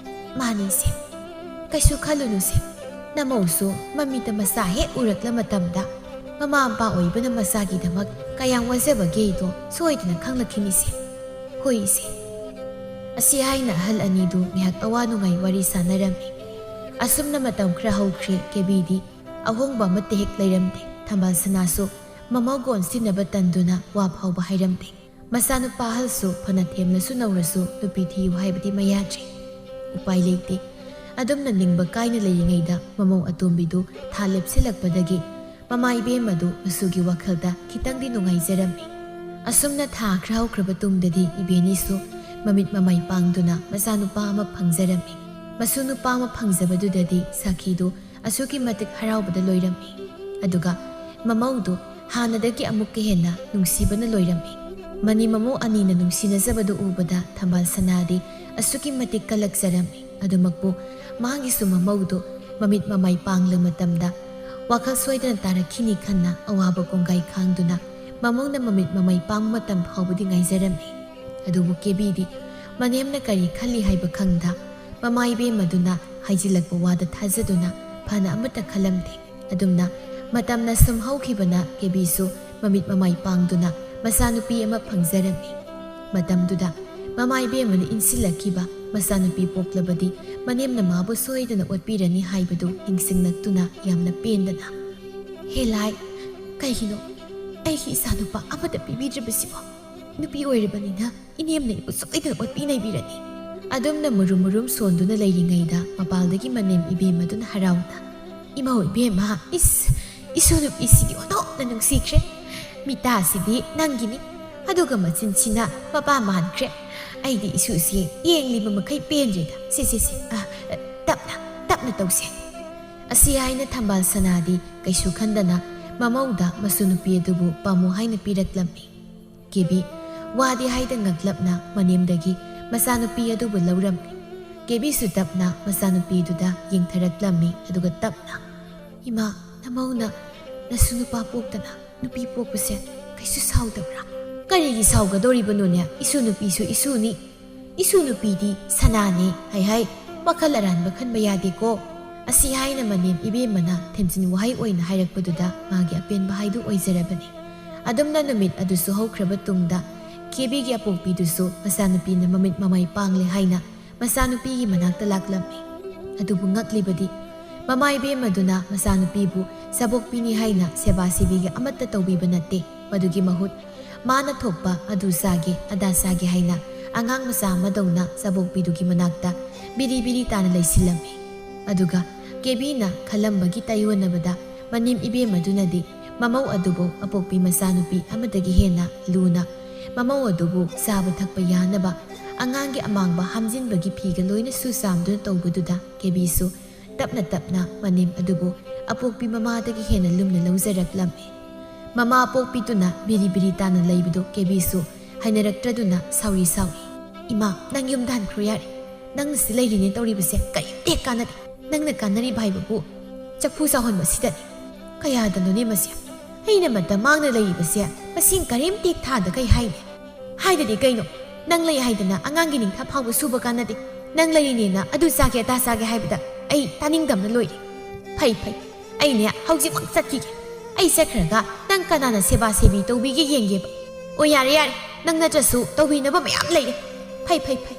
"ꯃꯥꯅꯤꯁꯦ, ꯀꯩꯁꯨ ꯈꯜꯂꯨꯅꯨꯁꯦ꯫ ꯅꯃꯧꯁꯨ ꯃꯃꯤꯠꯇ ꯃꯆꯥ ꯍꯦꯛ ꯎꯔꯛꯂ ꯃꯇꯝꯗ ꯃꯃꯥ ꯃꯄꯥ ꯑꯣꯏꯕꯅ ꯃꯆꯥꯒꯤꯗꯃꯛ ꯀꯌꯥꯝ ꯋꯥꯖꯕꯒꯦꯗꯣ ꯁꯣꯏꯗꯅ ꯈꯪꯂꯛꯈꯤꯅꯤꯁꯦ꯫" "ꯍꯣꯏ ꯏꯆꯦ꯫" ꯑꯁꯤ ꯍꯥꯏꯅ ꯑꯍꯜ ꯑꯅꯤꯗꯨ ꯉꯥꯏꯍꯥꯛ ꯑꯋꯥ ꯅꯨꯡꯉꯥꯏ ꯋꯥꯔꯤ ꯁꯥꯟꯅꯔꯝꯃꯤ꯫ ꯑꯁꯨꯝꯅ ꯃꯇꯝ ꯈꯔ ꯍꯧꯈ꯭ꯔꯦ꯫ ꯀꯦꯕꯤꯗꯤ ꯑꯍꯣꯡꯕ ꯑꯃꯠꯇ ꯍꯦꯛ ꯂꯩꯔꯝꯗꯦ꯫ ꯊꯝꯕꯥꯜ ꯁꯅꯥꯁꯨ ꯃꯃꯧꯒ ꯑꯣꯟꯁꯤꯟꯅꯕ ꯇꯟꯗꯨꯅ ꯋꯥ ꯐꯥꯎꯕ ꯍꯥꯏꯔꯝꯗꯦ꯫ ꯃꯆꯥꯅꯨꯄꯥ ꯑꯍꯜꯁꯨ ꯐꯅ ꯊꯦꯝꯂꯁꯨ ꯅꯧꯔꯁꯨ ꯅꯨꯄꯤ ꯊꯤꯌꯨ ꯍꯥꯏꯕꯗꯤ ꯃꯌꯥꯗ꯭ꯔꯦ꯫ ꯎꯄꯥꯏ ꯂꯩꯇꯦ꯫ ꯑꯗꯨꯝꯅ ꯅꯤꯡꯕ ꯀꯥꯏꯅ ꯂꯩꯔꯤꯉꯩꯗ ꯃꯃꯧ ꯑꯇꯣꯝꯕꯤꯗꯨ ꯊꯥ ꯂꯦꯞꯁꯤꯜꯂꯛꯄꯗꯒꯤ ꯃꯃꯥ ꯏꯕꯦꯝꯃꯗꯨ ꯃꯆꯨꯒꯤ ꯋꯥꯈꯜꯗ ꯈꯤꯇꯪꯗꯤ ꯅꯨꯡꯉꯥꯏꯖꯔꯝꯃꯤ꯫ ꯑꯁꯨꯝꯅ ꯊꯥ ꯈꯔ ꯍꯧꯈ꯭ꯔꯕ ꯇꯨꯡꯗꯗꯤ ꯏꯕꯦꯅꯤꯁꯨ ꯃꯃꯤꯠ ꯃꯃꯥꯏ ꯄꯥꯡꯗꯨꯅ ꯃꯆꯥꯅꯨꯄꯥ ꯑꯃ ꯐꯪꯖꯔꯝꯃꯤ꯫ ꯃꯁꯨ ꯅꯨꯄꯥ ꯑꯃ ꯐꯪꯖꯕꯗꯨꯗꯗꯤ ꯁꯥꯈꯤꯗꯨ ꯑꯁꯨꯛꯀꯤ ꯃꯇꯤꯛ ꯍꯔꯥꯎꯕꯗ ꯂꯣꯏꯔꯝꯃꯤ꯫ ꯑꯗꯨꯒ ꯃꯃꯧꯗꯨ ꯍꯥꯟꯅꯗꯒꯤ ꯑꯃꯨꯛꯀ ꯍꯦꯟꯅ ꯅꯨꯡꯁꯤꯕꯅ ꯂꯣꯏꯔꯝꯃꯤ꯫ ꯃꯅꯤ ꯃꯃꯧ ꯑꯅꯤꯅ ꯅꯨꯡꯁꯤꯅꯖꯕꯗꯨ ꯎꯕꯗ ꯊꯝꯕꯥꯜ ꯁꯅꯥꯗꯤ ꯑꯁꯨꯛꯀꯤ ꯃꯇꯤꯛ ꯀꯜꯂꯛꯆꯔꯝꯃꯤ꯫ ꯑꯗꯨꯃꯛꯄꯨ ꯃꯥꯒꯤꯁꯨ ꯃꯃꯧꯗꯨ ꯃꯃꯤꯠ ꯃꯃꯥꯏ ꯄꯥꯡꯂ ꯃꯇꯝꯗ ꯋꯥꯈꯜ ꯁꯣꯏꯗꯅ ꯇꯥꯔꯛꯈꯤꯅꯤ ꯈꯟꯅ ꯑꯋꯥꯕ ꯀꯣꯡꯒꯥꯏ ꯈꯥꯡꯗꯨꯅ ꯃꯃꯧꯅ ꯃꯃꯤꯠ ꯃꯃꯥꯏ ꯄꯥꯡꯕ ꯃꯇꯝ ꯐꯥꯎꯕꯗꯤ ꯉꯥꯏꯖꯔꯝꯃꯤ꯫ ꯑꯗꯨꯕꯨ ꯀꯦꯕꯤꯗꯤ ꯃꯅꯦꯝꯅ ꯀꯔꯤ ꯈꯜꯂꯤ ꯍꯥꯏꯕ ꯈꯪꯗ ꯃꯃꯥ ꯏꯕꯦꯝꯃꯗꯨꯅ ꯍꯥꯏꯖꯤꯜꯂꯛꯄ ꯋꯥꯗ ꯊꯥꯖꯗꯨꯅ ꯐꯅ ꯑꯃꯠꯇ ꯈꯜꯂꯝꯗꯦ꯫ ꯑꯗꯨꯝꯅ ꯃꯇꯝꯅ ꯁꯨꯝ ꯍꯧꯈꯤꯕꯅ ꯀꯦꯕꯤꯁꯨ ꯃꯃꯤꯠ ꯃꯃꯥꯏ ꯄꯥꯡꯗꯨꯅ ꯃꯆꯥꯅꯨꯄꯤ ꯑꯃ ꯐꯪꯖꯔꯝꯃꯤ꯫ ꯃꯇꯝꯗꯨꯗ ꯃꯃꯥ ꯏꯕꯦꯝꯃꯅ ꯏꯟꯁꯤꯜꯂꯛꯈꯤꯕ ꯃꯆꯥꯅꯨꯄꯤ ꯄꯣꯛꯂꯕꯗꯤ ꯃꯅꯦꯝꯅ ꯃꯥꯕꯨ ꯁꯣꯏꯗꯅ ꯑꯣꯠꯄꯤꯔꯅꯤ ꯍꯥꯏꯕꯗꯨ ꯅꯤꯡꯁꯤꯡꯂꯛꯇꯨꯅ ꯌꯥꯝꯅ ꯄꯦꯟꯗꯅ, "ꯍꯦ ꯂꯥꯏ, ꯀꯩꯒꯤꯅꯣ ꯑꯩꯒꯤ ꯏꯆꯥꯅꯨꯄꯥ ꯑꯃꯠꯇ ꯄꯤꯕꯤꯗ꯭ꯔꯤꯕꯁꯤꯕꯣ? ꯅꯨꯄꯤ ꯑꯣꯏꯔꯕꯅꯤꯅ ꯏꯅꯦꯝꯅ ꯑꯩꯕꯨ ꯁꯣꯏꯗꯅ ꯑꯣꯠꯄꯤ ꯅꯩꯕꯤꯔꯅꯤ"꯫ ꯑꯗꯨꯝꯅ ꯃꯨꯔꯨꯝ ꯃꯨꯔꯨꯝ ꯁꯣꯟꯗꯨꯅ ꯂꯩꯔꯤꯉꯩꯗ ꯃꯄꯥꯜꯗꯒꯤ ꯃꯅꯦꯝ ꯏꯕꯦꯝꯃꯗꯨꯅ ꯍꯔꯥꯎꯅ, "ꯏꯃꯧ ꯏꯕꯦꯝꯃ, ꯏꯁ, ꯏꯁꯨ ꯅꯨꯄꯤꯁꯤꯗꯤ ꯑꯣꯟꯊꯣꯛꯅ ꯅꯨꯡꯁꯤꯈ꯭ꯔꯦ꯫ ꯃꯤꯇꯥꯁꯤꯗꯤ ꯅꯪꯒꯤꯅꯤ, ꯑꯗꯨꯒ ꯃꯆꯤꯟꯁꯤꯅ ꯃꯄꯥ ꯃꯥꯟꯈ꯭ꯔꯦ꯫ ꯑꯩꯗꯤ ꯏꯁꯨꯁꯤ ꯌꯦꯡꯂꯤꯕ ꯃꯈꯩ ꯄꯦꯟꯗ꯭ꯔꯦꯗ꯫ ꯁꯦ, ꯁꯦ, ꯁꯦ, ꯑ, ꯑ, ꯇꯞꯅ, ꯇꯞꯅ ꯇꯧꯁꯦ"꯫ ꯑꯁꯤ ꯍꯥꯏꯅ ꯊꯝꯕꯥꯜ ꯁꯅꯥꯗꯤ ꯀꯩꯁꯨ ꯈꯟꯗꯅ ꯃꯃꯧꯗ ꯃꯁꯨ ꯅꯨꯄꯤ ꯑꯗꯨꯕꯨ ꯄꯥꯝꯃꯨ ꯍꯥꯏꯅ ꯄꯤꯔꯛꯂꯝꯃꯤ꯫ ꯀꯦꯕꯤ ꯋꯥꯗꯤ ꯍꯥꯏꯗ ꯉꯛꯂꯞꯅ ꯃꯅꯦꯝꯗꯒꯤ ꯃꯆꯥꯅꯨꯄꯤ ꯑꯗꯨꯕꯨ ꯂꯧꯔꯝꯃꯤ꯫ ꯀꯦꯕꯤꯁꯨ ꯇꯞꯅ ꯃꯆꯥꯅꯨꯄꯤꯗꯨꯗ ꯌꯦꯡꯊꯔꯛꯂꯝꯃꯤ, ꯑꯗꯨꯒ ꯇꯞꯅ, "ꯏꯃꯥ, ꯅꯃꯧꯅ ꯅꯁꯨ ꯅꯨꯄꯥ ꯄꯣꯛꯇꯅ ꯅꯨꯄꯤ ꯄꯣꯛꯄꯁꯦ ꯀꯩꯁꯨ ꯁꯥꯎꯗꯕ꯭ꯔꯥ?" "ꯀꯔꯤꯒꯤ ꯁꯥꯎꯒꯗꯧꯔꯤꯕꯅꯣꯅꯦ? ꯏꯁꯨ ꯅꯨꯄꯤꯁꯨ ꯏꯁꯨꯅꯤ꯫ ꯏꯁꯨ ꯅꯨꯄꯤꯗꯤ ꯁꯅꯥꯅꯦ, ꯍꯥꯏ ꯍꯥꯏ, ꯋꯥꯈꯜ ꯑꯔꯥꯟꯕ ꯈꯟꯕ ꯌꯥꯗꯦꯀꯣ"꯫ ꯑꯁꯤ ꯍꯥꯏꯅ ꯃꯅꯦꯝ ꯏꯕꯦꯝꯃꯅ ꯊꯦꯝꯖꯤꯟ ꯋꯥꯍꯩ ꯑꯣꯏꯅ ꯍꯥꯏꯔꯛꯄꯗꯨꯗ ꯃꯥꯒꯤ ꯑꯄꯦꯟꯕ ꯍꯥꯏꯗꯨ ꯑꯣꯏꯖꯔꯕꯅꯤ꯫ ꯑꯗꯨꯝꯅ ꯅꯨꯃꯤꯠ ꯑꯗꯨꯁꯨ ꯍꯧꯈ꯭ꯔꯕ ꯇꯨꯡꯗ, ꯀꯦꯕꯤꯒꯤ ꯑꯄꯣꯛꯄꯤꯗꯨꯁꯨ ꯃꯆꯥꯅꯨꯄꯤꯅ ꯃꯃꯤꯠ ꯃꯃꯥꯏ ꯄꯥꯡꯂꯦ ꯍꯥꯏꯅ ꯃꯆꯥꯅꯨꯄꯤꯒꯤ ꯃꯅꯥꯛꯇ ꯂꯥꯛꯂꯝꯃꯤ꯫ ꯑꯗꯨꯕꯨ ꯉꯛꯂꯤꯕꯗꯤ, ꯃꯃꯥ ꯏꯕꯦꯝꯃꯗꯨꯅ ꯃꯆꯥꯅꯨꯄꯤꯕꯨ ꯆꯥꯕꯣꯛꯄꯤꯅꯤ ꯍꯥꯏꯅ ꯁꯦꯕꯥ ꯁꯤꯕꯤꯒ ꯑꯃꯠꯇ ꯇꯧꯕꯤꯕ ꯅꯠꯇꯦ꯫ ꯃꯗꯨꯒꯤ ꯃꯍꯨꯠ, ꯃꯥꯅ ꯊꯣꯛꯄ ꯑꯗꯨ ꯆꯥꯒꯦ, ꯑꯗꯥ ꯆꯥꯒꯦ ꯍꯥꯏꯅ ꯑꯉꯥꯡ ꯃꯆꯥ ꯑꯃꯗꯧꯅ ꯆꯥꯕꯣꯛꯄꯤꯗꯨꯒꯤ ꯃꯅꯥꯛꯇ ꯕꯤꯔꯤ ꯕꯤꯔꯤ ꯇꯥꯅ ꯂꯩꯁꯤꯜꯂꯝꯃꯤ꯫ ꯑꯗꯨꯒ ꯀꯦꯕꯤꯅ ꯈꯜꯂꯝꯕꯒꯤ ꯇꯥꯏꯑꯣꯟꯅꯕꯗ, ꯃꯅꯦꯝ ꯏꯕꯦꯝꯃꯗꯨꯅꯗꯤ ꯃꯃꯧ ꯑꯗꯨꯕꯨ ꯑꯄꯣꯛꯄꯤ ꯃꯆꯥꯅꯨꯄꯤ ꯑꯃꯗꯒꯤ ꯍꯦꯟꯅ ꯂꯨꯅ, ꯃꯃꯧ ꯑꯗꯨꯕꯨ ꯆꯥꯕ ꯊꯛꯄ ꯌꯥꯅꯕ ꯑꯉꯥꯡꯒꯤ ꯑꯃꯥꯡꯕ ꯍꯥꯝꯖꯤꯟꯕꯒꯤ ꯐꯤꯒ ꯂꯣꯏꯅ ꯁꯨ ꯆꯥꯝꯗꯨꯅ ꯇꯧꯕꯗꯨꯗ, ꯀꯦꯕꯤꯁꯨ ꯇꯞꯅ ꯇꯞꯅ ꯃꯅꯦꯝ ꯑꯗꯨꯕꯨ ꯑꯄꯣꯛꯄꯤ ꯃꯃꯥꯗꯒꯤ ꯍꯦꯟꯅ ꯂꯨꯝꯅ ꯂꯧꯖꯔꯛꯂꯝꯃꯤ꯫ ꯃꯃꯥ ꯑꯄꯣꯛꯄꯤꯗꯨꯅ ꯕꯤꯔꯤ ꯕꯤꯔꯤ ꯇꯥꯅ ꯂꯩꯕꯗꯨ ꯀꯦꯕꯤꯁꯨ ꯍꯩꯅꯔꯛꯇ꯭ꯔꯗꯨꯅ ꯁꯥꯎꯔꯤ ꯁꯥꯎꯏ꯫ "ꯏꯃꯥ, ꯅꯪ ꯌꯨꯝꯗ ꯍꯟꯈ꯭ꯔꯣ ꯌꯥꯔꯦ꯫ ꯅꯪꯅ ꯁꯤꯗ ꯂꯩꯔꯤꯅꯦ ꯇꯧꯔꯤꯕꯁꯦ ꯀꯔꯤꯝꯇ ꯍꯦꯛ ꯀꯥꯟꯅꯗꯦ꯫ ꯅꯪꯅ ꯀꯥꯟꯅꯔꯤꯕ ꯍꯥꯏꯕꯕꯨ ꯆꯐꯨ ꯆꯥꯎꯍꯟꯕꯁꯤꯗꯅꯤ꯫ ꯀꯌꯥꯗꯅꯣꯅꯦ ꯃꯁꯤ? ꯑꯩꯅ ꯃꯇꯝ ꯃꯥꯡꯅ ꯂꯩꯔꯤꯕꯁꯦ ꯃꯁꯤꯡ ꯀꯔꯤꯝꯇ ꯍꯦꯛ ꯊꯥꯗꯈꯩ ꯍꯥꯏꯅꯦ꯫ ꯍꯥꯏꯗꯗꯤ ꯀꯩꯅꯣ? ꯅꯪ ꯂꯩ ꯍꯥꯏꯗꯅ ꯑꯉꯥꯡꯒꯤ ꯅꯤꯡꯊꯥ ꯐꯥꯎꯕ ꯁꯨꯕ ꯀꯥꯟꯅꯗꯦ꯫ ꯅꯪ ꯂꯩꯔꯤꯅꯦꯅ ꯑꯗꯨ ꯆꯥꯒꯦ ꯑꯗꯥ ꯆꯥꯒꯦ ꯍꯥꯏꯕꯗ ꯑꯩ ꯇꯥꯅꯤꯡꯗꯕꯅ ꯂꯣꯏꯔꯦ"꯫ "ꯐꯩ, ꯐꯩ꯫ ꯑꯩꯅꯦ ꯍꯧꯖꯤꯛꯃꯛ ꯆꯠꯈꯤꯒꯦ꯫ ꯑꯩ ꯆꯠꯈ꯭ꯔꯒ ꯅꯪ ꯀꯅꯥꯅ ꯁꯦꯕꯥ ꯁꯦꯕꯤ ꯇꯧꯕꯤꯒꯦ ꯌꯦꯡꯒꯦꯕ꯫ ꯑꯣ, ꯌꯥꯔꯦ, ꯌꯥꯔꯦ, ꯅꯪ ꯅꯠꯇ꯭ꯔꯁꯨ ꯇꯧꯕꯤꯅꯕ ꯃꯌꯥꯝ ꯂꯩꯔꯦ꯫ ꯐꯩ, ꯐꯩ, ꯐꯩ꯫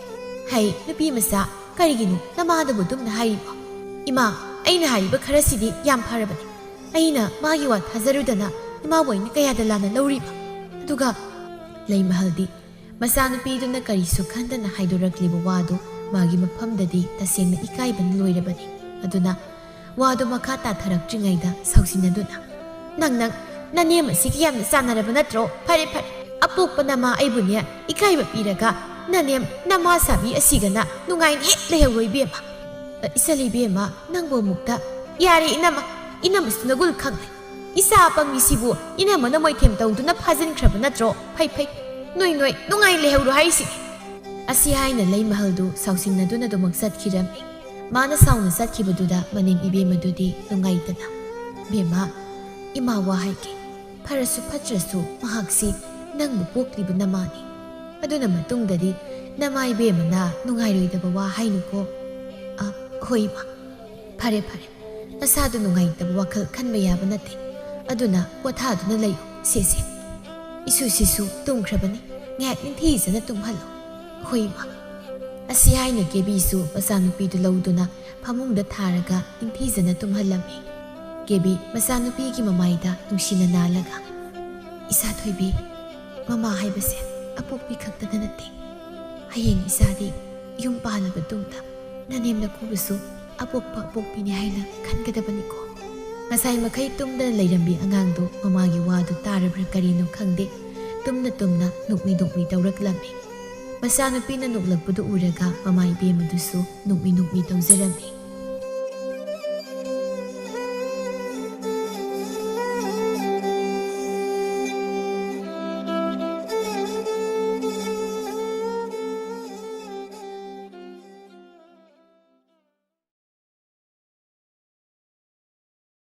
ꯍꯩ, ꯅꯨꯄꯤ ꯃꯆꯥ, ꯀꯔꯤꯒꯤꯅꯣ ꯅꯃꯥꯗꯕꯨ ꯑꯗꯨꯝꯅ ꯍꯥꯏꯔꯤꯕꯣ? ꯏꯃꯥ, ꯑꯩꯅ ꯍꯥꯏꯔꯤꯕ ꯈꯔꯁꯤꯗꯤ ꯌꯥꯝ ꯐꯔꯕꯅꯤ꯫ ꯑꯩꯅ ꯃꯥꯒꯤ ꯋꯥ ꯊꯥꯖꯔꯨꯗꯅ ꯏꯃꯥꯕꯨ ꯑꯩꯅ ꯀꯌꯥꯗ ꯂꯥꯟꯅ ꯂꯧꯔꯤꯕ? ꯑꯗꯨꯒ ꯂꯩꯃꯍꯜꯗꯤ ꯃꯆꯥꯅꯨꯄꯤꯗꯨꯅ ꯀꯔꯤꯁꯨ ꯈꯟꯗꯅ ꯍꯥꯏꯗꯣꯔꯛꯂꯤꯕ ꯋꯥꯗꯨ ꯃꯥꯒꯤ ꯃꯐꯝꯗꯗꯤ ꯇꯁꯦꯡꯅ ꯏꯀꯥꯏꯕꯅ ꯂꯣꯏꯔꯕꯅꯤ꯫ ꯑꯗꯨꯅ ꯋꯥꯗꯨ ꯃꯈꯥ ꯇꯥꯊꯔꯛꯇ꯭ꯔꯤꯉꯩꯗ ꯁꯥꯎꯁꯤꯟꯅꯗꯨꯅ, "ꯅꯪ, ꯅꯪ, ꯅꯅꯦꯝ ꯑꯁꯤꯒ ꯌꯥꯝꯅ ꯆꯥꯟꯅꯔꯕ ꯅꯠꯇ꯭ꯔꯣ? ꯐꯔꯦ, ꯐꯔꯦ, ꯑꯄꯣꯛꯄ ꯅꯃꯥ ꯑꯩꯕꯨꯅꯦ ꯏꯀꯥꯏꯕ ꯄꯤꯔꯒ ꯅꯅꯦꯝ ꯅꯃꯥ ꯁꯥꯕꯤ ꯑꯁꯤꯒꯅ ꯅꯨꯡꯉꯥꯏꯅ ꯍꯦꯛ ꯂꯩꯍꯧꯔꯣ ꯏꯕꯦꯝꯃ꯫ ꯑ, ꯏꯆꯜ ꯏꯕꯦꯝꯃ, ꯅꯪꯕꯨ ꯑꯃꯨꯛꯇ꯫ ꯌꯥꯔꯦ ꯏꯅꯝꯃ, ꯏꯅꯝꯃꯁꯨ ꯅꯒꯨꯜ ꯈꯪꯗꯦ꯫ ꯏꯆꯥ ꯑꯄꯪꯕꯤꯁꯤꯕꯨ ꯏꯅꯝꯃꯅ ꯃꯣꯏꯊꯦꯝ ꯇꯧꯗꯨꯅ ꯐꯥꯖꯤꯟꯈ꯭ꯔꯕ ꯅꯠꯇ꯭ꯔꯣ? ꯐꯩ, ꯐꯩ, ꯅꯣꯏ, ꯅꯣꯏ ꯅꯨꯡꯉꯥꯏ ꯂꯩꯍꯧꯔꯣ ꯍꯥꯏꯁꯤꯅꯤ꯫" ꯑꯁꯤ ꯍꯥꯏꯅ ꯂꯩꯃꯍꯜꯗꯨ ꯁꯥꯎꯁꯤꯟꯅꯗꯨꯅ ꯑꯗꯨꯃꯛ ꯆꯠꯈꯤꯔꯝꯃꯤ꯫ ꯃꯥꯅ ꯁꯥꯎꯅ ꯆꯠꯈꯤꯕꯗꯨꯗ ꯃꯅꯦꯝ ꯏꯕꯦꯝꯃꯗꯨꯗꯤ ꯅꯨꯡꯉꯥꯏꯇꯅ, "ꯕꯦꯝꯃ, ꯏꯃꯥ ꯋꯥ ꯍꯥꯏꯒꯦ꯫ ꯐꯔꯁꯨ ꯐꯠꯇ꯭ꯔꯁꯨ ꯃꯍꯥꯛꯁꯤ ꯅꯪꯕꯨ ꯄꯣꯛꯂꯤꯕ ꯅꯃꯥꯅꯤ꯫ ꯑꯗꯨꯅ ꯃꯇꯨꯡꯗꯗꯤ ꯅꯃꯥ ꯏꯕꯦꯝꯃꯅ ꯅꯨꯡꯉꯥꯏꯔꯣꯏꯗꯕ ꯋꯥ ꯍꯥꯏꯅꯨꯀꯣ꯫" "ꯑ, ꯍꯣꯏ ꯏꯃꯥ꯫ ꯐꯔꯦ, ꯐꯔꯦ꯫ ꯅꯁꯥꯗꯨ ꯅꯨꯡꯉꯥꯏꯇꯕ ꯋꯥꯈꯜ ꯈꯟꯕ ꯌꯥꯕ ꯅꯠꯇꯦ꯫ ꯑꯗꯨꯅ ꯄꯣꯊꯥꯗꯨꯅ ꯂꯩꯌꯨ꯫ ꯁꯦ, ꯁꯦ꯫ ꯏꯁꯨꯁꯤꯁꯨ ꯇꯨꯝꯈ꯭ꯔꯕꯅꯤ꯫ ꯉꯥꯏꯍꯥꯛ ꯅꯤꯡꯊꯤꯖꯅ ꯇꯨꯝꯍꯜꯂꯨ꯫" "ꯍꯣꯏ ꯏꯃꯥ꯫" ꯑꯁꯤ ꯍꯥꯏꯅ ꯀꯦꯕꯤꯁꯨ ꯃꯆꯥꯅꯨꯄꯤꯗꯨ ꯂꯧꯗꯨꯅ ꯐꯃꯨꯡꯗ ꯊꯥꯔꯒ ꯅꯤꯡꯊꯤꯖꯅ ꯇꯨꯝꯍꯜꯂꯝꯃꯤ꯫ ꯀꯦꯕꯤ ꯃꯆꯥꯅꯨꯄꯤꯒꯤ ꯃꯃꯥꯏꯗ ꯅꯨꯡꯁꯤꯅ ꯅꯥꯜꯂꯒ, "ꯏꯆꯥ ꯊꯣꯏꯕꯤ, ꯃꯃꯥ ꯍꯥꯏꯕꯁꯦ ꯑꯄꯣꯛꯄꯤ ꯈꯛꯇꯗ ꯅꯠꯇꯦ꯫ ꯍꯌꯦꯡ ꯏꯆꯥꯗꯤ ꯌꯨꯝ ꯄꯥꯜꯂꯕ ꯇꯨꯡꯗ ꯅꯅꯦꯝ ꯅꯀꯨꯕꯨꯁꯨ ꯑꯄꯣꯛꯄ ꯑꯄꯣꯛꯄꯤꯅꯤ ꯍꯥꯏꯅ ꯈꯟꯒꯗꯕꯅꯤꯀꯣ꯫" ꯉꯁꯥꯏ ꯃꯈꯩ ꯇꯨꯝꯗꯅ ꯂꯩꯔꯝꯕꯤ ꯑꯉꯥꯡꯗꯨ ꯃꯃꯥꯒꯤ ꯋꯥꯗꯨ ꯇꯥꯔꯕ꯭ꯔꯥ ꯀꯔꯤꯅꯣ ꯈꯪꯗꯦ, ꯇꯨꯝꯅ ꯇꯨꯝꯅ ꯅꯣꯛꯃꯤ ꯅꯣꯛꯃꯤ ꯇꯧꯔꯛꯂꯝꯃꯤ꯫ ꯃꯆꯥꯅꯨꯄꯤꯅ ꯅꯣꯛꯂꯛꯄꯗꯨ ꯎꯔꯒ ꯃꯃꯥ ꯏꯕꯦꯝꯃꯗꯨꯁꯨ ꯅꯣꯛꯃꯤ ꯅꯣꯛꯃꯤ ꯇꯧꯖꯔꯝꯃꯤ꯫